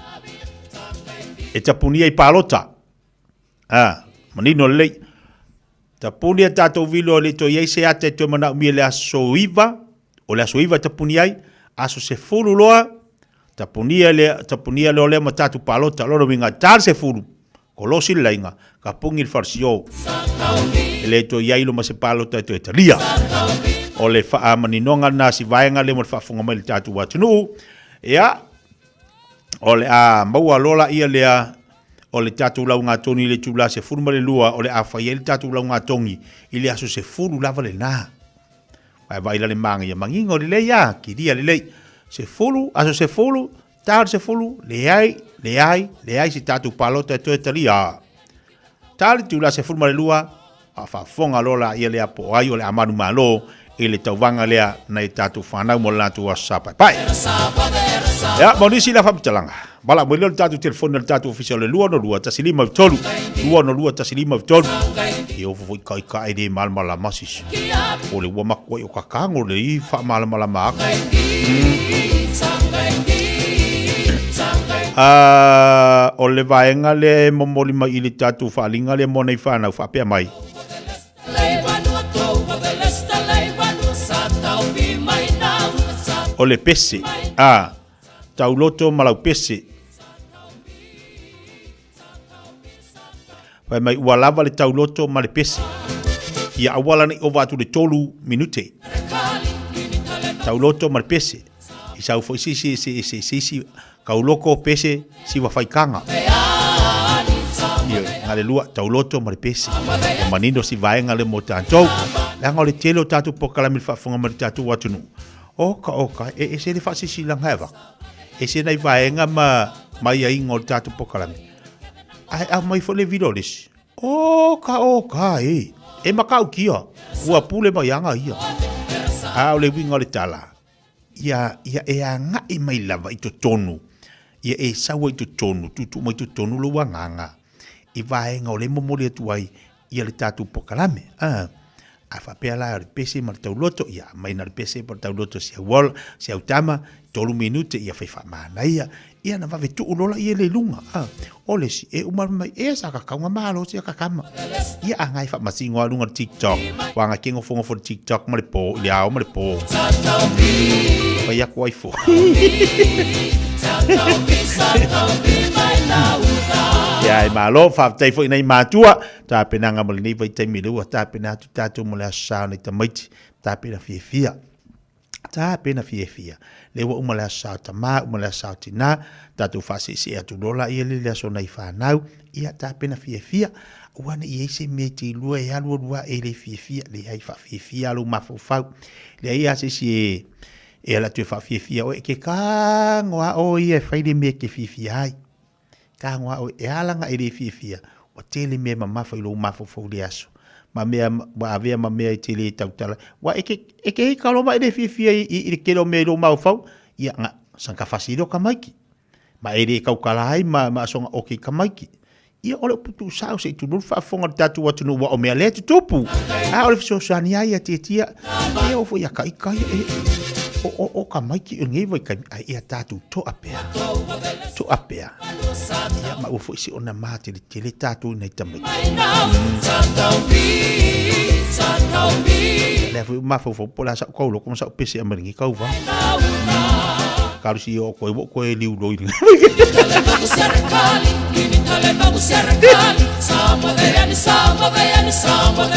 E tapunia i palota. A, manino lelei. Tapuni a tātou vilo le toe iai se ata e toe manaomia le aso 9, o le aso 9 tapuni ai, aso 10 loa, tapunia le, tapunia loa lea ma tātou palota, lona uiga tā le 10, kolosi le laina, ka pungi le falesio. E le toe iai lo ma se palota e toe talia. O le faamaninoga lena si vaega lea mo le faafofoga mai le tātou atunuu. Ia, o le a maua loa laia lea o le tatou lauga togi i le itula 12 o le a fai ai le tatou lauga togi i le aso 10 lava lena. Vae vaai la le manaia manino lelei a, kilia lelei. 10, aso 10, ta le 10, leai, leai, leai se tatou palota e toe talia. Ta le itula 12, a faafofoga loa laia lea po o ai o le a manumalo i le tauvaga lea nai tatou fanau mo le latou aso sa paepae. Ia, mo nisi la faamatalaga, valaau mai lea o le tatou telefoni a le tatou ofisa o le 262 153, 262 153. E ofo foi kai e le malamalama sisi. O le ua makuai o kakago le i faamalamalama aku. O le vaega lea e momoli mai i le tatou faaaliga lea mo nei fanau faapea mai. O le pese, a, tauloto ma lau pese. Fai mai ua lava le tauloto ma le pese. Ia aua la nei ova atu le tolu minute. Tauloto ma le pese. I sau foi si si si si si si kauloko pese siva faikanga. Ioe, nga le lua tauloto ma le pese. Ua manino si vaega le mo tatou. Leaga o le tele o tatou polokalame i le faafofoga mai le tatou atunuu. Oka oka, e ese le faasisilaga e avatu. Ese nai vaega ma ma aiaiga o le tatou polokalame. Ae aumai foi le vilo o le isi. Oka oka e. E matautia. Ua pule mai aga ia. A o le uiga o le tala, ia, ia e agai mai lava i totonu, ia e sau ai i totonu, tuutuu mai i totonu lou agaga i vaega o lea e momoli atu ai ia le tatou polokalame. A. A faapea la o le pese ma le tauloto, ia aumai na le pese ma le tauloto si au ola, si au tama, tolu minute, ia fai faamanaia. Ia na vave tuu lola ia le luga. A, o le isi, e uma mai, e sa kakauga malo sia kakama. Ia a ngai faamasino a luga le TikTok. Ua nga ke ngofongofo le TikTok ma le po, i le ao ma le po. Fai aku ai fo. Ia e malo, faafetai foi nai matua, tapenaga mo lenei vaitaimi le ua tapena atu tatou mo le aso sa o nai tamaiti, tapena fiafia. Tapena fiafia. Le ua uma le aso sa o tamā, uma le aso sa o tinā, tatou faaseesee atu loa laia le le aso nai fanau, ia tapena fiafia. Aua ne i i ai se mea e te iloa e alualu ae e le fiafia, leai, faafiafia lava lou mafaufau. Leai lava se isi e e ala atu e faafiafia oe, e te tago lava oe ia e fai le mea e te fiafia ai. Tago lava oe, e ala ona e le fiafia, ua tele mea e mamafa i lou mafaufau i le aso, ma mea ua avea ma mea e te le tautala ai. Aua e te, e te ika loa ma e le fiafia i, i, i le tele o mea i lou mafaufau, ia, na, sanga fasi loa tamaiti. Ma e le tautala ai ma, ma soga oke i tamaiti. Ia, o le upu tuusao se i tulou le faafofoga o le tatou atunuu aua o mea lea e tutupu. A o le fesoasoani lava ia Tietia, e oo foi ia Kaika ia, e, o, o, o tamaiti o lenei vaitaimi, ae ia tatou toa pea, toa pea. Ia, ma ua foi se ona mateletele tatou i nai tamaiti. Lea foi ua mafaufau po o le a sa'u tauloko ma sa'u pese e aumai i lenei tauva. Kalusi o koe ua koe liu loi.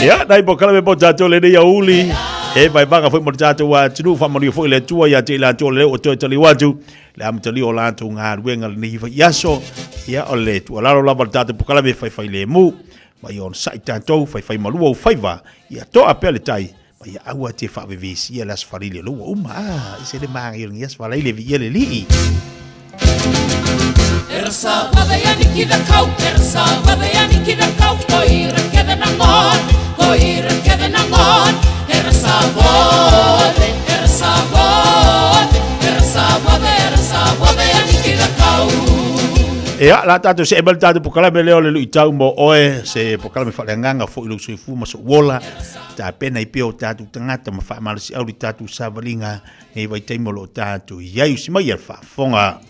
Ia, nai polokalame mo tatou lenei aoauli. E vaevaga foi mo le tatou atunuu, faamanuia foi le Atua ia te i latou o lea ua toe taliu atu le amatalia o latou galuega lenei vaiaso. Ia, o le tuualalo lava o le tatou polokalame faifailemu, ma ia onosai tatou, faifaimalua ou faiva, ia toa pea le tai, Ma ia aua te faavevesia le Aso Faraile o lea ua uma. Ah, e se le manaia o lenei Aso Faraile, viia le Alii. Ia, la tatou see mai le tatou polokalame lea o le luitau mo oe, se polokalame faaleagaga foi i lou soifua ma sou ola. Tapena ai pea o tatou tagata ma faamalosiau le tatou savaliga nei vaitaimi o lo o tatou i ai. Usi mai a le faafofoga.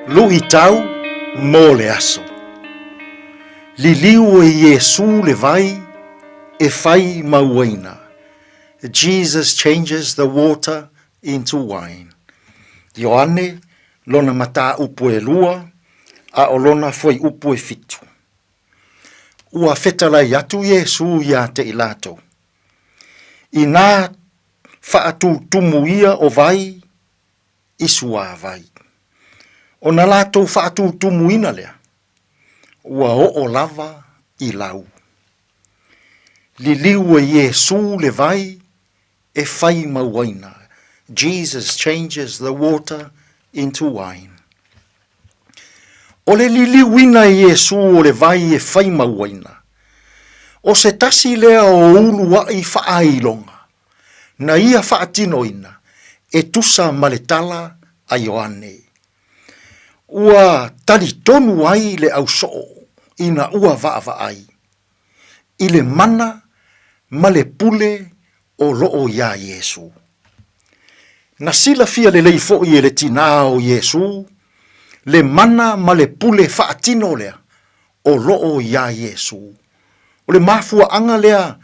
Luitau mo le aso. Liliu e Iesū le vai e fai ma uaina. Jesus changes the water into wine. Ioane, lona mataupu e lua, a o lona fuaiupu e fitu. Ua fetalai atu Iesū iā te i latou. Inā faatūtumu ia o vai i suāwai. O na latou faatūtumuina lea, ua oo lava i lau. Liliu e Iesū le vai e fai ma uaina, Jesus changes the water into wine. O le liliuina e Iesū o le vai e fai ma uaina, o se tasi lea o uluaʻi faailoga na ia faatinoina e tusa ma le tala a Ioane. Ua talitonu ai le ausoo ina ua vaavaai i le mana ma le pule o loo iā Iesū. Na silafia lelei foi e le tinā o Iesū le mana ma le pule faatino lea o loo iā Iesū. O le mafuaaga lea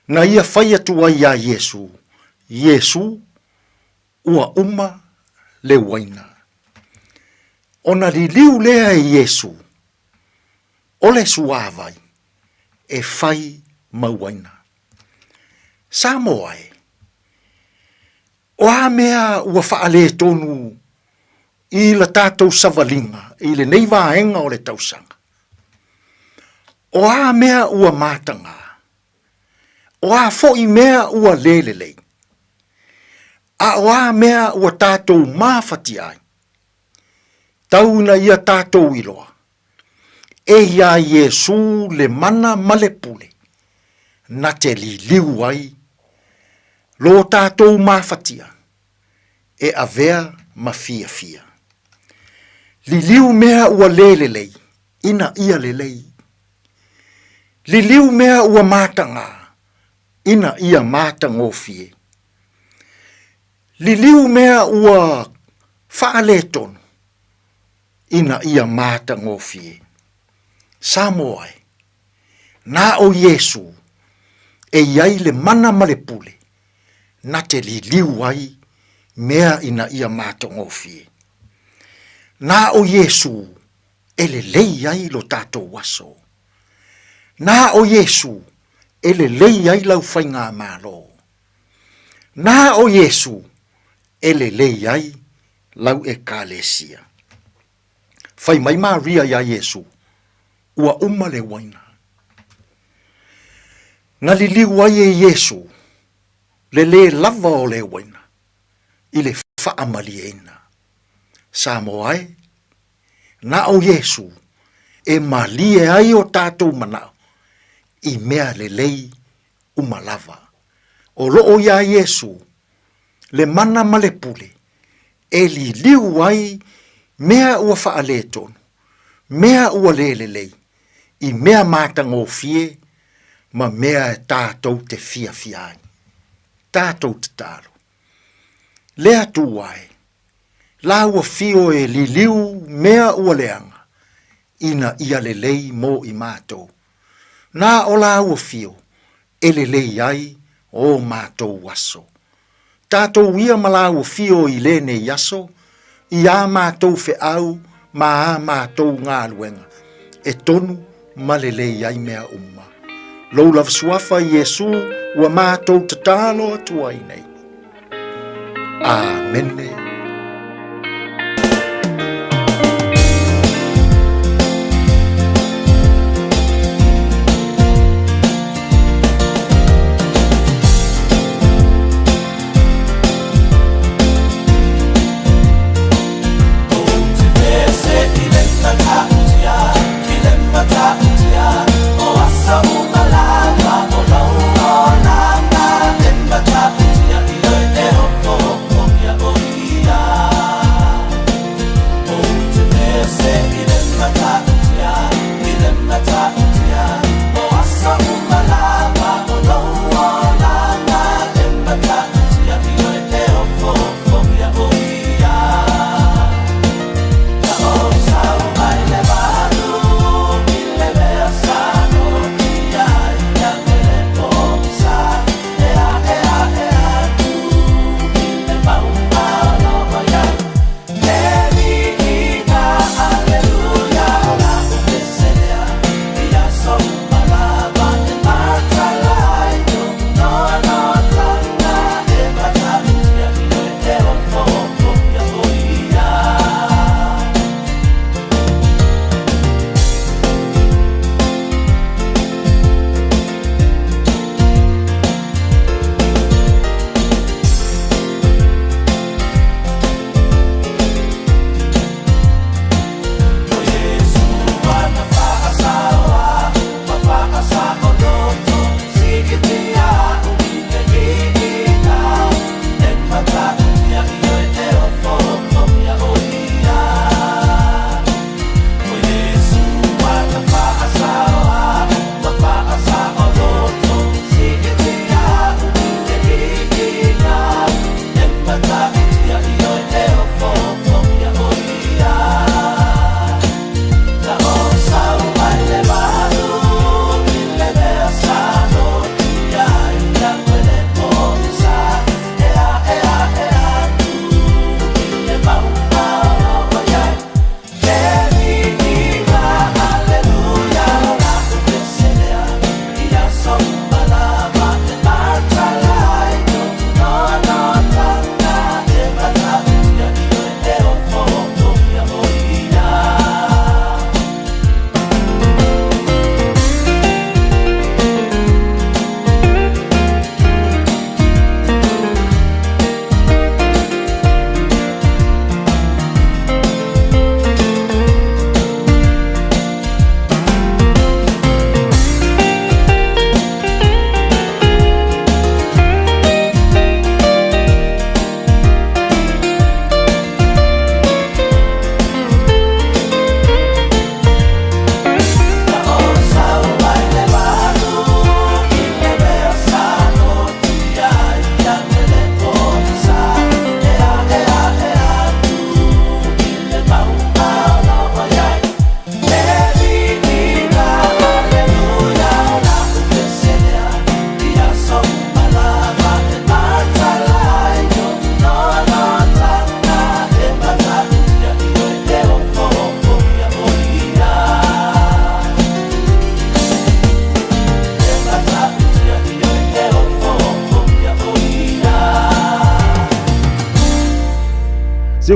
na ia fai atu ai iā Iesū, Iesū, ua uma le uaina. Ona liliu lea e Iesu, o le suāwai e fai mauaina. Samoa e, o a mea ua faaletonu i la tatou savaliga i lenei vaega o le tausaga? O a mea ua mataga? O a foi mea ua le lelei? A o a mea ua tatou mafatia ai? Tau ina ia tatou iloa, e iā Iesū le mana ma le pule, na te liliu ai lo tatou mafatia e avea ma fiafia. Liliu mea ua le lelei ina ia lelei. Liliu mea ua matagā ina ia matagofie. Liliu mea ua faaletonu ina ia matagofie. Samoa e, na o Iesu e i ai le mana ma le pule na te liliu ai mea ina ia matagofie. Na o Iesu e lelei ai lo tatou aso. Na o Iesu e lelei ai lau faigamalo. Na o Iesu e lelei ai lau Ekalesia. Fai mai Maria iā Iesu, Ua uma le uaina. Na liliu ai e Iesu le lē lava o le uaina i le faamalieina. Samoa e, na o Iesu e malie ai o tatou manao i mea lelei uma lava. O loo iā Iesu le mana ma le pule e liliu ai mea ua faaletonu, mea ua le lelei, i mea matagofie ma mea e tatou te fiafia ai. Tatou tatalo. Le Atua e, la ua fio e liliu mea ua leaga, ina ia lelei mo i matou. Na o la ua fio e lelei ai o matou aso. Tatou ia ma lāua fio i lenei aso, i ā matou feau ma ā matou galuega, e tonu ma lelei ai mea uma. Lou lava suafa Iesū ua matou tatalo atu ai nei. Amene.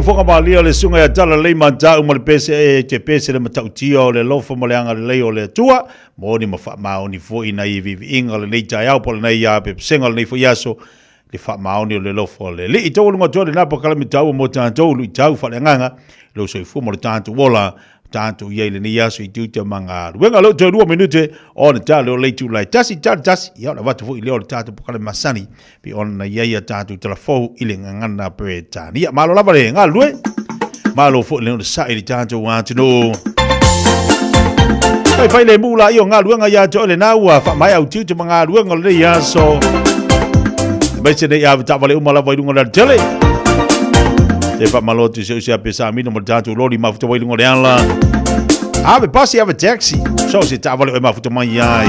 Fofoga Malia le susuga ia Talalelei Matau ma le pese e te pese le matautia o le alofa ma le agalelei o le Atua, moni ma faamaoni foi nai viiviiga o lenei taeao po o lenei pesega o lenei foi aso, le faamaoni o le alofa o le Alii. Taualuga atu ai lena polokalame taua mo tatou, luitau faaleagaga, lou soifua ma lo tatou ola, tatou i ai i lenei aso i tiute ma galuega. Leo toe 2 minute ona tali o le itula e tasi, tali tasi, ia ona avatu foi lea o le tatou polokalame masani, pei ona i ai a tatou talafou i le gagana Peretania. Malo lava le galulue, malo foi le onosai i le tatou atunuu. Fai fai le mu la i o galuega ia te oe lena ua faamaea au tiute ma galuega o lenei aso. Aemaise nei ave taavale uma lava i luga o le alatele. Te faamalo atu i se usi a Pesamino ma le tatou loli mafuta wai luga o le ala. Ave pasi, ave taxi. So se taavale oe mafuta mai ai.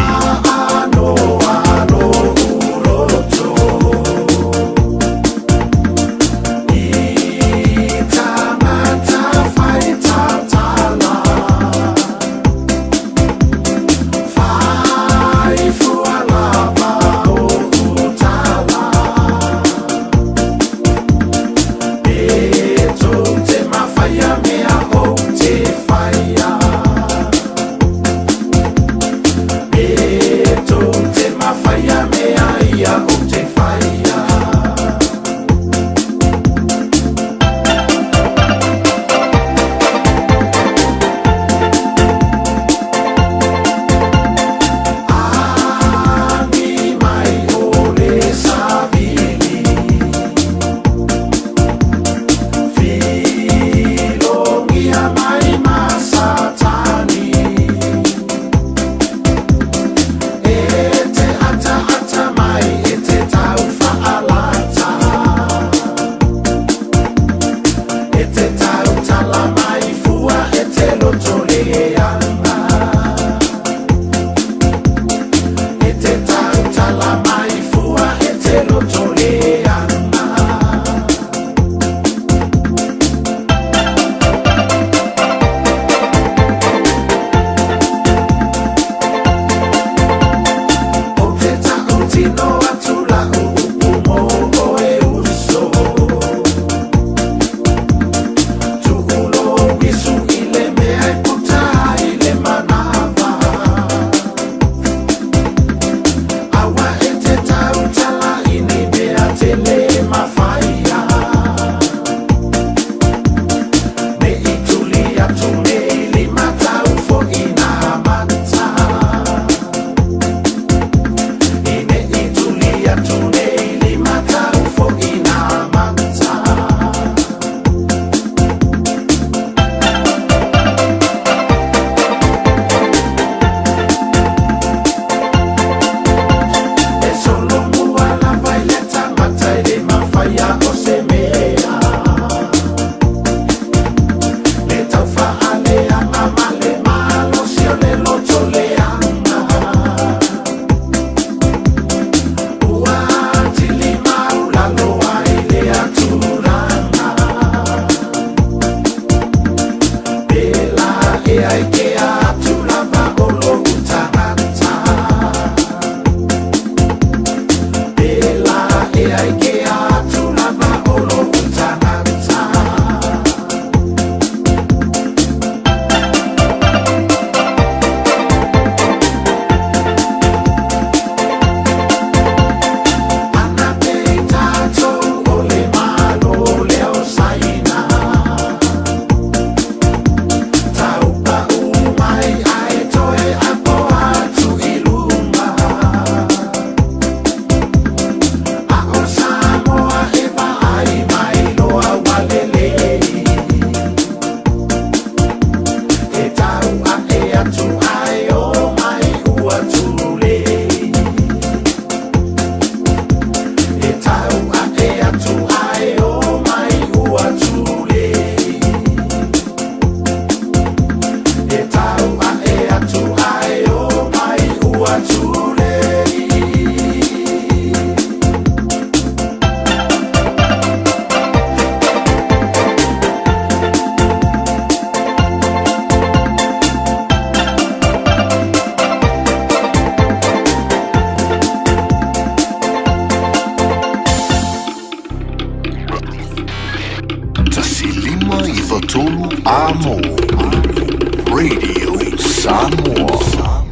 Radio Samoa.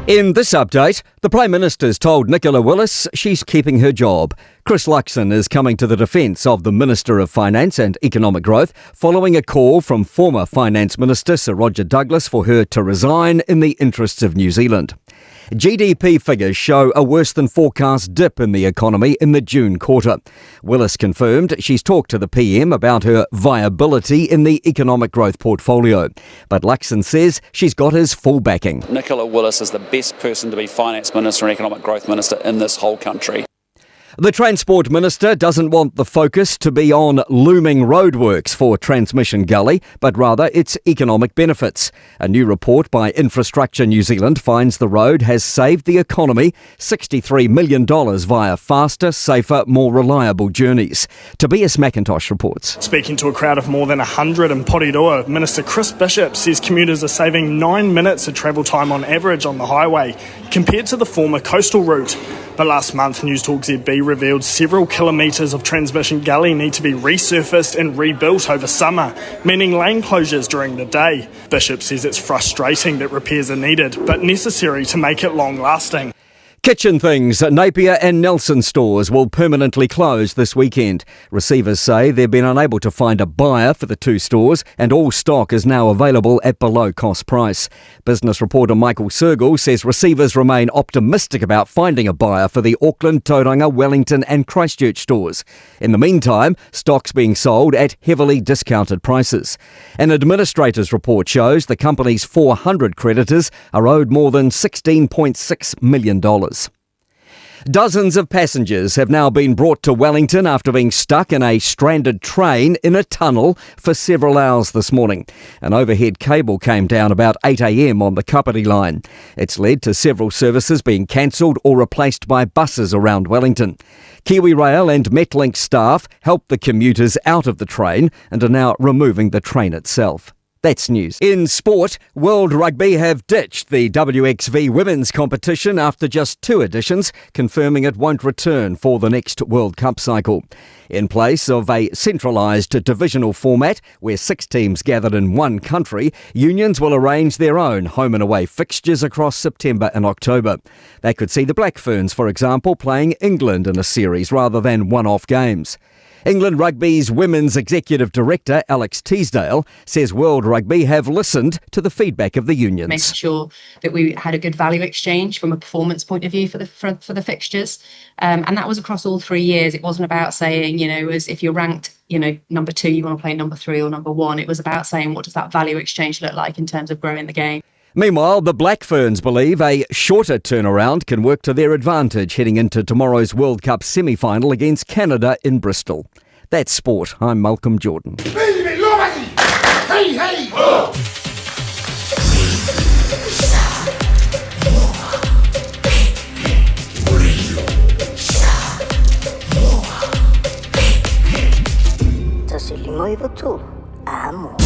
In this update, the Prime Minister's told Nicola Willis she's keeping her job. Chris Luxon is coming to the defence of the Minister of Finance and Economic Growth following a call from former Finance Minister Sir Roger Douglas for her to resign in the interests of New Zealand. GDP figures show a worse than forecast dip in the economy in the June quarter. Willis confirmed she's talked to the PM about her viability in the economic growth portfolio. But Luxon says she's got his full backing. Nicola Willis is the best person to be Finance Minister and Economic Growth Minister in this whole country. The Transport Minister doesn't want the focus to be on looming roadworks for Transmission Gully, but rather its economic benefits. A new report by Infrastructure New Zealand finds the road has saved the economy $63 million via faster, safer, more reliable journeys. Tobias McIntosh reports. Speaking to a crowd of more than 100 in Porirua, Minister Chris Bishop says commuters are saving nine minutes of travel time on average on the highway compared to the former coastal route. But last month, News Talk ZB revealed several kilometres of Transmission Gully need to be resurfaced and rebuilt over summer, meaning lane closures during the day. Bishop says it's frustrating that repairs are needed, but necessary to make it long lasting. Kitchen Things at Napier and Nelson stores will permanently close this weekend. Receivers say they've been unable to find a buyer for the two stores and all stock is now available at below cost price. Business reporter Michael Sergel says receivers remain optimistic about finding a buyer for the Auckland, Tauranga, Wellington and Christchurch stores. In the meantime, stock's being sold at heavily discounted prices. An administrator's report shows the company's 400 creditors are owed more than $16.6 million. Dozens of passengers have now been brought to Wellington after being stuck in a stranded train in a tunnel for several hours this morning. An overhead cable came down about 8 a.m. on the Kapiti line. It's led to several services being cancelled or replaced by buses around Wellington. Kiwi Rail and Metlink staff helped the commuters out of the train and are now removing the train itself. That's news. In sport, World Rugby have ditched the WXV women's competition after just two editions, confirming it won't return for the next World Cup cycle. In place of a centralised divisional format where six teams gathered in one country, unions will arrange their own home and away fixtures across September and October. That could see the Black Ferns, for example, playing England in a series rather than one off games. England Rugby's Women's Executive Director, Alex Teasdale, says World Rugby have listened to the feedback of the unions. Making sure that we had a good value exchange from a performance point of view for the for, for the fixtures. Um, and that was across all three years. It wasn't about saying, you know, as if you're ranked, you know, number two, you want to play number three or number one. It was about saying, what does that value exchange look like in terms of growing the game? Meanwhile, the Black Ferns believe a shorter turnaround can work to their advantage heading into tomorrow's World Cup semi final against Canada in Bristol. That's sport. I'm Malcolm Jordan. Hey, hey! Oh. Amo.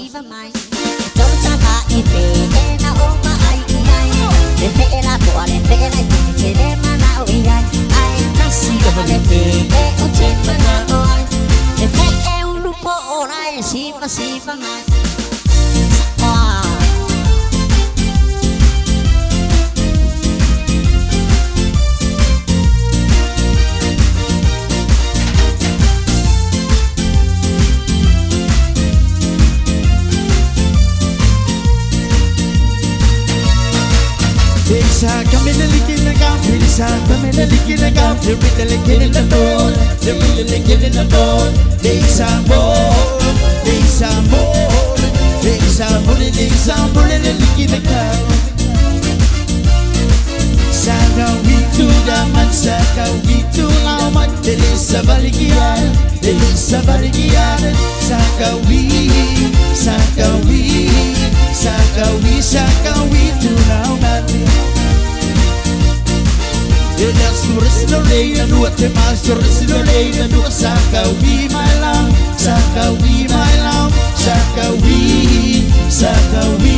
siva mai. Tolu tama i fe e na o ma ai i ai. Le fe e la po a le fe e la i te le mana o i ai. Ai tasi lava le fe e o te mana o ai. Le fe e ulu po o la e siva siva mai. Ah. Sakawi, sakawi, sakawi, tunaunati. Sakawi my love, Sakawi my love, Sakawi, Sakawi,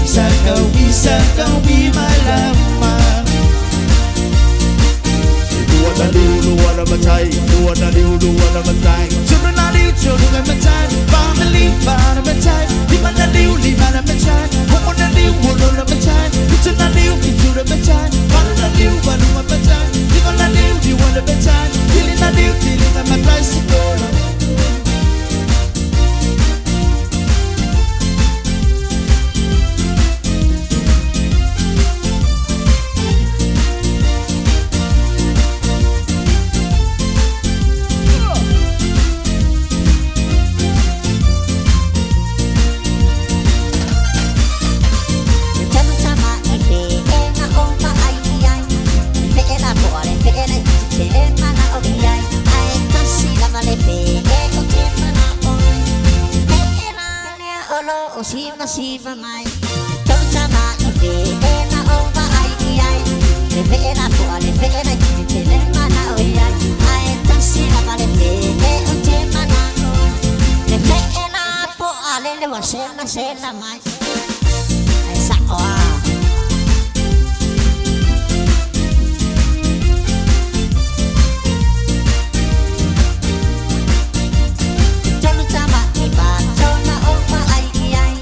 Sakawi, Sakawi my love. Tolu tama i fe e na o ma ai i ai. Le fe e la po a le fe e la i te le mana o i ai. Ai tasi lava le fe e o te mana o ai. Fe e la lea o lo o siva siva mai. Tolu tama i fe e na o ma ai i ai. Le fe e la po a le fe e la i te le mana o i ai. Ai tasi lava le fe e o te mana o ai. Le fe e la po a le le wa sela sela mai. Ai sa o a. Tolu tama i patona o ma ai i ai.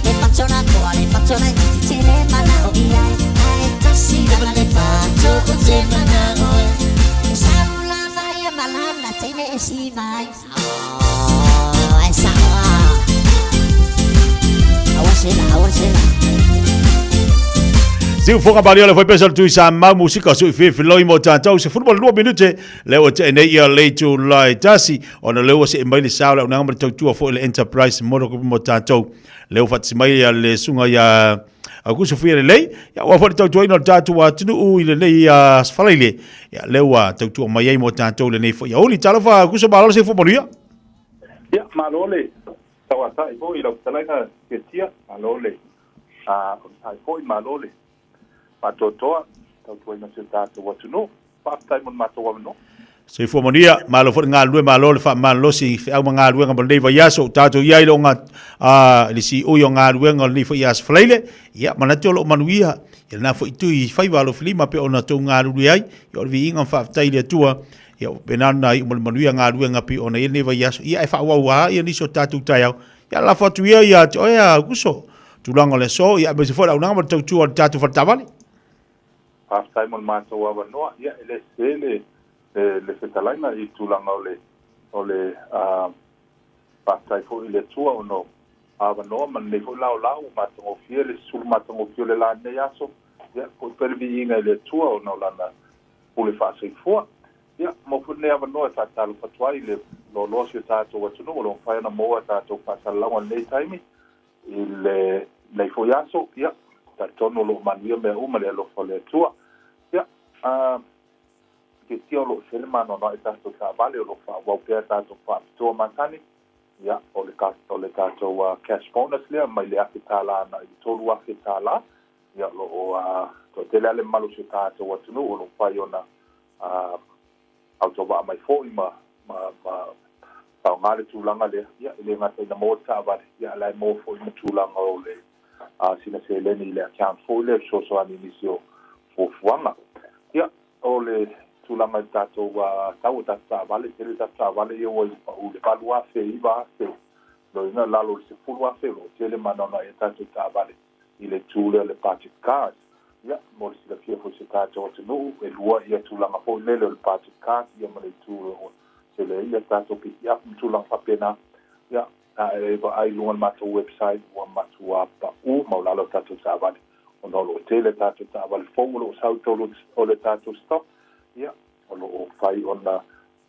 Le patona toa le patona i titi te le mana o i ai. Ai tasi lava le pato o te mana o ai. E sau lava ia malana teine e si mai. Oh, e sa o a. Awa sela, awa sela. Siufoga Maria le foi pesa le tui sa mau musika sui fi filoi mo tātou se futbol lua minute le o te nei ia le tu lai tasi ona le o se mai le sao le unanga mo tautua foi le Enterprise mo ko mo tātou le o fatsi mai ia le sunga ia a kuso fia le lei ia ua foi tautua ina le tātou atunu u i le lei a sfalaile ia le ua tautua mai ai mo tātou le nei foi ia oli talofa kuso malo se fo manuia. Ia, malo le tauatai foi i lau fetalaiga Ketia, malo le onosai foi, malo le faatoatoa tautuaina si o tatou atunuu. Faafetai mo le matou avanoa. Soifua manuia, malo foi le galulue, malo le faamalolosi i feau ma galuega mo lenei vaiaso. Ua tatou i ai i le oga, a, le siui o galuega o lenei foi aso Faraile. Ia, manatu o lo o manuia i lena foi itu i faiva alofilima pei ona tou galulue ai. Ia, o le viiga ma faafetai i le Atua. Ia, ua faapena ona iu ma le manuia galuega pei ona i ai lenei vaiaso. Ia, ae faaauau lava ia nisi o tatou taeao. Ia, lafo atu ia ia te oe a Aukuso, tulaga o le aso, ia, aemaise foi le auaunaga ma le tautua a le tatou faletaavale. Faafetai mo le matou avanoa. Ia, e le sese le, le, le fetalaiga i tulaga o le, o le, a, faafetai foi i le Atua ona o avanoa ma lenei foi laolao ua matagofie le sulu matagofie o le la i lenei aso. Ia, foi pea le viiga i le Atua ona o Lana pule faasoifua. Ia, maua foi lenei avanoa e faatalofa atu ai i le loaloa o si o tatou atunuu o lo o mafai ona maua a tatou faasalalauga i lenei taimi, i lenei foi aso. Ia, talitonu o lo o manuia mea uma i le alofa o le Atua. Ia, a, Ketia o lo o tele maanoanoa i tatou taavale o lo o faaauau pea tatou faapitoa masani. Ia, o le, o le tatou cash bonus lea mai le $1,000 agai i le $3,000. Ia, o lo o toatele lava le mamalu o si o tatou atunuu o lo o mafai ona autovaa mai foi ma, ma, ma Faaaoga le tulaga lea, ia, e le gata ina maua le taavale, ia, a o la e maua foi ma tulaga o le sina seleni i le account foi lea e fesoasoani i nisi o fuafuaga. Ia, o le tulaga i le tatou tau o tatou taavale, e tele tatou taavale ia ua pau i le $8,000, $9,000, lona uiga i lalo o le $10,000, o lo o tele ma anoanoai ai tatou taavale i le itu lea o le budget cars. Ia, mo le silafia foi e si o tatou atunuu, e lua ia tulaga foi lele o le budget cars ia ma le itu o lo o tele ai ia tatou pikiapu ma tulaga faapena. Ia, a e vaai i luga o le matou website, ua matua pau maualalo tatou taavale, ona o lo o tele tatou taavale fou o lo o sau i totonu o le tatou stock, ia, o lo o fai ona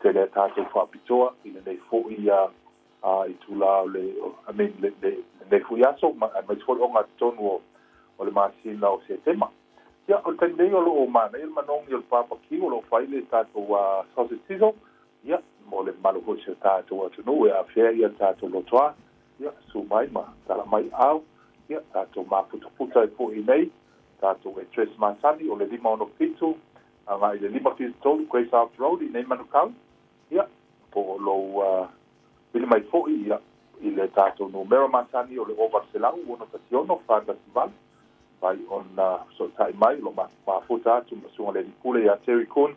tele a tatou faapitoa i lenei foi itula o le, I mean, lenei foi aso, aemaise foi le ogatotonu o le masina o Setema. Ia, o le taimi nei o lo o manaia le manogi o le barbecue o lo o fai le tatou sausage sizzle, ia, mo le mamalu foi o si o tatou atunuu e afea ia tatou lotoa, ia, susu mai ma tala mai aao, ia, tatou mafutafuta ai foi i nei, tatou address masani o le 567 agai i le 573 Grey South Road i nei Manukau, ia, po o lou vili mai foi, ia, i le tatou numera masani o le 0800 16 418, fai ona fesootai mai, o lo o mafuta atu ma Susuga i le Alii Pule ia Terry Kun,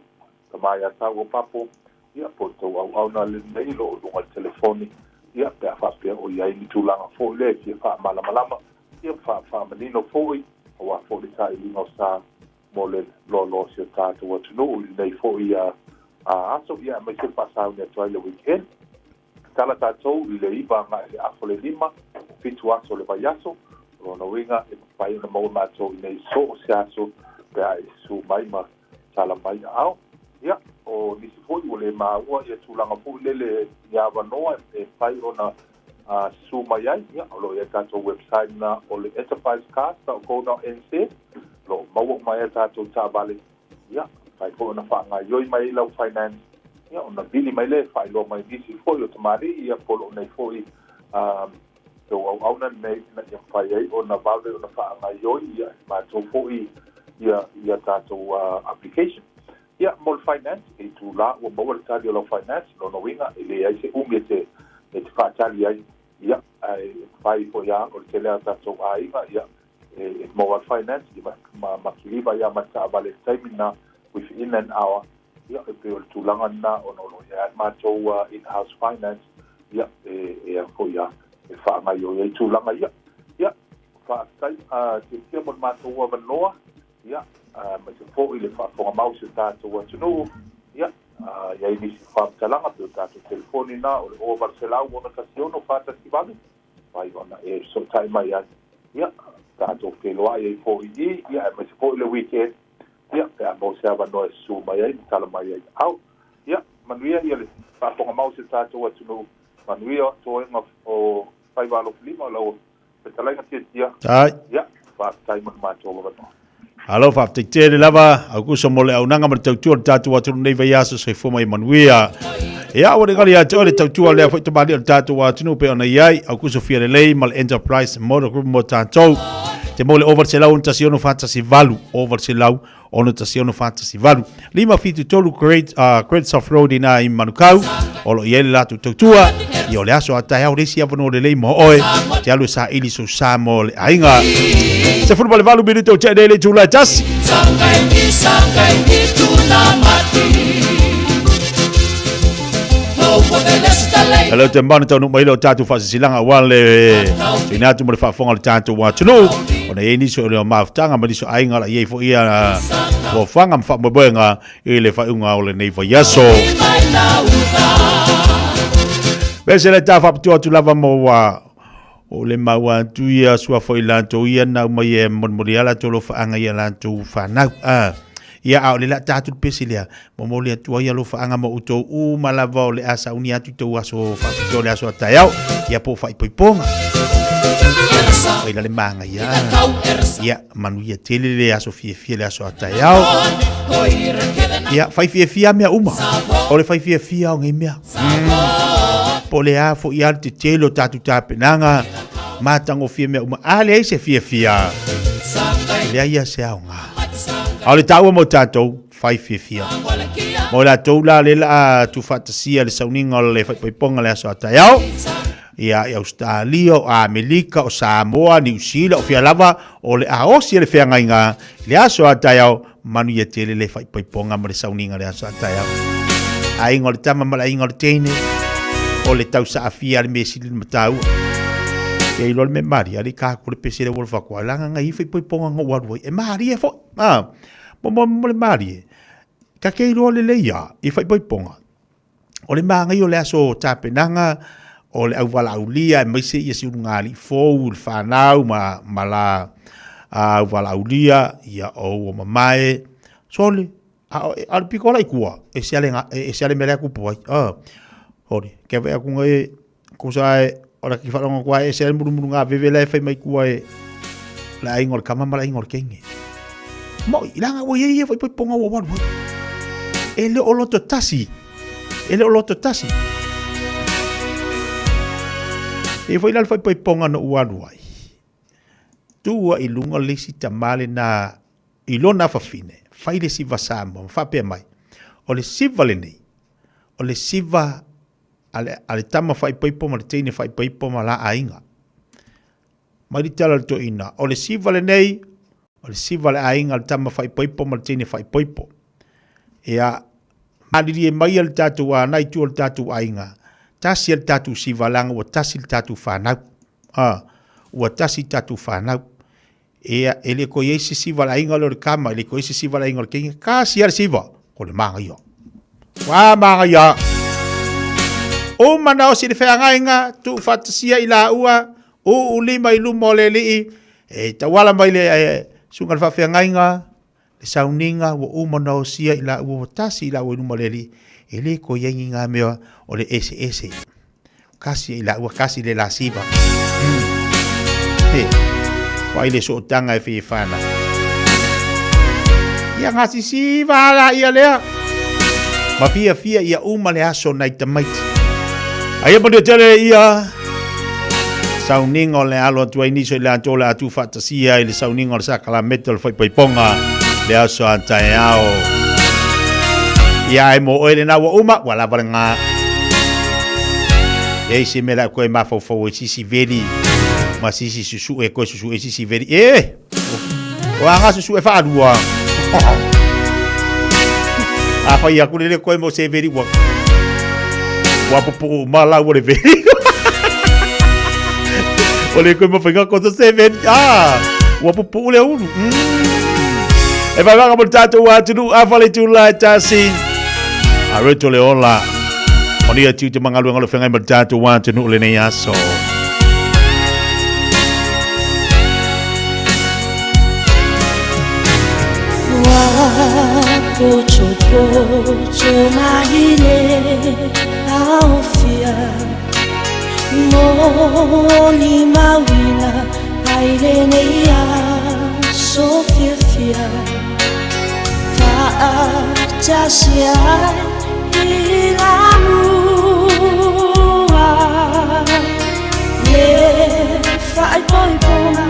tama ia Tau o Papo, ia, po o le tou auauna lenei o lo o luga i le telefoni, ia, pe a faapea o i ai ni tulaga foi lea e fia faamalamalama, ia, ma faamanino foi, aua foi le sailiga o sa mo le loaloa o si o tatou atunuu i lenei foi aso, ia, aemaise le faasauni atu ai le weekend. Tala tatou i le 9 agai i le afa o le 5, 7 aso o le vaiaso. O lona uiga, e mafai ona maua matou i nei so o se aso pe a e susu mai ma tala mai aao. Ia, o nisi foi ua le maua ia tulaga foi lele i avanoa e mafai ona susu mai ai, ia, o lo o i ai tatou website na o le enterprisecars.co.nz, o lo o maua uma ai a tatou taavale. Ia, mafai foi ona faagaoioi mai ai lau finance, ia, ona vili mai lea e faailoa mai nisi foi o tamalii, ia, po o lou nei foi tou auauna lenei, ina ia mafai ai ona vave ona faagaoioi, ia, e matou foi ia, ia tatou application. Ia, mo le finance, e itula ua maua le tali o lau finance, lona uiga, e leai se umi e te, e te faatali ai, ia, ae mafai foi lava, o le tele lava o tatou aiga, ia, e maua le finance ia ma ma kiliva ia ma le taavale i le taimi lena within an hour ia e pei o le tulaga lena ona o lo o i ai le matou in house finance ia e e a foi ia e faagaoioi ai tulaga ia. Ia faafetai Tiatia mo le matou avanoa ia aemaise foi le faafofoga mau o si o tatou atunuu ia i ai nisi faamatalaga pei o tatou telefoni na o le 0800 6 418 Mai ona e fesootai mai ai, ia, tatou feiloai ai foi i i, ia, aemaise foi le weekend, ia, pe a maua se avanoa e susu mai ai ma tala mai ai au. Ia, manuia ia le faafofoga mau o si o tatou atunuu, manuia toega o faiva alofilima o lau fetalaiga Tiatia. Ai. Ia, faafetai mo le matou avanoa. Malo faafetai tele lava Aukuso mo le auaunaga ma le tautua o le tatou atunuu nei vaiaso soifua ma ia manuia. Ia ua le galo ia te oe le tautua lea foi tamalii o le tatou atunuu pei ona i ai Aukuso fia lelei ma le Enterprise Motor Group mo tatou. Te mo le over 116 418 over 100 6 4 18 573 Great, Great South Road ina i Manukau o lo i ai le latou tautua ia o le aso a taeao le isi avanoa lelei mo oe te alu e saili sou sa mo le aiga 18 minute o tea nei le itula e tasi. Hello te mana taunu mai le o tātou whaasisilaga aua le tuina atu mo le faafofoga o le tātou atunuu. Ona i ai nisi o le mafutaga ma nisi o aiga la i ai foi ia fuafuaga ma faamoemoega i le faaiuga o lenei vaiaso. Pese le tā faapitoa atu lava mo ua o le mau atu ia sua foi latou ia nau mai e molimoli a latou alofaaga ia latou fanau. Ah. Ia, a o le la ta atu le pesi lea, momoli atu ai alofaaga ma outou uma lava o le a sauni atu i tou aso faapitoa le aso a taeao, ia po o faaipoipoga. Mai la le magaia. Ia, manuia tele le aso fiafia le aso a taeao. Ia, fai fiafia mea uma. O le fai fiafia o nei mea. Po o le a foi a le tetele o tatou tapenaga, matagofie mea uma. A leai se fiafia, leai ia se aoga. A o le taua mo tatou, fai fiafia. Mo i latou la le la tuufaatasia le sauniga o le faipaipoga le aso a taeao. Ia, i Ausetalia, o Amerika, o Samoa, Niu Sila, o fea lava, o le a osi e le feagaiga le aso a taeao, manuia tele le faipaipoga ma le sauniga le aso a taeao. Aiga o le tama ma le aiga o le teine, o le tausaafia a le mea sili le mataua. Ia iloa le mea malie, alii ka aku le pese le ua le whakua, langa ngai i faipaipoga ngou alu ai. E malie foi, ah, mo mo mo le malie. Ka ke iloa lelei ia i faipaipoga. O le māngai o le aso tapenaga o le auvalaaulia aemaise ia si ulugalii fou i le fanau ma, ma la auvalaaulia ia o ua mamae. Sole, a o, a o le piko la i tua, e se ale, e se ale mea lea kupu ai. Ah, hori, ke wai aku ngai Kusa e, o le ki whalonga kua e se ale muru muru ngā veve la e whai mai kua e le ainga o le kama ma le ainga o le kenge. Moi, i langa ua ia ia whai pai ponga ua waru ai. E le o loto tasi. E le o loto tasi. E foi la le whai pai ponga no ua alu ai. Tua i lunga le isi tama lena i lona afafine, fai le siva Samoa ma faapea mai, o le siva lenei, o le siva a le, a le tama faaipoipo ma le teine faaipoipo ma la aiga. Mai le tala le toeaina, o le siva lenei, o le siva a le aiga a le tama faaipoipo ma le teine faaipoipo. Ia, malilie maia le tatou anai tua o le tatou aiga, tasi a le tatou siva leaga ua tasi le tatou fanau. A, ua tasi tatou fanau. Ia, e le koe i ai se siva a le aiga lea o le kama, e le koe i ai se siva a le aiga o le teine, tasi lava le siva, ko le māngaia. Ua māngaia. Uma na osi le feagaiga, tuufaatasia i laua, uu lima i luma o le alii, e tauala mai le susuga i le faafeagaiga, le sauniga ua uma ona osia i laua ua tasi i laua i luma o le Alii, e le toe i ai ni ngā mea o le eseese. Kasi i laua, kasi le la siva. He, wai le sootanga e whie whana. Ia ngā sisiva ala ia lea. Ma fia fia ia uma le aso nai tamaiti. Aia manuia tele ia sauniga o le alo atu ai nisi o i latou o le a tuufaatasia i le sauniga o le sakalamete o le faipaipoga le aso a taeao. Ia ai mo oe lena ua uma, ua lava lena. Leai se mea la koe mafaufau ai sisi veli ma sisi susue koe susue sisi veli. E! O anga susue whaalua. A whai aku lele koe mo se veri ua. Ua pupu ma la ua le veri. O le koe mo whainga koto se veri. Ah, ua pupu le ulu. E whai wanga mo tātou atunu a whale tūla e tasi. A roto le ola. Manuia tiu te mangaluenga o le whengai mo tātou atunu le nei aso. Ua potopoto mai le aofia Molimauina ai lenei aso fiafia Faatasi ai i la mua Le faaipoipoga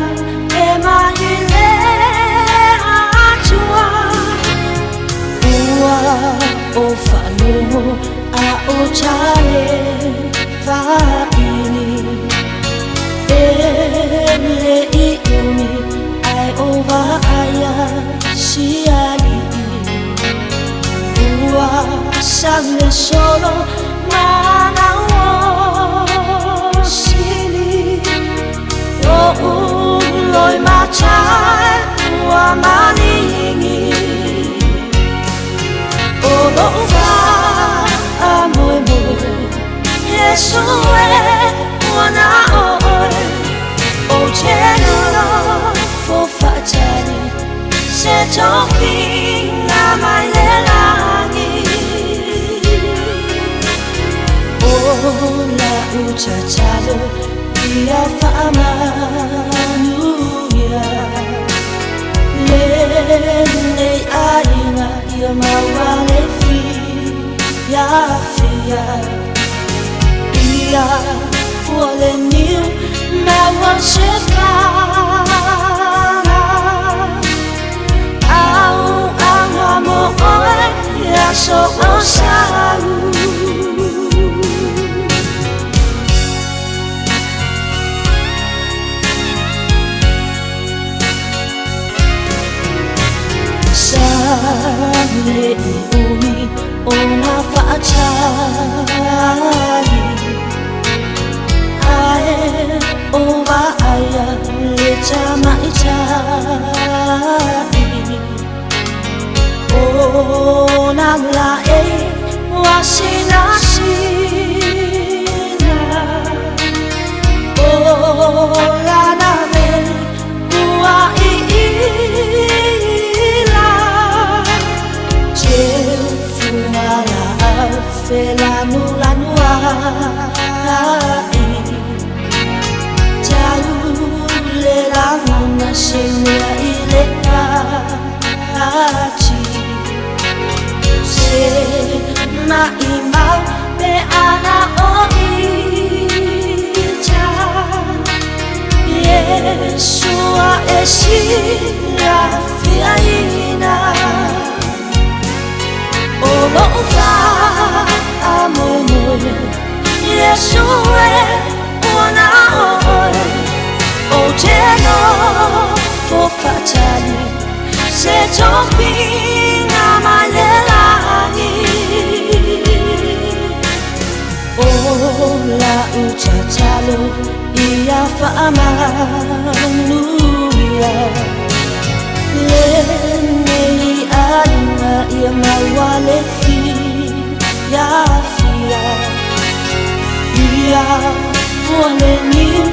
e mai le Atua Ua o faalogo a o tale faapili E le i umi ae o vaaia si alii Ua sau le solo manao sili O uloi matai ua maningi O lou faamoemoe Iesu e ua na o oe Ou te nofo faatali Se tofiga mai le lagi O lau tatalo ia faamanuia Lenei aiga ia maua le fiafia Ia fua le niu maua se fana Auauna mo oe i aso o Le i umi ona faatali Ae o vaaia le tamaitai Ona laei ua sinasina O lana veli ua iila Teu fugalaau felanulanuai Tau le lagona se mea i le ati Se maʻimau pe ana o ita Iesu a e silafiaina O loʻu faamoemoe Iesu e ua na o oe Ou te nofo faatali Se tofiga mai le lagi O lau tatalo ia faamanuia Lenei aiga ia maua le fiafia Ia fua le niu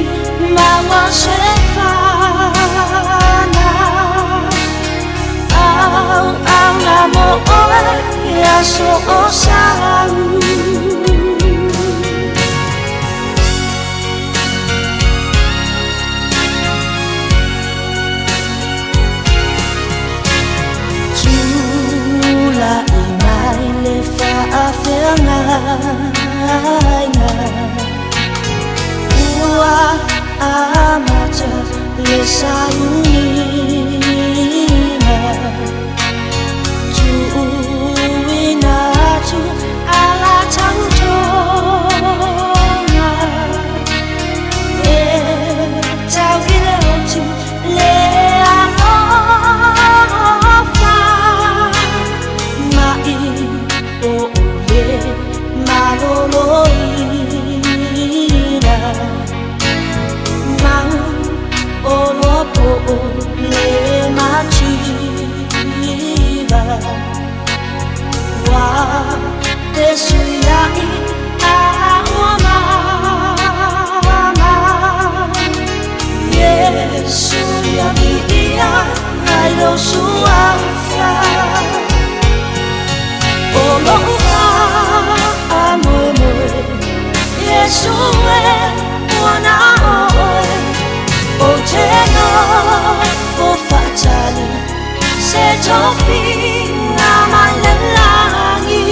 maua se fana Auauna mo oe i aso o sau. Tulai mai le faafeagaiga Ua amata le sauniga Tuuina atu ala tautoga E tau i le oti le alofa Mai o le maloloina Mau o loa po o le mativa Ua fesuiai a ua mama Iesu ia viia ai lou suafa O loʻu faamoemoe Iesu e ua na o oe Ou te nofo faatali Se tofiga mai le lagi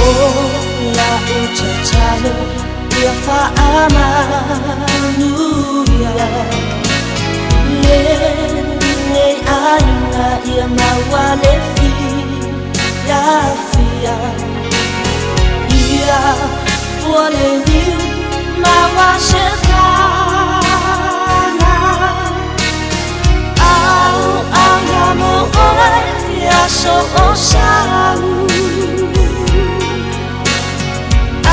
O lau tatalo ia faamanuia Lenei aiga ia maua le fiafia Ia fua le niu maua se fana Auauna mo oe i aso o sau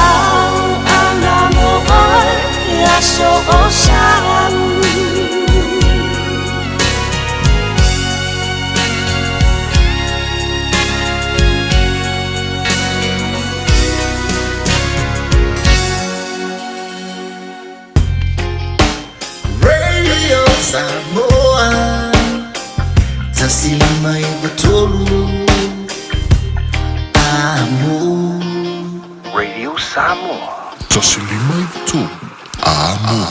Auauna mo oe i aso o sau. Radio Samoa 105.3 Amo. Radio Samoa. 105.3 Amo.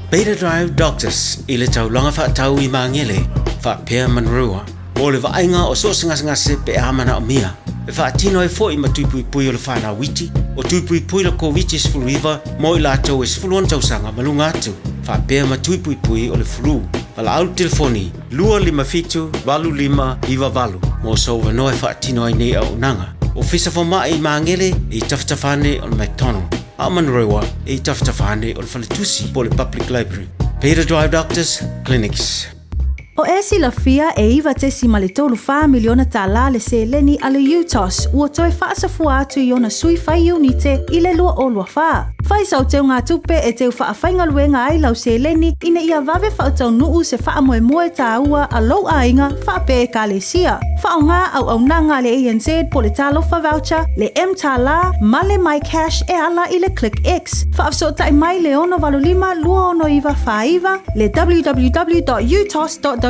Beta Drive Doctors i le taulaga faatau i Magele faapea Manurewa mo le vaaiga o so o se gasegase pe a manaomia e faatino ai foi ma tui puipui o le fanau iti, o tui puipui le Koviti-19 mo i latou e 16 tausaga ma luga atu, faapea ma tui puipui o le flu. Valaau le telefoni 257 8598 mo sou avanoa e faatino ai nei auaunaga. Ofisa Fomai i Magele i tafatafa ane o le McDonald. A o Manurewa e i tafatafa ane o le faletusi po o le Public Library. Beta Drive Doctors Clinics. O e silafia e $9.34 miliona tālā le seleni a le UTOS ua toe faasafua atu i ona sui fai iunite i le 2024. Fai sau teugatupe e teu faafaigaluega ai lau seleni ina ia vave faataunuu se faamoemoe tāua a lou aiga faapea Ekalesia. Faaaoga auaunaga a le ANZ po o le Talofa Voucher, le mTālā ma le MyCash e ala i le ClickX. Faafesootai mai le 685 269 49, le www.utos.ws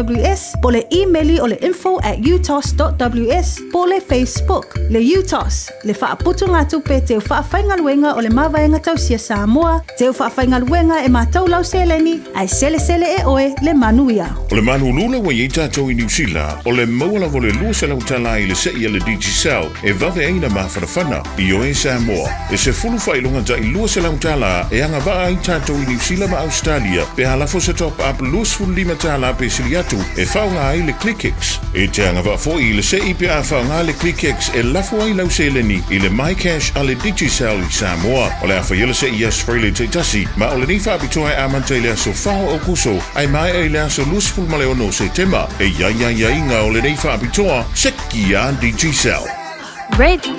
po o le imeli o le info at utos.ws po o le Facebook. Le UTOS, le faaputugatupe teu faafaigaluega o le Mavaega Tausia Samoa, teu faafaigaluega e matou lau seleni, ae selesele e oe le manuia. O le malulu ua i ai tatou i Niu Sila, o le maua lava o le $200 i le se'i a le Digicel e vave ai na mafanafana. Ioe Samoa, e sefulu faailoga tai $200 e agavaa ai tatou i Niu Sila ma Ausetalia pe a lafo se top up $25 pe sili atu e faaaoga ai le ClickX. E te agavaa foi i le se'i pe a faaaoga le ClickX e lafo ai lau seleni i le MyCash a le Digicel i Samoa. O le a faia le se'i i aso Friday taitasi, ma o lenei faapitoa e amata i le aso 4 o Aokuso ae maea i le aso 26 o Setema. E i ai aiaiga o lenei faapitoa, seki a Digicel.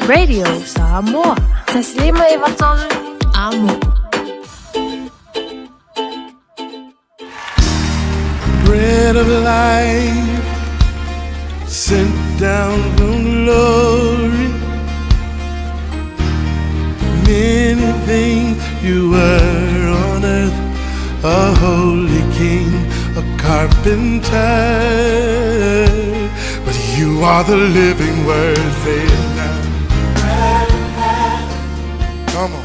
Radio Samoa. Taslima e vatolu amo. Bread of life sent down from glory. Many things you were on earth, a holy king, a carpenter. But you are the living word, say it now. Come on.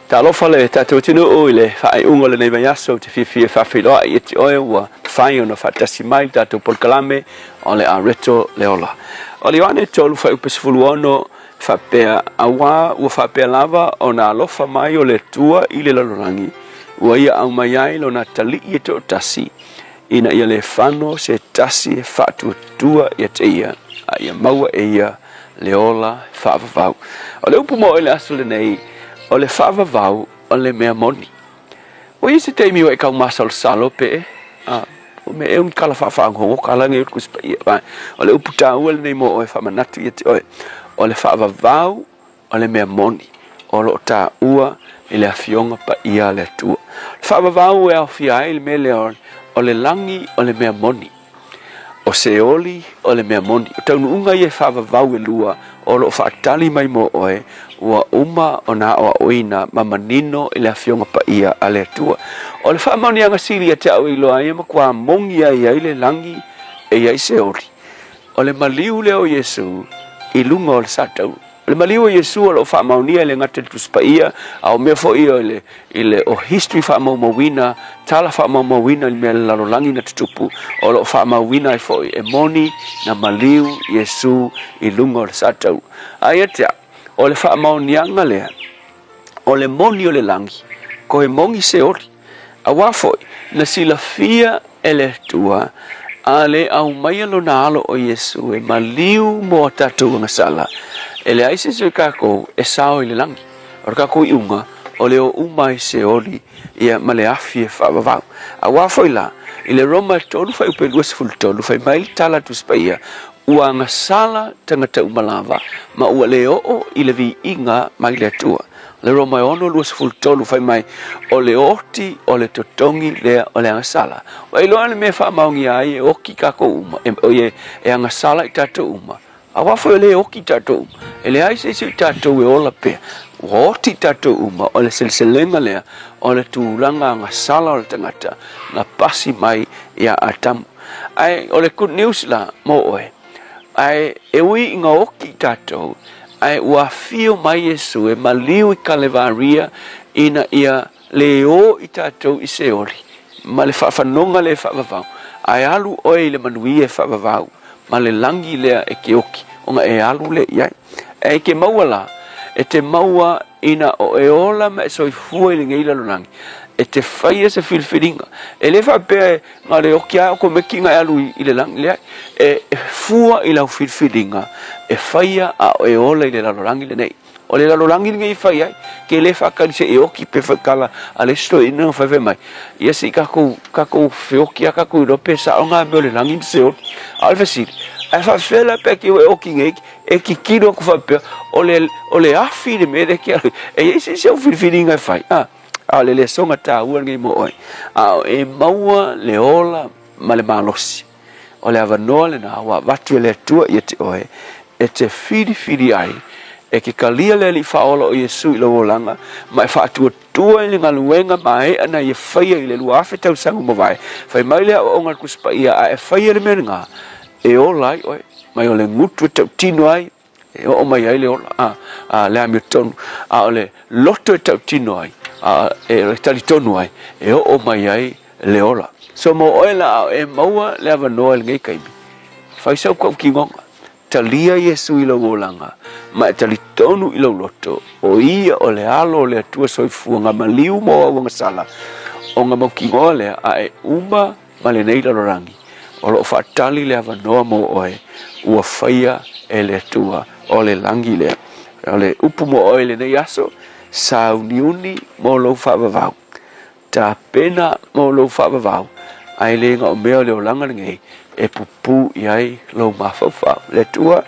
Talofa le tatou atunuu i le faaiuga o lenei vaiaso ou te fiafia e faafeiloai ia te oe ua mafai ona faatasi mai le tatou polokalame o le Areto le Ola. O le Ioane 3 fuaiupu 16 faapea, Auā ua faapea lava ona alofa mai o le Atua i le lalolagi, ua ia aumai ai lona atalii e toatasi, ina ia le fano se tasi e faatuatua ia te ia, a ia maua e ia le ola faavavau. O le upu mo i le aso lenei, o le faavavau o le mea moni. Ua i ai se taimi ua e kau masalosalo pe a o mea ea ni kala faafaagogo kala nei o le Tusi Paia. Vai, o le upu taua lenei mo oe faamanatu ia te oe, o le faavavau o le mea moni o lo o taua i le Afioga Paia a le Atua. O le faavavau e aofia ai le mea lea o le lagi o le mea moni. O Seoli o le mea moni. O taunuuga ia e faavavau e lua o lo o faatali mai mo oe, ua uma ona aoaoina ma manino i le Afioga Paia a le Atua. O le faamaoniaga sili ia te au e iloa ai e matua mogi ai ai le lagi e i ai Seoli, o le maliu lea o Iesu i luga o le satauro. O le maliu o Iesu o lo o faamaonia e le gata i le Tusi Paia, a o mea foi ia i le, i le o history faamaumauina, tala faamaumauina i le mea le lalolagi na tutupu, o lo o faamauina ai foi e moni na maliu Iesu i luga o le satauro. A ia te au, o le faamaoniaga lea, o le moni o le lagi, koe mogi Seoli. Auā foi, na silafia e le Atua, a le aumaia lona alo o Iesu e maliu mo a tatou agasala, e leai se isi o kakou e sao i le lagi. O le kakou iuga, o le o uma i Seoli, ia ma le afi e faavavau. Auā foi la, i le Roma e 3 fuaiupu e 23, fai mai le tala a Tusi Paia, Ua agasala tagata uma lava, ma ua le oo i le viiga mai le Atua. Le Roma e 6, 23, fai mai, O le oti o le totogi lea o le agasala. Ua iloa le mea e faamaonia ai e oki tatou uma, e, oi, e, e agasala i tatou uma. Aua foi o lea e oki tatou uma. E leai se isi o i tatou e ola pea. Ua oti tatou uma, o le seleselega lea, o le tulaga agasala o le tagata na pasi mai iā Atamu. Ae o le good news la mo oe, ae e ui ina oki i tatou, ae ua afio mai Iesu e maliu i Kalevaria ina ia le o i tatou i Seoli ma le faafanoga lea e faavavau, ae alu oe i le manuia e faavavau ma le lagi lea e ke oki, ona e alu lea i ai. Ae e ke maua la, e te maua ina o e ola ma e soifua i lenei lalolagi, E te faia se filifiliga. E le faapea e na o le oki lava okomeki ona e alu i le lagi, leai. E fua i lau filifiliga e faia a o e ola i le lalolagi lenei. O le lalolagi lenei e fai ai, ke le faatali se i oki pe faitala a le isi toeaina na faifai mai, ia se i tatou, tatou feoki lava tatou iloa pe sao na mea o le lagi ma Seoli. A o le fesili, ae faapefea la pe a te o e oki nei, e titilo atu faapea, o le, o le afi le mea lea e te alu ai. E i ai se isi au filifiliga e fai, a, a o le lesoga taua lenei mo oe, a o e maua le ola ma le malosi. O le avanoa lena ua avatu e le Atua ia te oe e te filifili ai e ke kalia le Alii Faaola o Iesu i lou olaga ma e faatuatua i le galuega maeʻa na ia faia i le 2000 tausaga ua mavae. Fai mai le aoaoga a le Tusi Paia, a e faia le mea lena, e ola ai oe, mai o le gutu e tautino ai, e oo mai ai le ola, a, a, le amiotonu, a o le loto e tautino ai, a, e talitonu ai, e oo mai ai le ola. So mo oe la a o e maua le avanoa i lenei taimi, fai sau tautinoga, talia Iesu i lou olaga, ma e talitonu i lou loto, o Ia o le Alo o le Atua soifua na maliu mo au agasala, ona mautinoa lea a e uma ma lenei lalolagi, o lo o faatali le avanoa mo oe ua faia e le Atua o le lagi lea. O le upu mo oe i lenei aso, sauniuni mo lou faavavau. Tapena mo lou faavavau, ae le na o mea o le olaga lenei e pupū i ai lou mafaufau. Le Atua,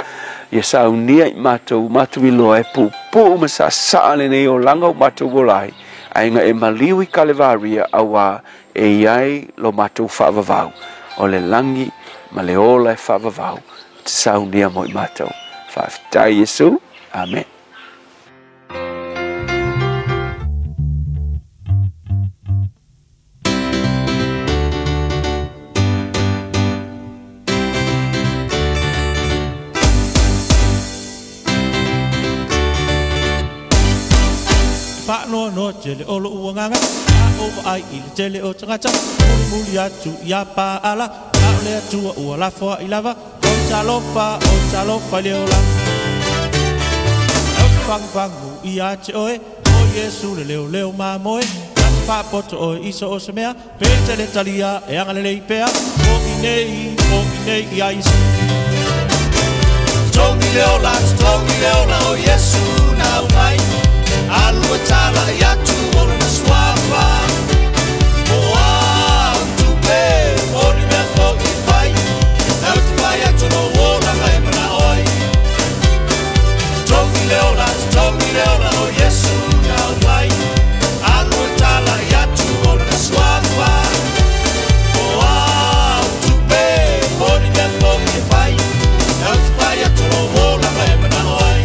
ia saunia i matou, matou iloa e pupuu ma saasaa lenei olaga ua matou ola ai, ae na e maliu i Kalevaria auā e i ai lo matou faavavau, o le lagi ma le ola e faavavau, te saunia mo i matou. Faafetai Iesu. Amen. Faanoanoa tele o lo'u agaga a ou vaai i le tele o tagata mulimuli atu iā Paala a o le Atua ua lafoa'i lava Oi talofa, oi talofa i le olaga E ou te fagufagu ia te oe O Iesu le leoleo mamoe Na te faapoto oe i so o se mea Pe te le talia e agalelei pea Fo'i nei, fo'i nei ia Iesu Togi le ola, togi le ola o Iesu na aumai Alu e talai atu o lona suafa O au tupe, o ni mea foi e fai E ou te fai atu lou olaga e manao ai Togi le ola, togi le ola o Iesu na aumai Alu e talai atu o lona suafa O au tupe, o ni mea foi e fai E ou te fai atu lou olaga e manao ai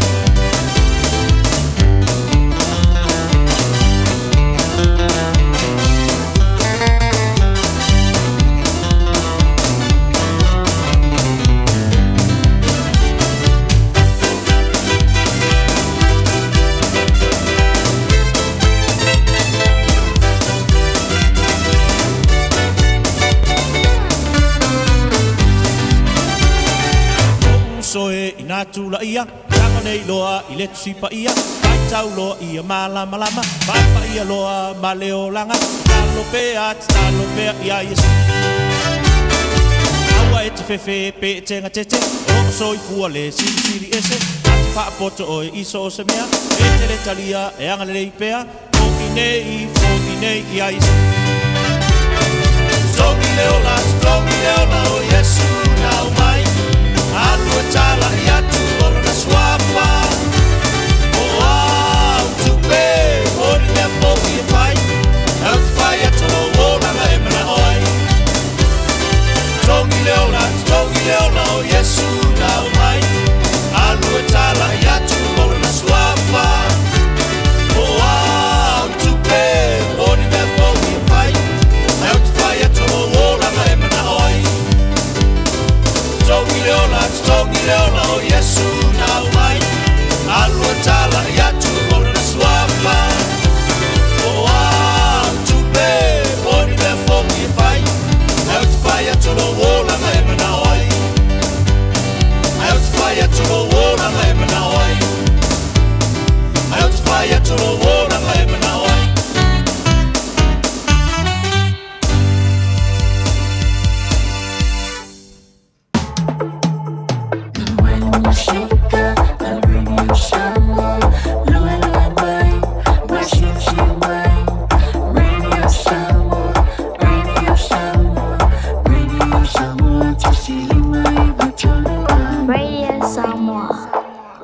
Uso e ina tulaia Tago nei loa i le Tusi Paia Faitau loa ia malamalama Papaia loa ma le olaga Tatalo pea, tatalo pea ia Iesu Aua e te fefe pe e te gatete O loo soifua le silisili ese Na te faapoto oe i so o se mea E te le talia e agalelei pea Fo'i nei, fo'i nei ia Iesu Togi le ola, togi le ola o Iesu na aumai Alu e talai atu o lona suafa O au tupe, o ni mea fo'i e fai E ou te fai atu lou olaga e manao ai Togi le ola, togi le ola o Iesu na aumai Alu e talai atu o lona suafa O au tupe, o ni mea fo'i e fai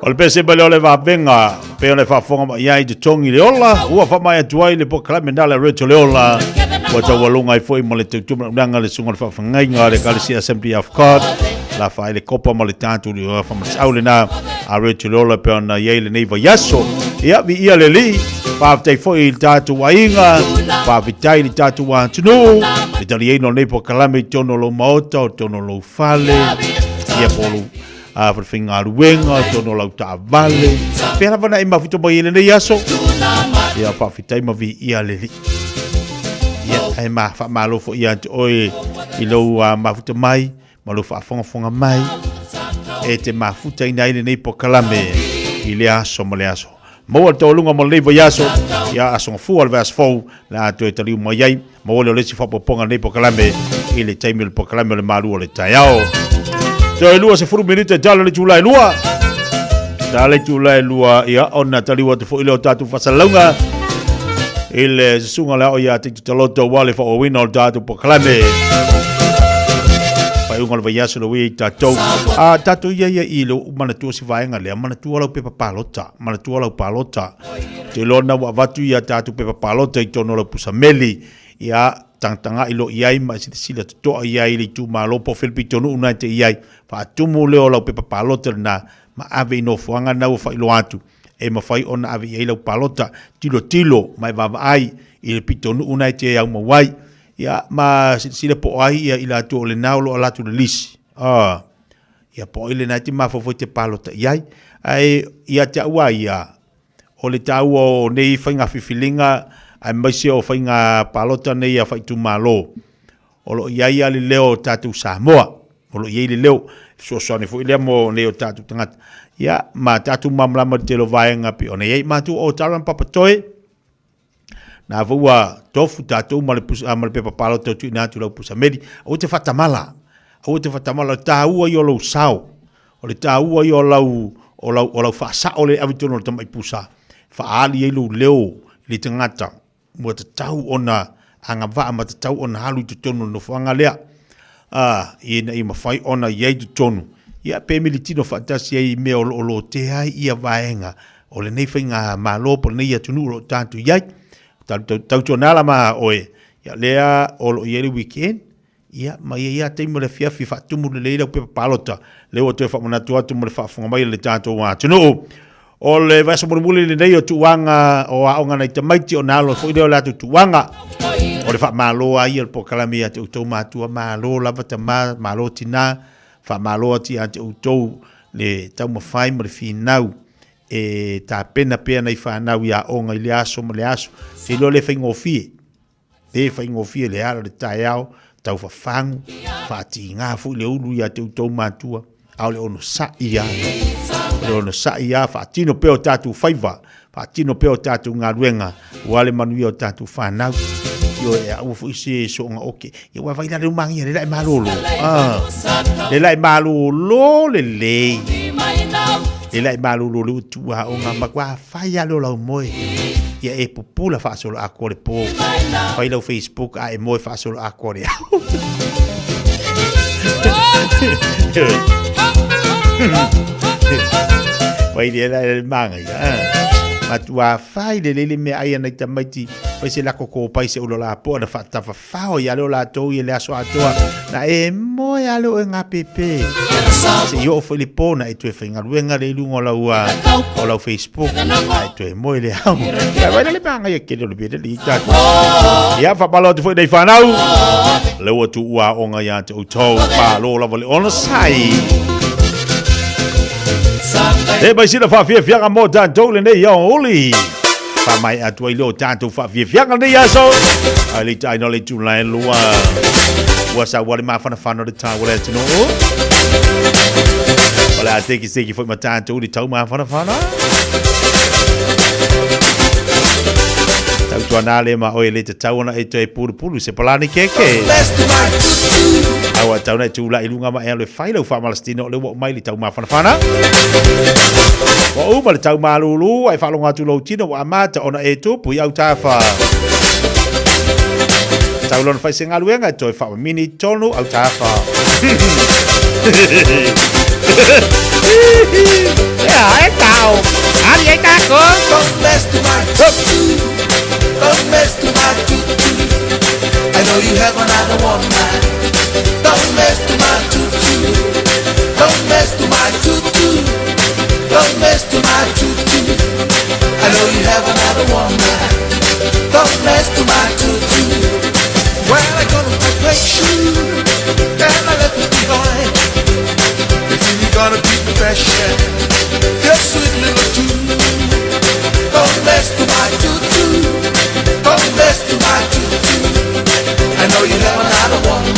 O le pese mai lea o le vavega, pei ona e faafofoga mai ai i totogi le ola, ua faamaea atu ai le polokalame na le Rachel le ola, ua taualuga ai foi ma le tautumanaunaga le susuga o le faafeagaiga a le Ekalesia Assembly of God, la faaai le kopa ma le tatou faamatau lena a Rachel le ola pei ona i ai lenei vaiaso. Ia, viia le Alii, faafetai foi i le tatou aiga, faafetai i le tatou atunuu, le taliaina o lenei polokalame i totonu o lou maota, o totonu o lou fale, ia po o lou a falefaigaluega, totonu o lau taavale, pea lava na e mafuta mai ai lenei aso. Ia faafetai ma viia le Alii. Ia, ae ma faamalo foi ia te oe i lou mafuta mai ma lou faafogafoga mai e te mafutaina ai lenei polokalame i lea aso ma lea aso. Maua le taualuga mo lenei vaiaso, ia aso gafua le vaiaso fou, le a toe taliu mai ai, maua lea o le isi faaopoopoga o lenei polokalame i le taimi o le polokalame o le malu o le taeao. Toe 20 minute tala le itula e lua. Tala le itula e lua, ia ona taliu atu foi lea o tatou faasalalauga i le susuga le ao ia Tito Taloto aua le faaauauina o le tatou polokalame. Faaiuga o le vaiaso le ui i tatou. A tatou ia ia i le manatua si vaega lea, manatua lau pepa palota, manatua lau palota. Te iloa na ua avatu ia tatou pepa palota i totonu o lau pusa meli, ia tagatagai loa i ai ma e silasila totoa i ai i le itumalo po o fea le pitonuu na e te i ai. Faatumu lea o lau pepa palota lena ma ave i nofoaga na ua faailoa atu e mafai ona ave i ai lau palota. Tilotilo ma e vaavaai i le pitonuu na e te aumau ai. Ia ma silasila po o ai ia i latou o lena o lo o alu atu i le lisi. Ah. Ia po o ai lena e te mafaufau e te palota i ai. Ae ia te au a ia, o le taua o nei faiga filifiliga aemaise o faiga palota nei a faaitumalo, o lo o i ai lava le leo o tatou Samoa, o lo o i ai le leo, fesoasoani foi lea mo nei o tatou tagata. Ia, ma tatou malamalama i le tele o vaega pei ona i ai matou o Taran Papatoe, Na foi ua tofu tatou ma le pusa, ma le pepa palota e tuuina atu i lau pusa meli. Aua te faatamala, aua te faatamala, o le taua ia o lou sao, o le taua ia o lau, o lau, o lau faasao lea e ave i totonu o le tamai pusa, e faaali ai lou leo i le tagata ua tatau ona agavaa ma tatau ona alu i totonu o le nofoaga lea, ā, ina ia mafai ona i ai i totonu, ia, pe militino faatasi ai i mea o lo o lotea ai ia vaega o lenei faigamalo po o lenei atunuu o lo o tatou i ai. Tautuana ma oe, ia lea o lo o i ai le weekend, ia ma i ai lava taimi o le afiafi e faatumu lelei lau pepa palota. Lea ua toe faamanatu atu mo le faafofoga mai a le tatou atunuu. O le vaiaso mulimuli lenei o tuuaga o aoga nai tamaiti ona alo foi lea o le latou tuuaga. O le faamalo lava ia o le polokalame ia te outou matua, malo lava tama, malo tina, faamalo atu ia te outou le taumafai ma le finau e tapena pea nai fanau i aoga i lea aso ma lea aso. Te iloa le faigofie, le faigofie le ala o le taeao, taufafagu, faatiga foi le ulu ia te outou matua, a o le onosai lava, o le onosai lava, faatino pea o tatou faiva, Faatino pea o tatou galuega aua le manuia o tatou fanau. Ioe, aua foi se sooga oke. Ia ua vai la le umagia le la e malolo. Ah. Le la e malolo lelei. Le la e malolo le utu a onga matua fai a le o lau moe. Ia e pupula faasolo atoa le po. Fai lau Facebook a e moe faasolo atoa le ao. Wai le la le manga ia. Matua fai lelei le meaai a nai tamaiti, fai se lako kōpai se ula lapoa na faatafafao ia leo latou ia le aso atoa, na e moe a leo e ngā pēpē. Se i oo foi le pō na e toe faigaluega lea i luga o lau, o lau Facebook, a e toe moe le ao. Vai vai le māngaia kele o le mea lelei tatou. Ia, faamalo atu foi nei whanau. Lea ua tuua aoga ia te outou. Malo lava le onosai. E mai sina faafiafiaga mo tatou lenei aoauli. Faamaea atu ai lea o tatou faafiafiaga lenei aso. Ae le itaina o le itula e lua. Ua saua le mafanafana o le tau o le atunuu. O le a tekiteki foi ma tatou le tau mafanafana. Tautuana le ma oe le tatau ona e toe pulupulu se palani keke. Aua tau na e tūlaʻi i luga ma e alu e fai lau faamalasitino o lea ua oo mai le tau mafanafana. Ua uma le tau malūlū ae faalogo atu lou tino ua amata ona e tupu i autafa. Tau lona fai se galuega e toe faamamini tonu autafa. Ea, e tau. Ali ai tākou. Don't mess to my tutu. Don't mess to my tutu. I know you have another woman. Don't mess to my tutu. Don't mess to my tutu. Don't mess to my tutu. I know you have another woman. Don't mess to my tutu. Well, I got my great shoe and I left it behind. You think you're gonna be profession? Your sweet little tune. Don't mess to my tutu. Don't mess to my tutu. I know you have another woman.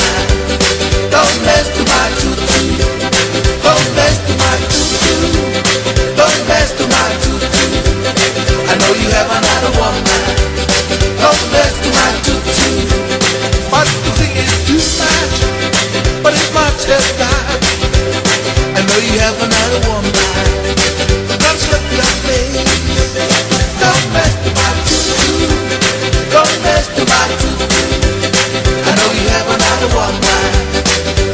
Don't mess to my tutu. Don't mess to my tutu. Don't mess to my tutu. I know you have another woman. Don't mess to my tutu. But the thing is too much. But it's much as that. I know you have another woman. Don't slip your face. Don't mess to my tutu. Don't mess to my tutu. I know you have another woman.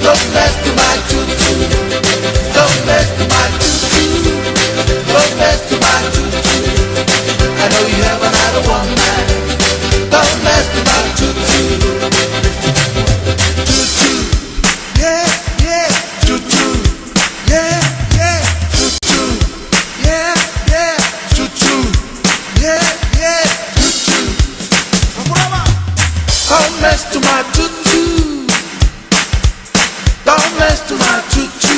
Don't mess to my tutu. Don't mess to my tutu. Don't mess to my tutu. I know you have another woman. Don't mess to my tutu. Tutu. Yeah, yeah. Tutu. Yeah, yeah. Tutu. Yeah, yeah. Tutu. Yeah, yeah. Tutu. Don't mess to my tutu. Don't mess to my tutu.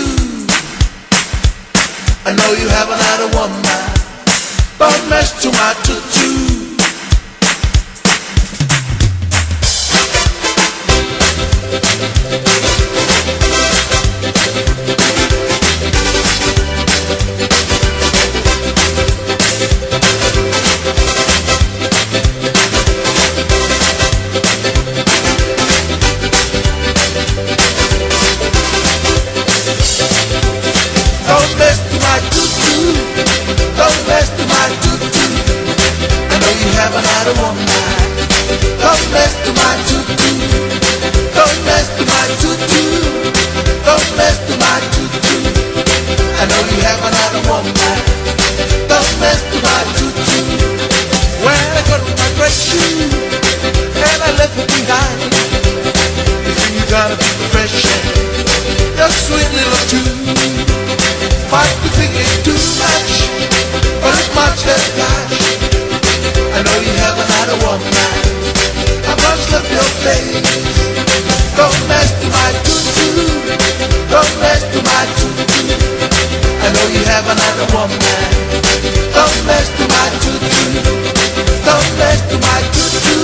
I know you have another woman. Don't mess to my tutu. Don't mess to my tutu. Don't mess to my tutu. I know you have another woman. Don't mess to my tutu. Don't mess to my tutu. Don't mess to my tutu. I know you have another woman. Don't mess to my tutu. Well, I got my great shoe and I left it behind. You think you gotta be fresh? Your sweet little tune. But you think it's too much, but it's much as cash. I know you have another woman. I'm gonna slap your face. Don't mess to my tutu. Don't mess to my tutu. I know you have another woman. Don't mess to my tutu. Don't mess to my tutu.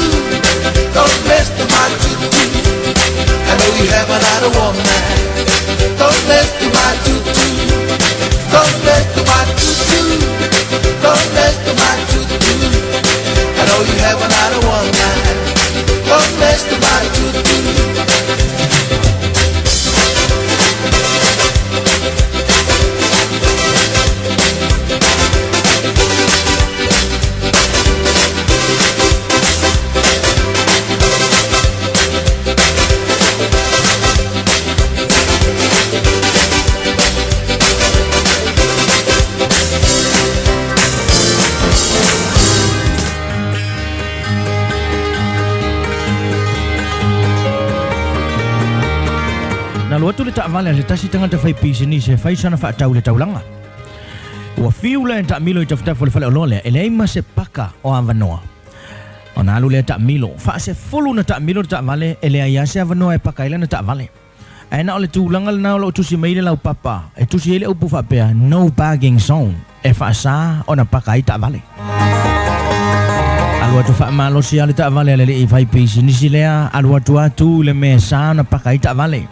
Don't mess to my tutu. I know you have another woman. Don't mess to my tutu. Don't mess to my tutu. Don't mess to my tutu. I know you have another woman. Don't mess to my tutu. Na alu atu le taavale a se tasi tagata fai pisinisi e fai sana faatau i le taulaga. Ua fiu lea e taamilo i tafatafa o le faleoloa lea, e leai ma se paka o avanoa. Ona alu lea taamilo, faasefulu ona taamilo le taavale, e leai lava se avanoa e paka ai lana taavale. Ae na o le tulaga lena o lo o tusi mai le laupapa e tusi ai le upu faapea, No Parking Zone, e faasa ona paka ai taavale. Alu atu faamalosi lava le taavale a le alii fai pisinisi lea, alu atu lava tu i le mea e sa ona paka ai taavale.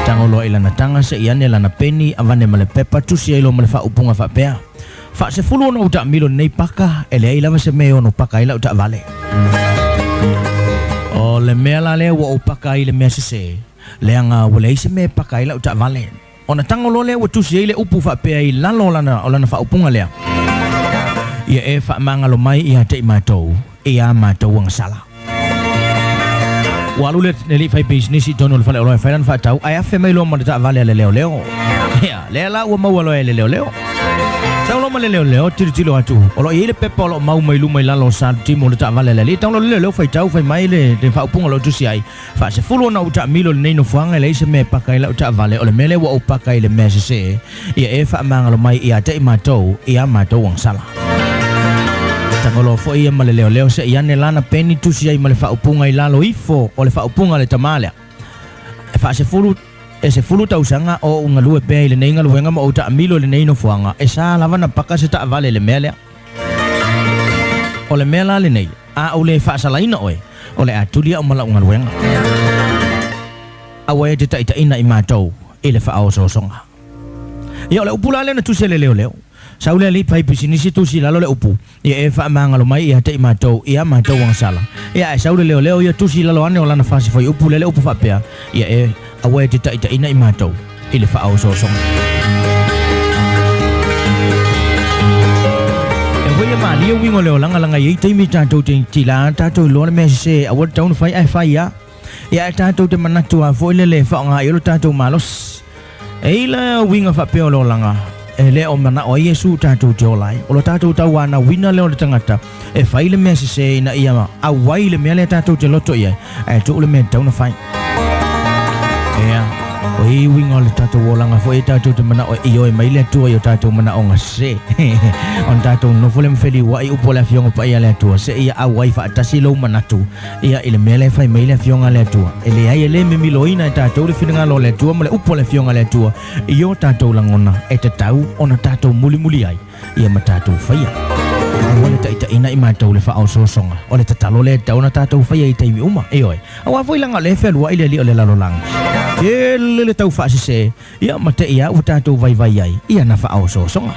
Tago loa i lana taga se'i ane lana peni, avane ma le pepa, tusi ai loa ma le faaupuga faapea, Faasefulu ona ou taamilo i lenei paka, e leai lava se mea e ono paka ai lau taavale. O le mea la lea ua ou paka ai i le mea sese, leaga ua leai se mea e paka ai lau taavale. Ona tago loa lea ua tusi ai le upu faapea i lalo o lana, o lana faaupuga lea, Ia e faamagalo mai ia te i matou i a matou agasala. Ua alu le alii faipisinisi i totonu o le faleoloa e fai lana faatau, ae afe mai loa ma le taavale a le leoleo. Ia, lea la ua maua loa e le leoleo. Sau loa ma le leoleo, tilotilo atu, o lo o i ai le pepa o lo o mau mai luma i lalo o salutimu o le taavale a le alii. Tau loa le leoleo faitau, fai mai le faaupuga o lo o tusi ai, Faasefulu ona ou taamilo i lenei nofoaga e leai se mea e paka ai lau taavale, o le mea lea ua ou paka ai i le mea sese, ia e faamagalo mai ia te i matou i a matou agasala. Tagoloa foi ia ma le leoleo se i ane lana peni tusi ai ma le faaupuga i lalo ifo o le faaupuga a le tama lea. E faasefulu e 10 tausaga o ou galue pea i lenei galuega ma ou taamilo i lenei nofoaga, e sa lava na paka se taavale i le mea lea. O le mea la lenei, a ou le faasalaina oe, o le a tuli au ma lau galuega. Aua e te taitaiina i matou i le faaosoosoga. Ia, o le upu la lea na tusi e le leoleo. Sau le alii pai pisinisi tusi i lalo le upu, ia e faamagalo mai ia te i matou i a matou agasala. Ia, ae sau le leoleo ia tusi i lalo ane o lana fasi fuaiupu lea le upu faapea, ia e aua e te taitaiina i matou i le faaosoosoga. E hoi e malie uiga o le olaga laga e i ai taimi tatou te tila tatou iloa le mea sese aua le tatau ona fai ae fai a. Ia ae tatou te manatu a foi lele e faaaoga i ai lo tatou malosi. E i la uiga faapea o le olaga e le o manao ai Iesu tatou te ola ai. O lo tatou tauanauina lea o le tagata e fai le mea sese ina ia auai le mea lea tatou te loto i ai, ae tuu le mea e tatau ona fai. Ea, o i uiga o le tatou olaga foi e tatou te manao e ioe mai le Atua i o tatou manaoga sese. Ona tatou nofo lea ma feliuai upu o le Afioga Paia a le Atua, seia auai faatasi lou manatu ia i le mea lea e fai mai le Afioga a le Atua. E leai e le mimiloina e tatou le finagalo o le Atua ma le upu a le Afioga a le Atua i o tatou lagona e tatau ona tatou mulimuli ai ia ma tatou faia. Aua le taitaiina i matou le faaosoosoga, o le tatalo lea e tatau ona tatou faia i taimi uma, ioe. Aua foi leaga o lea e fealuai le alii o le lalolagi. Tele le taufaasese, ia ma te i lava ua tatou vaivai ai i ana faaosoosoga.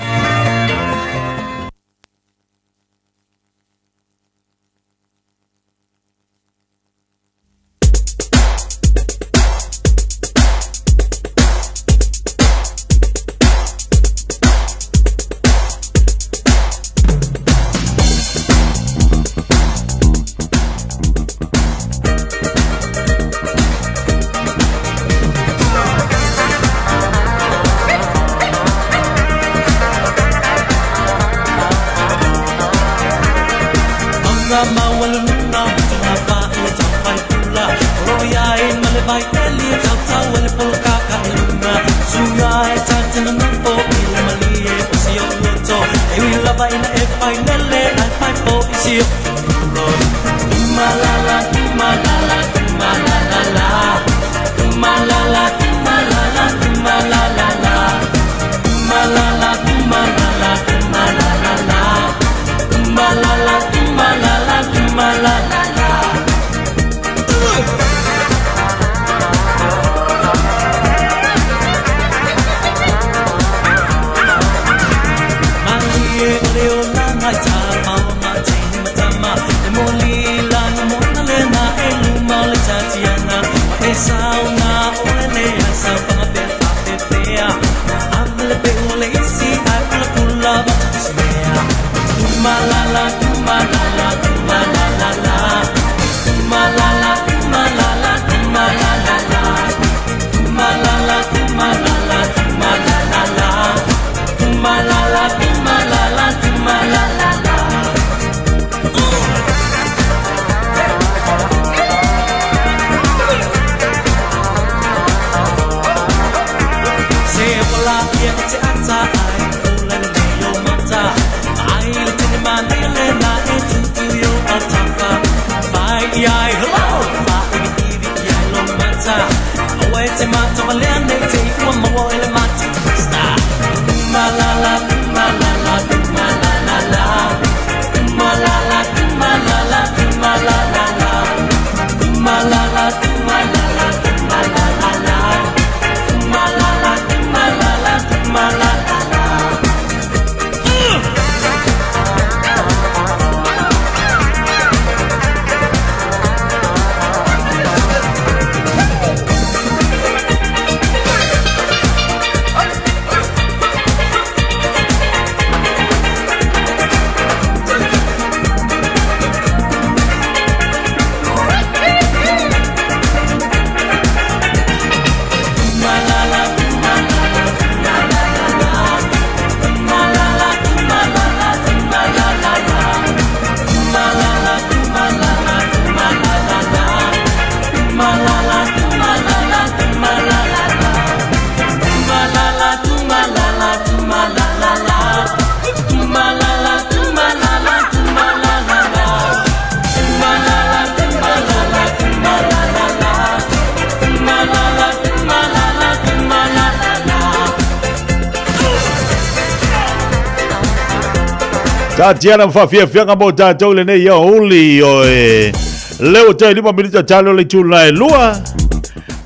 Tatiana ma faafiafiaga mo tatou lenei aoauli oe. Leo tai lima minita talo le itula e lua.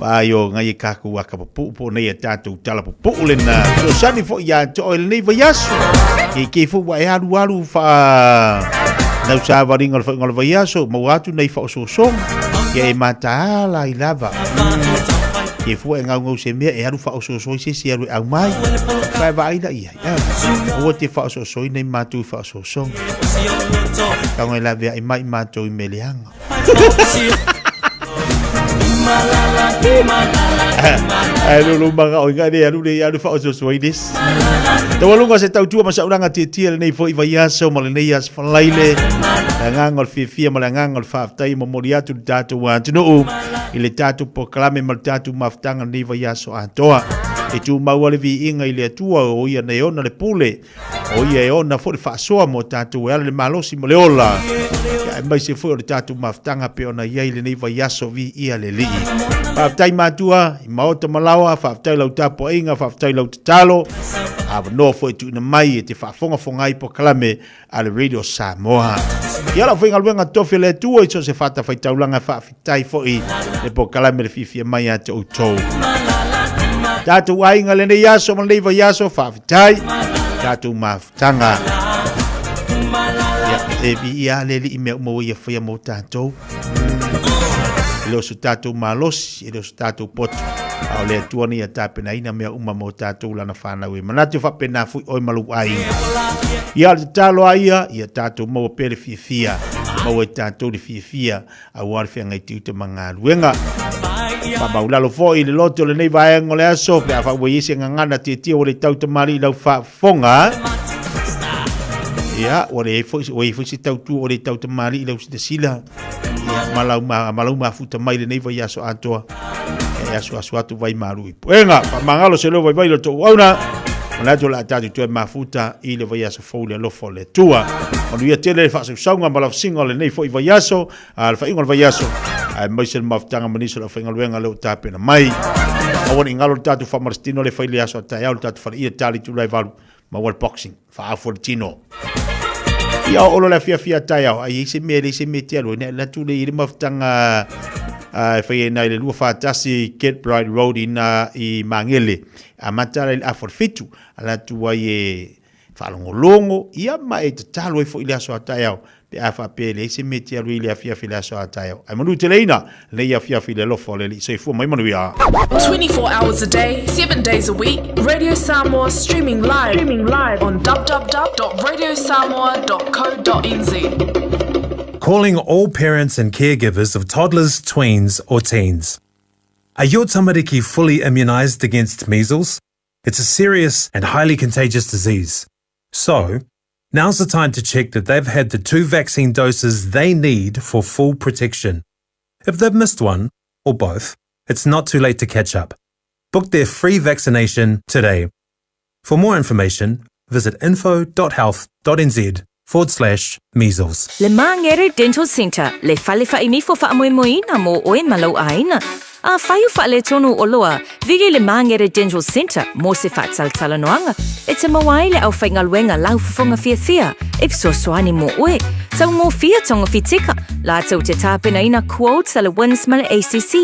Ai o ngai e kākou aka pupuu po nei e tātou tala pupuu le na. Fesoasoani foi ia te oe lenei vaiaso. Ke ke foi ua e alu alu wha nau sāvaringa o le whainga o le vaiaso, maua atu nei whaososoga. Ia e mataala i lava. Ke fua e ngaungau se mea e alu whaososo i se se alu e au mai. Whae vaai la ia. Aua te whaososoina i mātou i whaososoga. Taonga i lawe ai mai mātou i meleaga. Ai lulu manga o inga le alu le alu whaososo ai des. Taualuga se tautua ma saulaga tietie lenei foi vaiaso ma lenei aso falaile. Le agaga o le fiafia ma le agaga o le faafetai e momoli atu i le tatou atunuu i le tatou polokalame ma le tatou mafutaga lenei vaiaso atoa. E tumau lava le viiga i le Atua o ia nei ona le pule, o ia e ona foi le faasoa mo tatou e ala i le malosi ma le ola. Ia, aemaise foi o le tatou mafutaga pei ona i ai lenei vaiaso viia le Alii. Faafetai matua i maota ma laoa, faafetai lau tapuaiga, faafetai lau tatalo. Avanoa foi e tuuina mai e te faafogafoga ai polokalame a le Radio Samoa. Ia lau faigaluega tofi a le Atua i so o se fatafaitaulaga e faafetai foi le polokalame le fiafia mai ia te outou. Tatou aiga lenei aso ma lenei vaiaso faafetai tatou mafutaga. Ia, e viia le alii mea uma ua ia faia mo tatou. E le o so tatou malosi, e le o so tatou poto, a o le Atua nei a tapenaina mea uma mo tatou lana fanau e manatu faapena foi oe ma lou aiga. Ia o le tatalo a ia, ia tatou maua pea le fiafia, maua e tatou le fiafia aua le feagai tiute ma galuega. Faamaulalo foi i le loto o lenei vaega o le aso, pe a fai ua i ai se gagana tietie ua le tau tamalii i lau faafofoga. Ia, ua leai foi, ua i ai foi se tautua ua le tau tamalii i lau silasila. Ia, ma lau, ma, ma lau mafuta mai lenei vaiaso atoa. E asuasu atu vai malu i puega. Faamagalo se leo vaivai lo tou auauna. Manatu o le a tatou toe mafuta i le vaiaso fou i le alofa o le Atua. Manuia tele le faasausauga ma lafasiga o lenei foi vaiaso, a le faaiuga o le vaiaso, aemaise le mafutaga ma nisi o le aufaigaluega lea ua tapena mai. Aua ne i galo le tatou faamalositino le fai i le aso a taeao le tatou faleia tali itula e valu maua le boxing, faaafu le tino. Ia o olo le afiafi a taeao, ai i se mea, leai se mea e te alu ai, na atu le i le mafutaga e fai ai nai le 241 Kirkbride Road i na i Magele. Amata ala i le afa o le fitu, ala atu ai e faalogologo, ia ma e tatalo ai foi i le aso a taeao, pe a faapea e leai se mea e te alu ai i le afiafi i le aso a taeao. Ae manu teleina lenei afiafi i le alofa o le Alii. Soifua mai manuia. 24 hours a day, 7 days a week, Radio Samoa streaming live, streaming live on www.radiosamoa.co.nz. Calling all parents and caregivers of toddlers, tweens, or teens. Are your tamariki fully immunised against measles? It's a serious and highly contagious disease. So, now's the time to check that they've had the two vaccine doses they need for full protection. If they've missed one, or both, it's not too late to catch up. Book their free vaccination today. For more information, visit info.health.nz forward slash measles. Le Māngere Dental Centre, le fale whainifo whaamoemoeina mō oe ma lou āina. A whai o faaletonu oloa, vili le Māngere Dental Centre mō se whaatalatalanoanga e te mau ai le aufaigaluega lau fofoga fiafia e fesoasoani mō oe. Tau mō fia togafiti lātou te tāpenaina quotes a le WINZ ma le ACC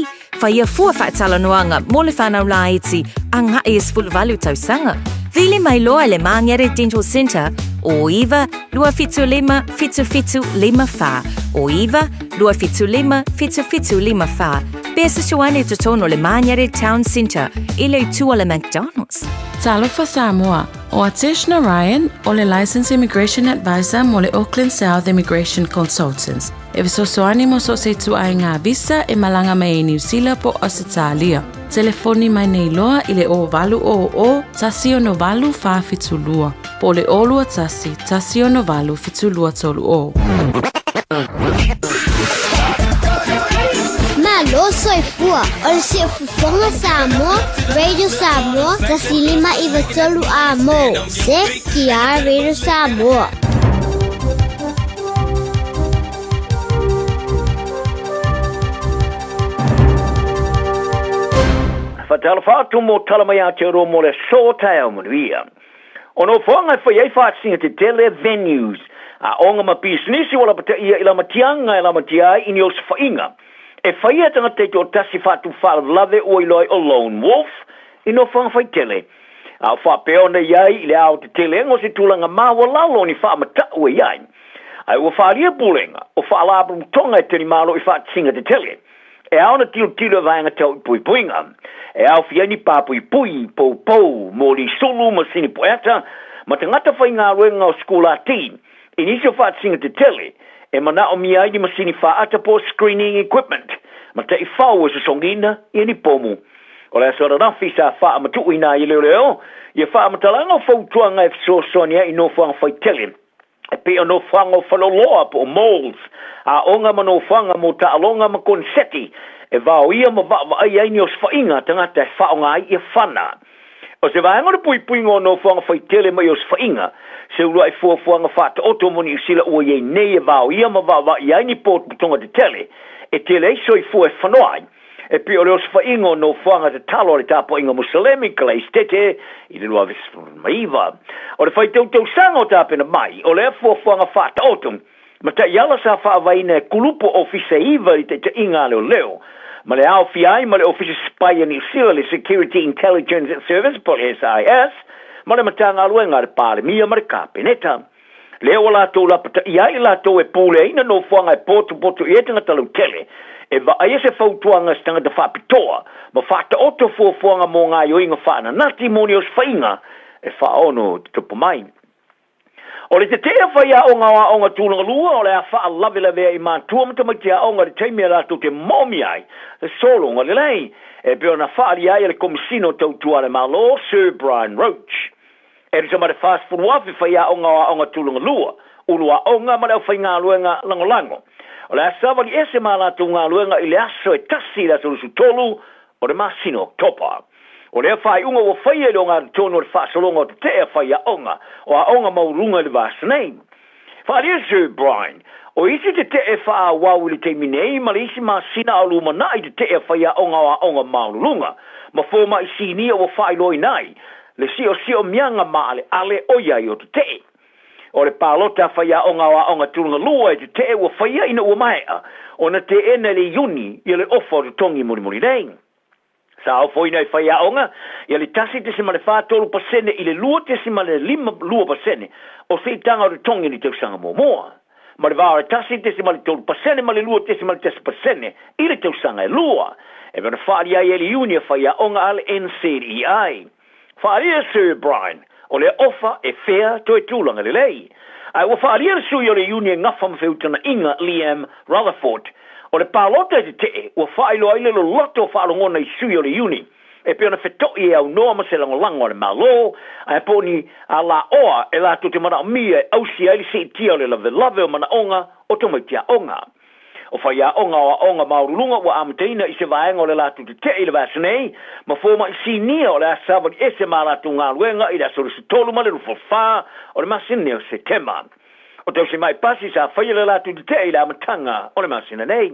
Whaia fua whaatalanoanga mō le whānau laiti a ngaʻi e 18 tausaga. Vili mai loa i le Māngere Dental Centre o 9 275 7754 o 9 275 7754 Pe fesoasoani i totonu o le Māngere Town Centre i le itu o le McDonald's. Talofa Samoa, o Atesh Narayan o le Licensed Immigration Advisor mo le Auckland South Immigration Consultants. E fesoasoani mo so o se ituaiga visa e malaga mai ai Niu Sila po o Ausetalia. Telefoni mai nei loa i le 0800 168 472 po o le 021 168 7230. Malo soifua, o le siufofoga Samoa, Radio Samoa, 105 93 amo. ZTR Radio Samoa. Whatalofa atu mō tala mai Aotearoa mō le aso taeao manuia. O nofoaga e whai ai whātinga te tele venues. Aoga ma pisinisi ua lapataia i lamatiaga e lamatia ai i ni osofaiga e faia e tagata taitoatasi faatupu faalavelave ua iloa ai o lone wolf i nofoaga faitele. A o faapea ona i ai i le aotetelega o se tulaga maualalo o ni faamatau e i ai. Ae ua faaalia pulega o faalapotopotoga e talimalo i faatasiga tetele e ao ona tilotilo i vaega tau i puipuiga e aofia ai ni papuipui, poupou, moli sulu, masini pueata, ma tagata faigaluega o sikulati i nisi o faatasiga tetele e manaomia ai ni masini faata po o screening equipment ma taifau e sosogiina ia ni pomu. O le aso ananafi sa faamatuuina ai e leoleo ia faamatalaga o fautuaga e fesoasoani ai i nofoaga faitele e pei o nofoaga o faleoloa po o malls, aoga ma nofoaga mo taaloga ma koneseti e vaoia ma vaavaai ai ni osofaiga a tagata e faaaoga ai ia fana. O se vaega o le puipuiga o nofoaga faitele mai osofaiga, se uluai fuafuaga faataoto mo Niu Sila ua i ai nei e vaoia ma vaavaai ai ni potopotoga tetele e tele ai soifua e fanoa ai, E pei o le osofaiga o nofoaga tatalo a le tapuaiga Musalemi, Kalaisitete, i le 2019. O le faitau tausaga o tapena mai, o lea fuafuaga faataoto ma taiala sa faavaeina e kulupu ofisa e iva i le taitaiga a leoleo, ma le aofia ai ma le Ofisa Sipai a Niu Sila, le Security Intelligence Service po o le SIS, ma le Matagaluega a le Palemia ma le Kapeneta. Lea ua latou lapataia ai i latou e puleaina nofoaga e potopoto i ai tagata lautele, e vaaia se fautuaga a se tagata faapitoa ma faataoto fuafuaga mo gaoioiga faananati mo ni osofaiga e faaono tutupu mai. O le tete'a faiaoga o aoga tulaga lua o le a faalavelavea i matua ma tamaiti aoga i le taimi a latou te moomia ai le sologa lelei, e pei ona faaalia ai e le Komesina o Tautua a le Malo, Sir Brian Roche. E tusa ma le 40,000 faiaoga o aoga tulaga lua, ulu aoga ma le aufaigaluega lagolago. O le a savali ese ma a latou galuega i le aso e tasi i le aso 23 o le masina o Oketopa. O lea faaiuga ua faia i le ogatotonu o le faasologa o tetee a faiaoga o aoga maualuluga i le vaiaso nei. Faaalia Sir Brian, o isi tetee faaauau i le taimi nei ma le isi masina a o lumanai tetee a faiaoga o aoga maualuluga ma fomai sinia ua faailoaina ai le siosiomiaga maaleale o i ai o tetee. O le palota a faiaoga o aoga tulaga lua e tetee ua faia ina ua maea ona teena i le Iuni ia le ofa o totogi mulimuli nei. Sa ofoina e faiaoga ia le 1.43% i le 2.52% o siitaga o totogi i le tausaga muamua, ma le va o le 1.3% ma le 2.1% i le tausaga e lua, e pei ona faaalia ai e le Iuni a faiaoga a le NCEI. Faaalia Sir Brian, o lea ofa e fea toe tulaga lelei. Ae ua faaalia le sui o le iuni e gafa ma feutagaiga Liam Rutherford, o le palota e tetee ua faailoa ai le loloto o faalogona i sui o le iuni e pei ona feto'i e aunoa ma se lagolago a le Malo, ae po o ni alaoa e latou te manaomia e ausia ai le siitia o le lavelave o manaoga o tamaiti aoga. O faiaoga o aoga maualuluga ua amataina i se vaega o le latou tetee i le vaiaso nei, ma fomai sinia o le a savali ese ma a latou galuega i le aso 23 ma le 24 o le masina nei o Setema. O tausimai pasi sa faia le latou tetee i le amataga o le masina nei.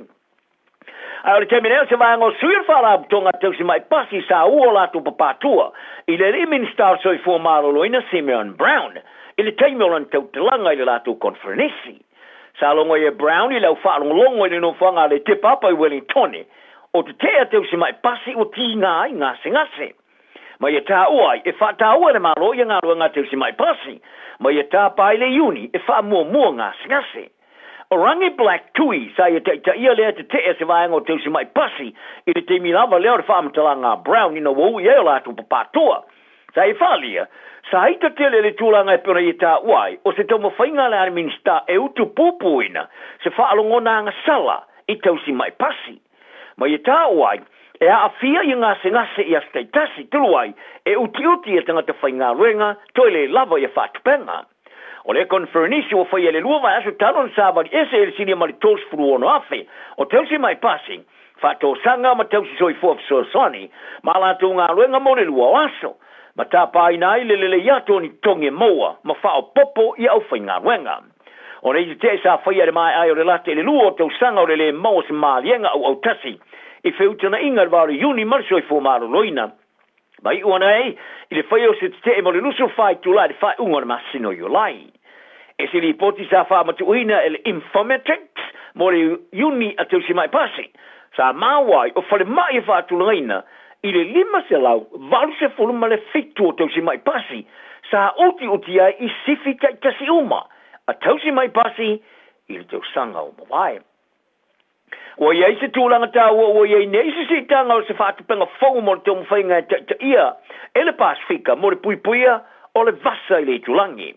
Ae o le taimi nei o se vaega o sui o le Faalapotopotoga Tausimai Pasi sa ua o latou papatua i le alii Minisita o le Soifua Maloloina Simeon Brown i le taimi o lana tautalaga i le latou koneferenisi. Sa logo ai e Brown i le au faalogologo i le nofoaga a le Te Papa i Wellingtone, o te tea tausimai pasi ua tiga ai gasegase. Ma ia taua ai, e faataua e le Malo ia galuega a tausimai pasi, ma ia tapa ai le Iuni e faamuamua gasegase. O Rangi Black Tui sa ia taitaia lea tetee se vaega o tausimai pasi i le taimi lava lea o le faamatalaga a Brown ina ua ui ai o latou papatoa. Sa ia faaalia, sa ita tele le tulaga e pei ona ia taua ai, o se taumafaiga a le Minisita e utu pupuina se faalogona agasala i tausimai pasi. Ma ia taua ai, e aafia ia gasegase i aso taitasi, tulu ai, e utiuti ia tagata faigaluega toe le lava ia faatupega. O le koneferenisi ua faia i le lua vaiaso talu ona savali ese e le silia ma le 36,000 o tausimai pasi, faatosaga ma tausi soifua fesoasoani ma a latou galuega mo le lua o aso, ma tapaina ai le lelei atu o ni totogi e maua ma faaopoopo i aufaigaluega. O nei tetee sa faia i le maea ai o le lata i le lua o tausaga o le le maua o se maliega auautasi i feutagaiga i le va o le Iuni ma le Soifua Maloloina, Ma iu ana ai i le faia o se tetee mo le 24 itula i le faaiuga o le masina o Iulai. E se lipoti sa faamatuuina e le Infometrics mo le Iuni a Tausima'i Pasi, sa maua ai o falemai e faatulagaina i le 587 o tausima'i pasi sa utiuti ai i sifi taitasi uma a tausima'i pasi i le tausaga ua mavae. Ua i ai se tulaga taua ua i ai nei se siitaga o se faatupega fou mo le taumafaiga e taitaia e le Pasefika mo le puipuia o le vasa i le itulagi.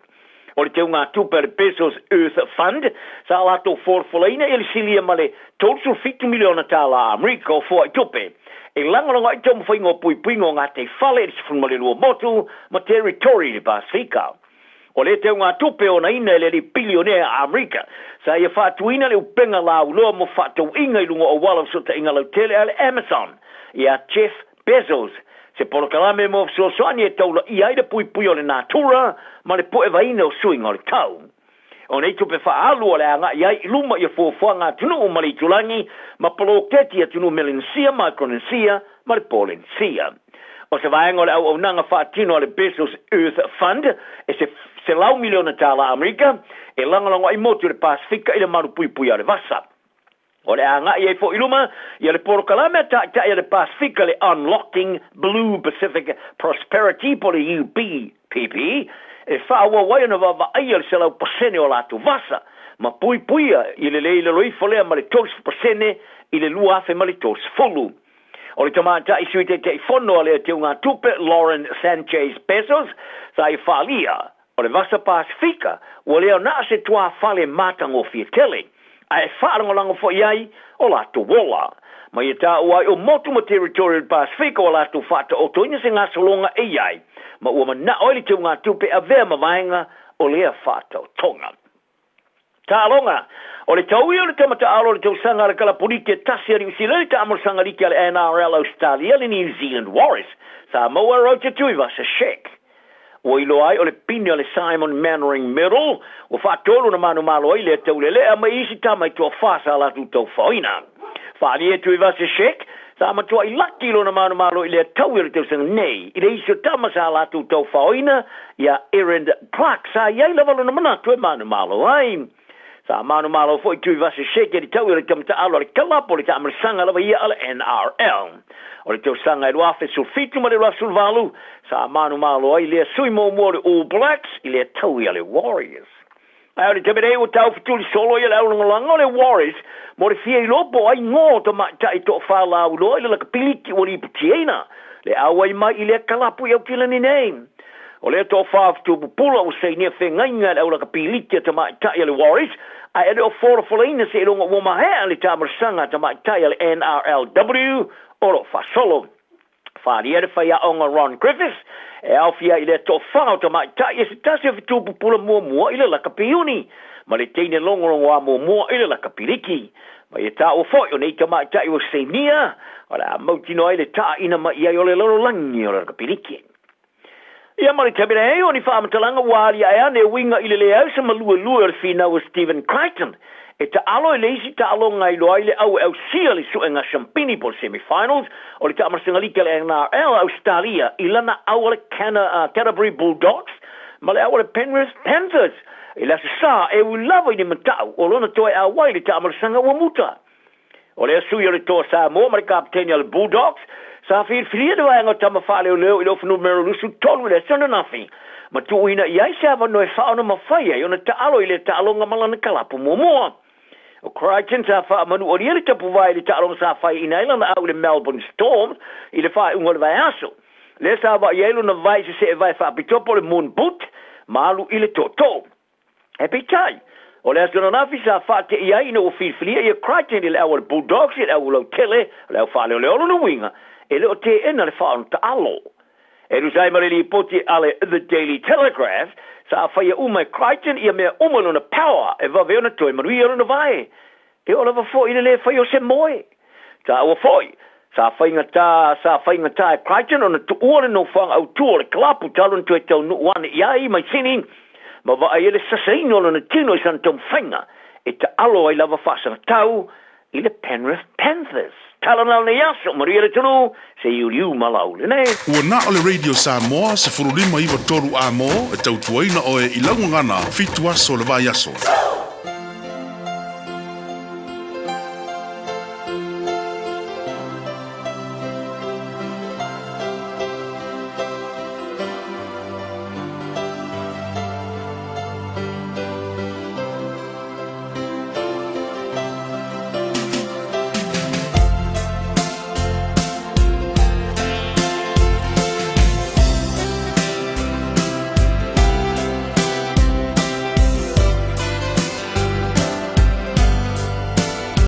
O le teugatupe a le Bezos Earth Fund sa latou folafolaina i le silia ma le $37 miliona tala Amerika o foaitupe e lagolago ai taumafaiga o puipuiga o gataifale i le 12 motu ma teritori i le Pasefika. O lea teugatupe e onaina e le alii bilionea a Amerika sa ia faatuina le upega lauiloa mo faatauiga i luga o auala o fesootaiga lautele a le Amazon ia Jeff Bezos, se polokalame mo fesoasoani e taulaia ai le puipuia o le natura ma le puevaina o suiga o le tau. O nei tupe faaalu o le a agai ai i luma ia fuafuaga atunuu ma le itulagi ma poloketi atunuu Melanesia, Micronesia ma le Polenesia. O se vaega o le auaunaga faatino a le Bezos Earth Fund e se $100 miliona tala Amerika e lagolago ai motu i le Pasefika i le malu puipuia o le vasa. O le a agai ai foi i luma ia le polokalame a Taitai a le Pasefika le Unlocking Blue Pacific Prosperity po o le UBPP e faaauau ai ona vaavaaia le 100% o latou vasa ma puipuia i le le i lalo ifo lea ma le 30% i le 2030. O le tamaitai Sui Taitaifono a le Teugatupe Lauren Sanchez Bezos sa ia faaalia O le vasa Pasefika, ua le na se tuafale matagofie tele, ae faalagolago foi ai o latou ola. Ma ia taua ai o motu ma teritori o le Pasefika ua latou faataotoina se gasologa e i ai, ma ua manao ai le teugatupe e avea ma vaega o lea faataotoga. Taaloga, O le tau ia o le tama taalo o le tausaga a le kalapuliki e tasi a Niu Sila i le taamolosaga liki a le NRL Ausetalia le New Zealand Warriors sa maua e Roger Tuivasa-Sheck. Ua iloa ai o le pine o le Simon Mannering Medal ua faatolu ona manumalo ai lea taulelea mai isi tama i toafa sa latou taufaoina. Faaalia e Tuivasa-Sheck sa matuai laki lona manumalo i lea tau i o le tausaga nei i le isi o tama sa latou taufaoina ia Erin Clark sa i ai lava lona manatu e manumalo ai. Sa manumalo foi Tuivasa-Sheck i le tau i o le tama taalo a le kalapu o le taamalosaga lava ia a le NRL. O le tausaga e 2017 ma le 2018 sa manumalo ai lea sui muamua o le All Blacks i lea tau i a le Warriors. Ae o le taimi nei ua taufetuli solo ia le aulagolago o le Warriors mo le fia iloa po o ai gō tamaitai toafa lauiloa i le lakapiliki ua liputiaina le auai mai i lea kalapu i Aukilani nei. O lea toafa fetupupula ua sainia fegaiga e le aulakapiliki a tamaitai a le Warriors ae e le o folafolaina seiloga ua maea le taamalosaga a tamaitai a le NRLW o lo o faasolo. Faaalia le faiaoga Ron Griffiths e aofia i lea toafa o tamaitai e se tasi o fetupupula muamua i le lakapi-uni ma le teine logologoa muamua i le lakapiliki. Ma ia taua foi o nei tamaitai ua sainia o le a mautinoa ai le taaina mai i ai o le lalolagi o le lakapiliki. Ia ma le taimi nei, o ni faamatalaga ua aliae ane e uiga i le leai o se maluelue o le finau a Stephen Crichton e taalo i le isi taaloga e iloa ai le au e ausia le suega siampini po o le semi-finals o le taamalasaga liki a le NRL a Ausetalia i lana au a le Canterbury Bulldogs ma le au a le Penrith Panthers i le Aso Sa e ui lava i ni matau o lona toe auai i le taamalasaga ua muta. O lea sui o le Toa Samoa ma le kapeteni a le Bulldogs, sa filifilia le vaega o tama faaleoleo i le ofa numera 23 i le aso ananafi, ma tuuina i ai se avanoa e faaonamafai ai ona taalo i lea taaloga ma lana kalapu muamua. O Crichton sa faamanualia le tapuvae i le taaloga sa faiaina ai lana au i le Melbourne Storm i le faaiuga o le vaiaso. Lea sa vaai ai lona vae i se seevae faapitoa po o le moon boot ma alu i le tootoo. Ae peitai, o le aso ananafi sa faateia ai ina ua filifilia ia Crichton i le au a le Bulldogs i le au lautele, o le au faaleoleo lona uiga, e le o teena le faaono-taalo. E tusa ai ma le lipoti a le The Daily Telegraph, sa faia uma e Crichton ia mea uma lona power e vave ona toe manuia lona vae. E oo lava foi i le le fai o se moe. Taua foi, sa faigata, sa faigata e Crichton ona tuua le nofoaga autū o le kalapu talu ona toe taunuu ane i ai mai Sini, ma vaai ai le sasaina o lona tino i sana taumafaiga e taalo ai lava faasagatau i le Penrith Panthers. Tala na o lenei aso, manuia le atunuu, se iuliu ma lau lenei. Ua na o le Radio Samoa 15 9 3 A mo e tautuaina oe i lau gagana fitu aso o le vaiaso.